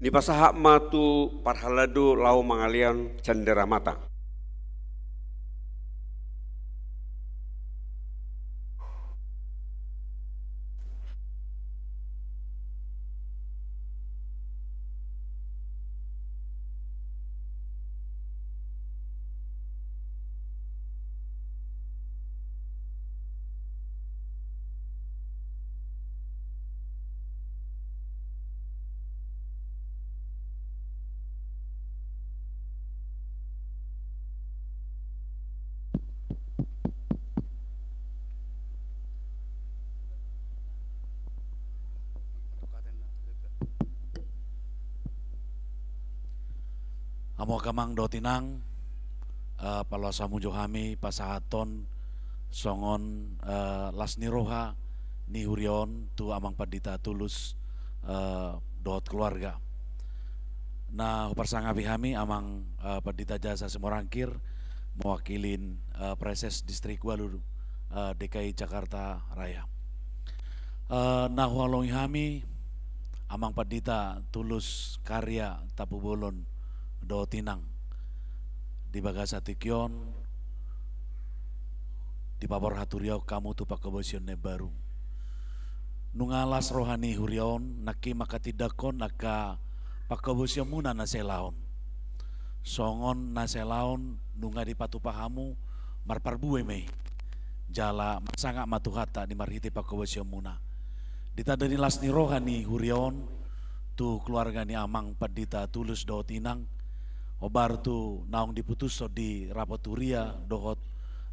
Dipasahat ma tu parhalado laho mangalehon cenderamata. Hamu angka amang dohot inang, eh, paloas hamu jo hami pasahathon songon, eh, las ni roha ni huria on tu amang pandita Tulus, eh, dohot keluarga. Na huparsangapi hami amang, eh, pandita Jasa Simorangkir, mewakili, eh, Praeses Distrik Walu, eh, DKI Jakarta Raya. Eh, na huhalongi hami amang pandita Tulus Karya Tampubolon dohot inang, di bagasan tingki on dipaborhat huriaon hamu tu pangkobasion na imbaru. Nunga las roha ni huria on nangkin manghatindanghon angka pangkobasionmuna na salaon. Songon na salaon nunga dipatupa hamu marparbue ma i. Jala marsangap ma Tuhanta di marhite pangkobasionmuna. Di tanda ni las ni roha ni huria on tu keluarga ni amang pandita Tulus dohot inang, hombar tu naung diputushon di rapot huria dohot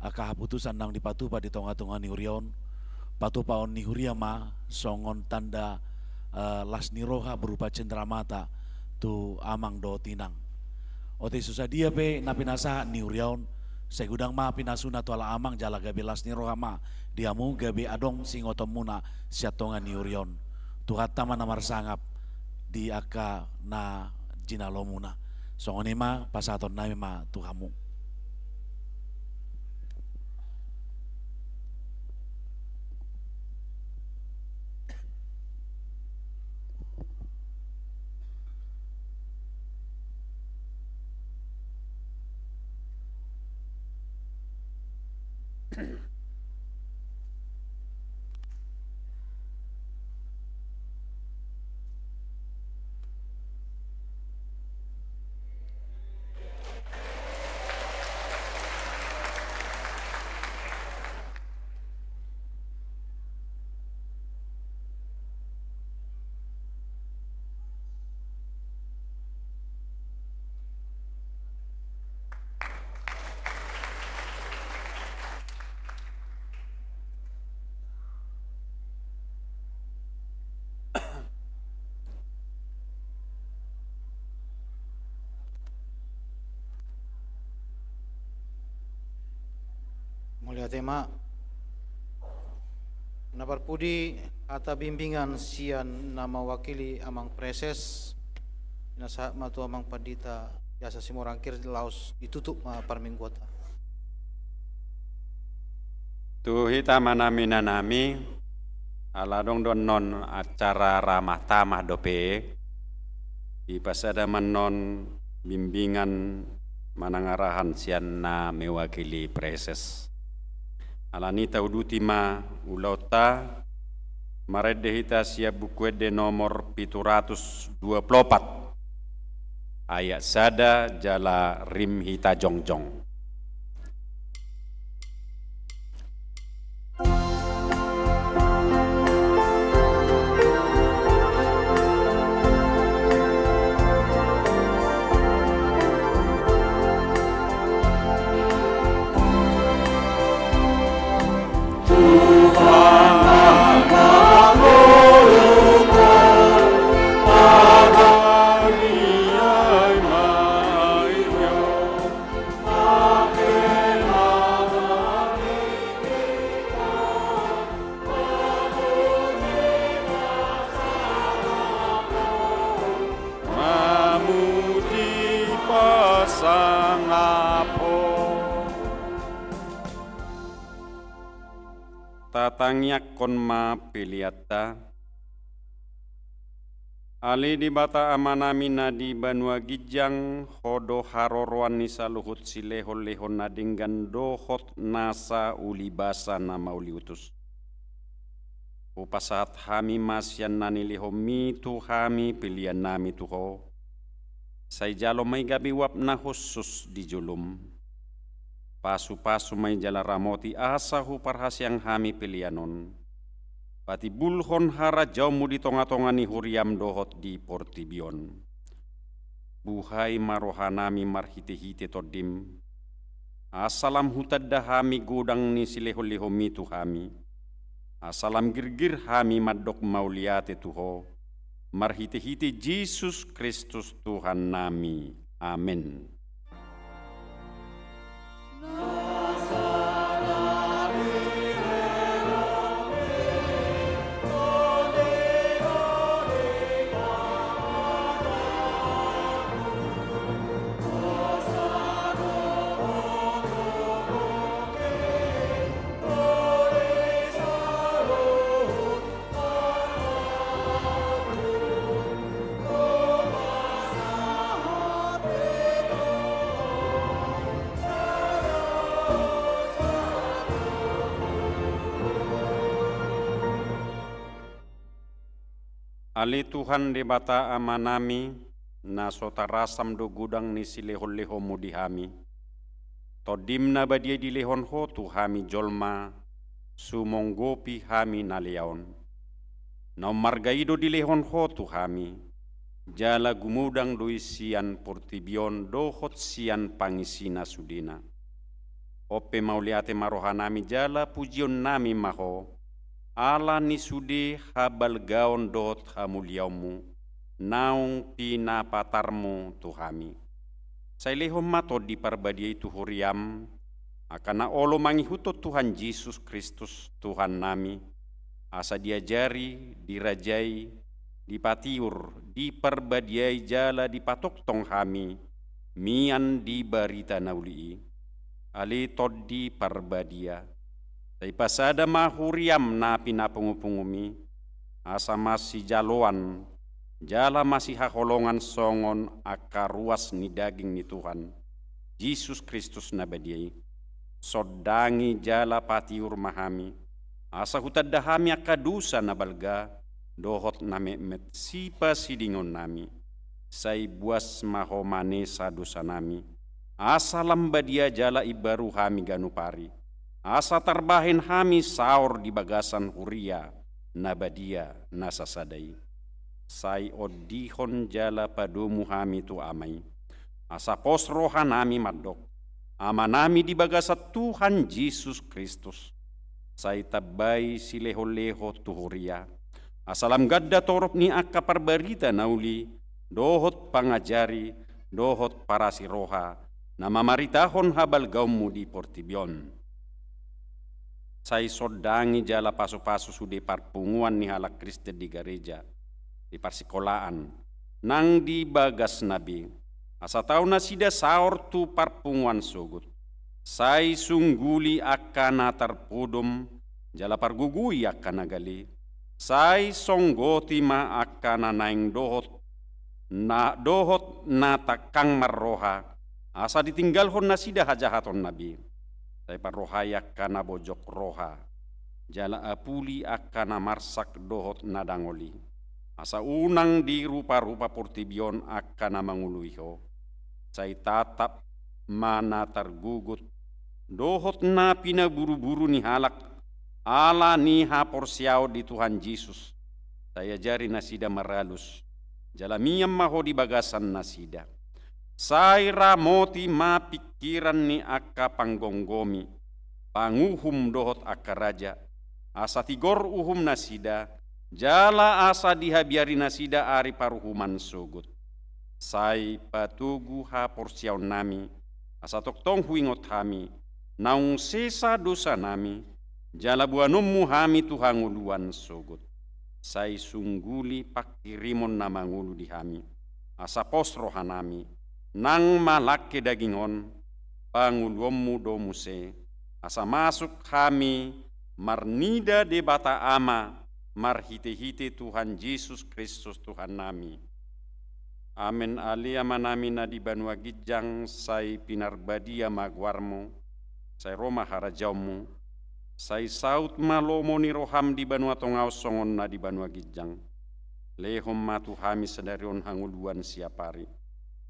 angka haputusan naung dipatupa di tongatonga ni huria on, patupaon ni huria ma songon tanda, eh, las ni roha berupa cenderamata tu amang dohot inang. Otik so sadia pe na pinasahat ni huria on, sai godang ma pinasuna tu halak amang jala gabe las ni roha ma di hamu, gabe adong siingotonmuna sian tonga ni huria on. Tuhanta ma na marsangap di angka na jinalomuna. Songon i ma pasahatonnami ma tu hamu. Mauliate ma. Na parpudi, hata bimbingan sian na mewakili Amang Praeses, na sahat ma tu Amang Pandita Yasa Simorangkir, laos ditutup ma parmingguonta. Tu hita ma nami na nami, ala adong do annon acara ramah tamah dope, dipasada ma annon bimbingan manang arahan sian na mewakili Praeses. Alani i tauduti ma ulaonta, marende hita sian Buku Ende nomor pitu ratus dua pulu opat, ayat sada jala rim hita jongjong. Mamuji pasangap Ho. Tatangiangkon ma peleanta. Ale Debata Amanami na di banua ginjang, Ho do haroroan ni saluhut silehonlehon na denggan dohot nasa ulibasa na mauliutus. Hupasahat hami ma sian na nilehonMi tu hami peleannami tu Ho. Sai jalo ma i gabe uap na hushus di jolom. Pasupasu ma i jala ramoti asa huparhaseang hami pelean on. Patimbulhon harajaonMu di tongatonga ni huriaM dohot di portibi on. Buhai ma rohanami marhitehite TondiM, asa lam hutanda hami godang ni silehonlehonMi tu hami, asa lam girgir hami mandok mauliate tu Ho, marhitehite Jesus Kristus Tuhannami. Amen. Ale Tuhan Debata Amanami, na so tarasam do godang ni silehonlehonMu di hami. TondiM na badia i dilehon Ho tu hami jolma, sumonggopi hami na lea on. Na ummarga i do dilehon Ho tu hami, jala gumodang do i sian portibi on dohot sian pangisina sudena. On pe mauliate ma rohanami jala pujionnami ma Ho, ala ni sude habalgaon dohot hamuliaonMu, naung pinapatarMu tu hami. Sai lehon ma Tondi Parbadia i tu huriaM, angka na olo mangihuthon Tuhan Jesus Kristus, Tuhannami, asa diajari, dirajai, dipatiur, diparbadiai jala dipatongtong hami, mian di barita na uli i. Ale Tondi Parbadia, sai pasada ma huriaM na pinapungupunguMi, asa masijaloan, jala masihaholongan songon angka ruas ni daging ni Tuhan, Jesus Kristus na badia i. Sondangi jala patiur ma hami, asa hutanda hami angka dosa na balga, dohot na metmet sipasidingonnami. Sai buas ma Ho manesa dosanami, asa lam badia jala imbaru hami ganup ari, asa tarbahen hami saor di bagasan huria na badia na sasada i. Sai ondihon jala padomu hami tu Ama i, asa pos rohanami mandok, Amanami di bagasan Tuhan Jesus Kristus, sai tambai silehonlehon tu huria, asa lam ganda torop ni angka parbarita na uli, dohot pangajari, dohot parasiroha, na mamaritahon habalgaonMu di portibi on. sai sondangi jala pasupasu sude parpunguan ni halak Kristen di gareja, di parsikolaan, nang di bagasna be. Asa tau nasida saor tu parpunguan sogot. Sai sungguli angka na tarpodom, jala pargogoi angka na gale. Sai songgoti ma angka na naeng dohot, na dohot na tangkang marroha, asa ditinggalhon nasida hajahatonna be. Sai parrohai angka na bojok roha, jala apuli angka na marsak dohot na dangol i. Asa unang diruparupa portibi on angka na mangoloi Ho. Sai tatap ma na targogot dohot na pinaburuburu ni halak ala ni haporseaon di Tuhan Jesus. Sai ajari nasida maralus, jala mian ma Ho di bagasan nasida. Sai ramoti ma pingkiran ni angka panggomgomi, panguhum dohot angka raja, asa tigor uhum nasida, jala asa dihabiari nasida ari paruhuman sogot. Sai patogu haporseaonnami, asa tongtong huingot hami, naung sesa dosanami, jala boanonmu hami tu hangoluan sogot. Sai sungguli pangkirimon na mangolu di hami, asa pos rohanami, nang malangke daging on, pangoluonmu do muse, asa masuk hami marnida Debata Ama, marhitehite Tuhan Jesus Kristus Tuhannami. Amen. Ale Amanami na di banua ginjang, sai pinarbadia ma goarmu, sai ro ma harajaonmu, sai saut ma lomo ni roham di banua tonga on songon na di banua ginjang. Lehon ma tu hami sadari on hangoluan siapari.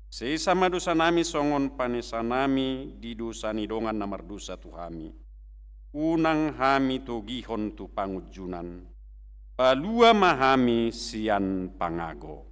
Sesa ma dosanami songon panesanami di dosa ni dongan na mardosa tu hami. Unang hami togihon tu pangunjunan. Palua ma hami sian pangago.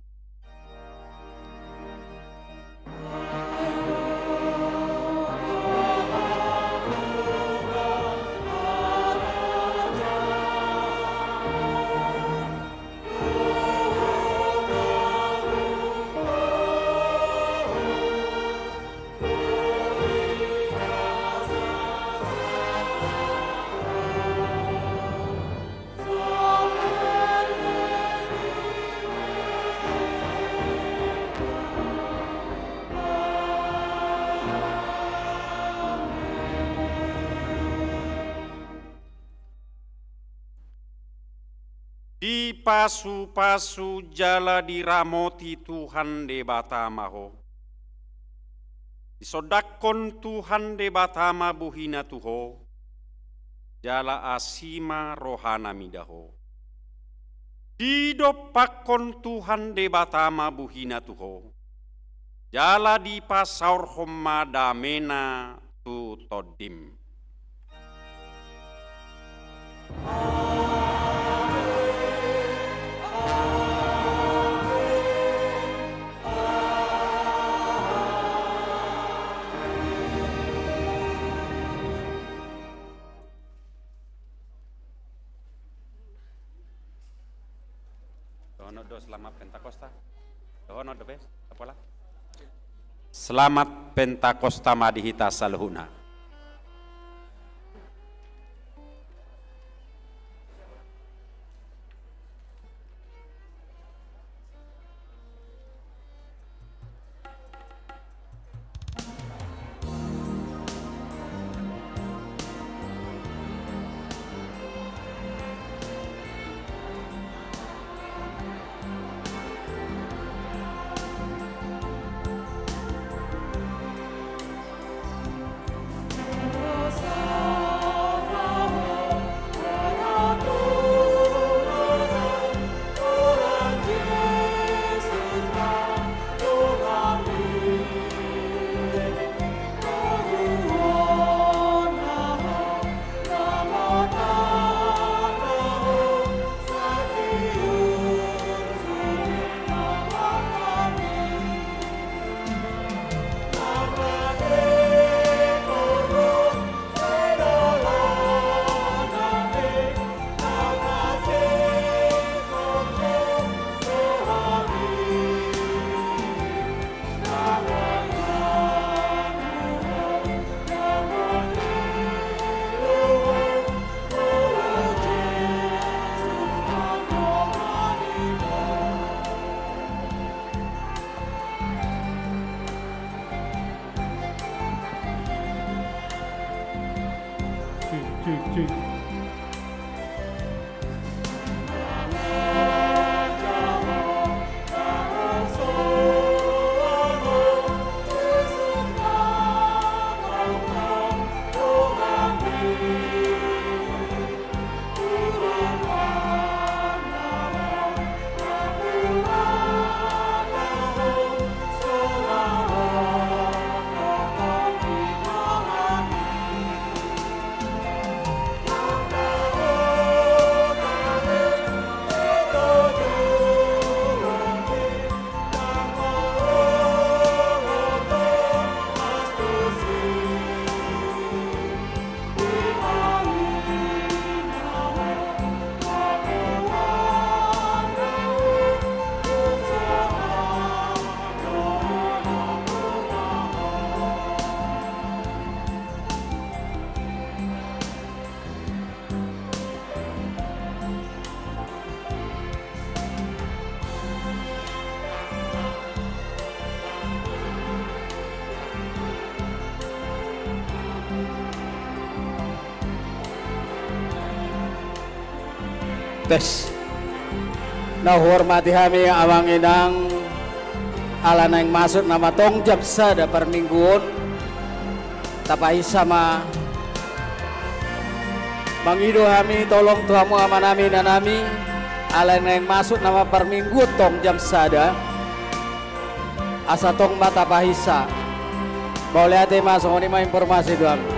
Dipasupasu jala diramoti Tuhan Debata ma ho. Disondangkon Tuhan Debata ma bohina tu ho, jala asi ma rohana mida ho. Didompakkon Tuhan Debata ma bohina tu ho, jala dipasaorhon ma damena tu tondim. Dohonon do selamat Pentakosta. Dohonon dope, apola. Selamat Pentakosta ma di hita saluhutna. Tes. Na huhormati hami amang inang, ala naeng masuk nama tong jam sada parmingguon, tapaisa ma. Mangido hami tolong tu hamu amanami inanami, ala naeng masuk nama parmingguon tong jam sada, asa tong ma tapaisa. Mauliate ma, songon i ma informasi tu hami.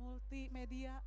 Multimedia.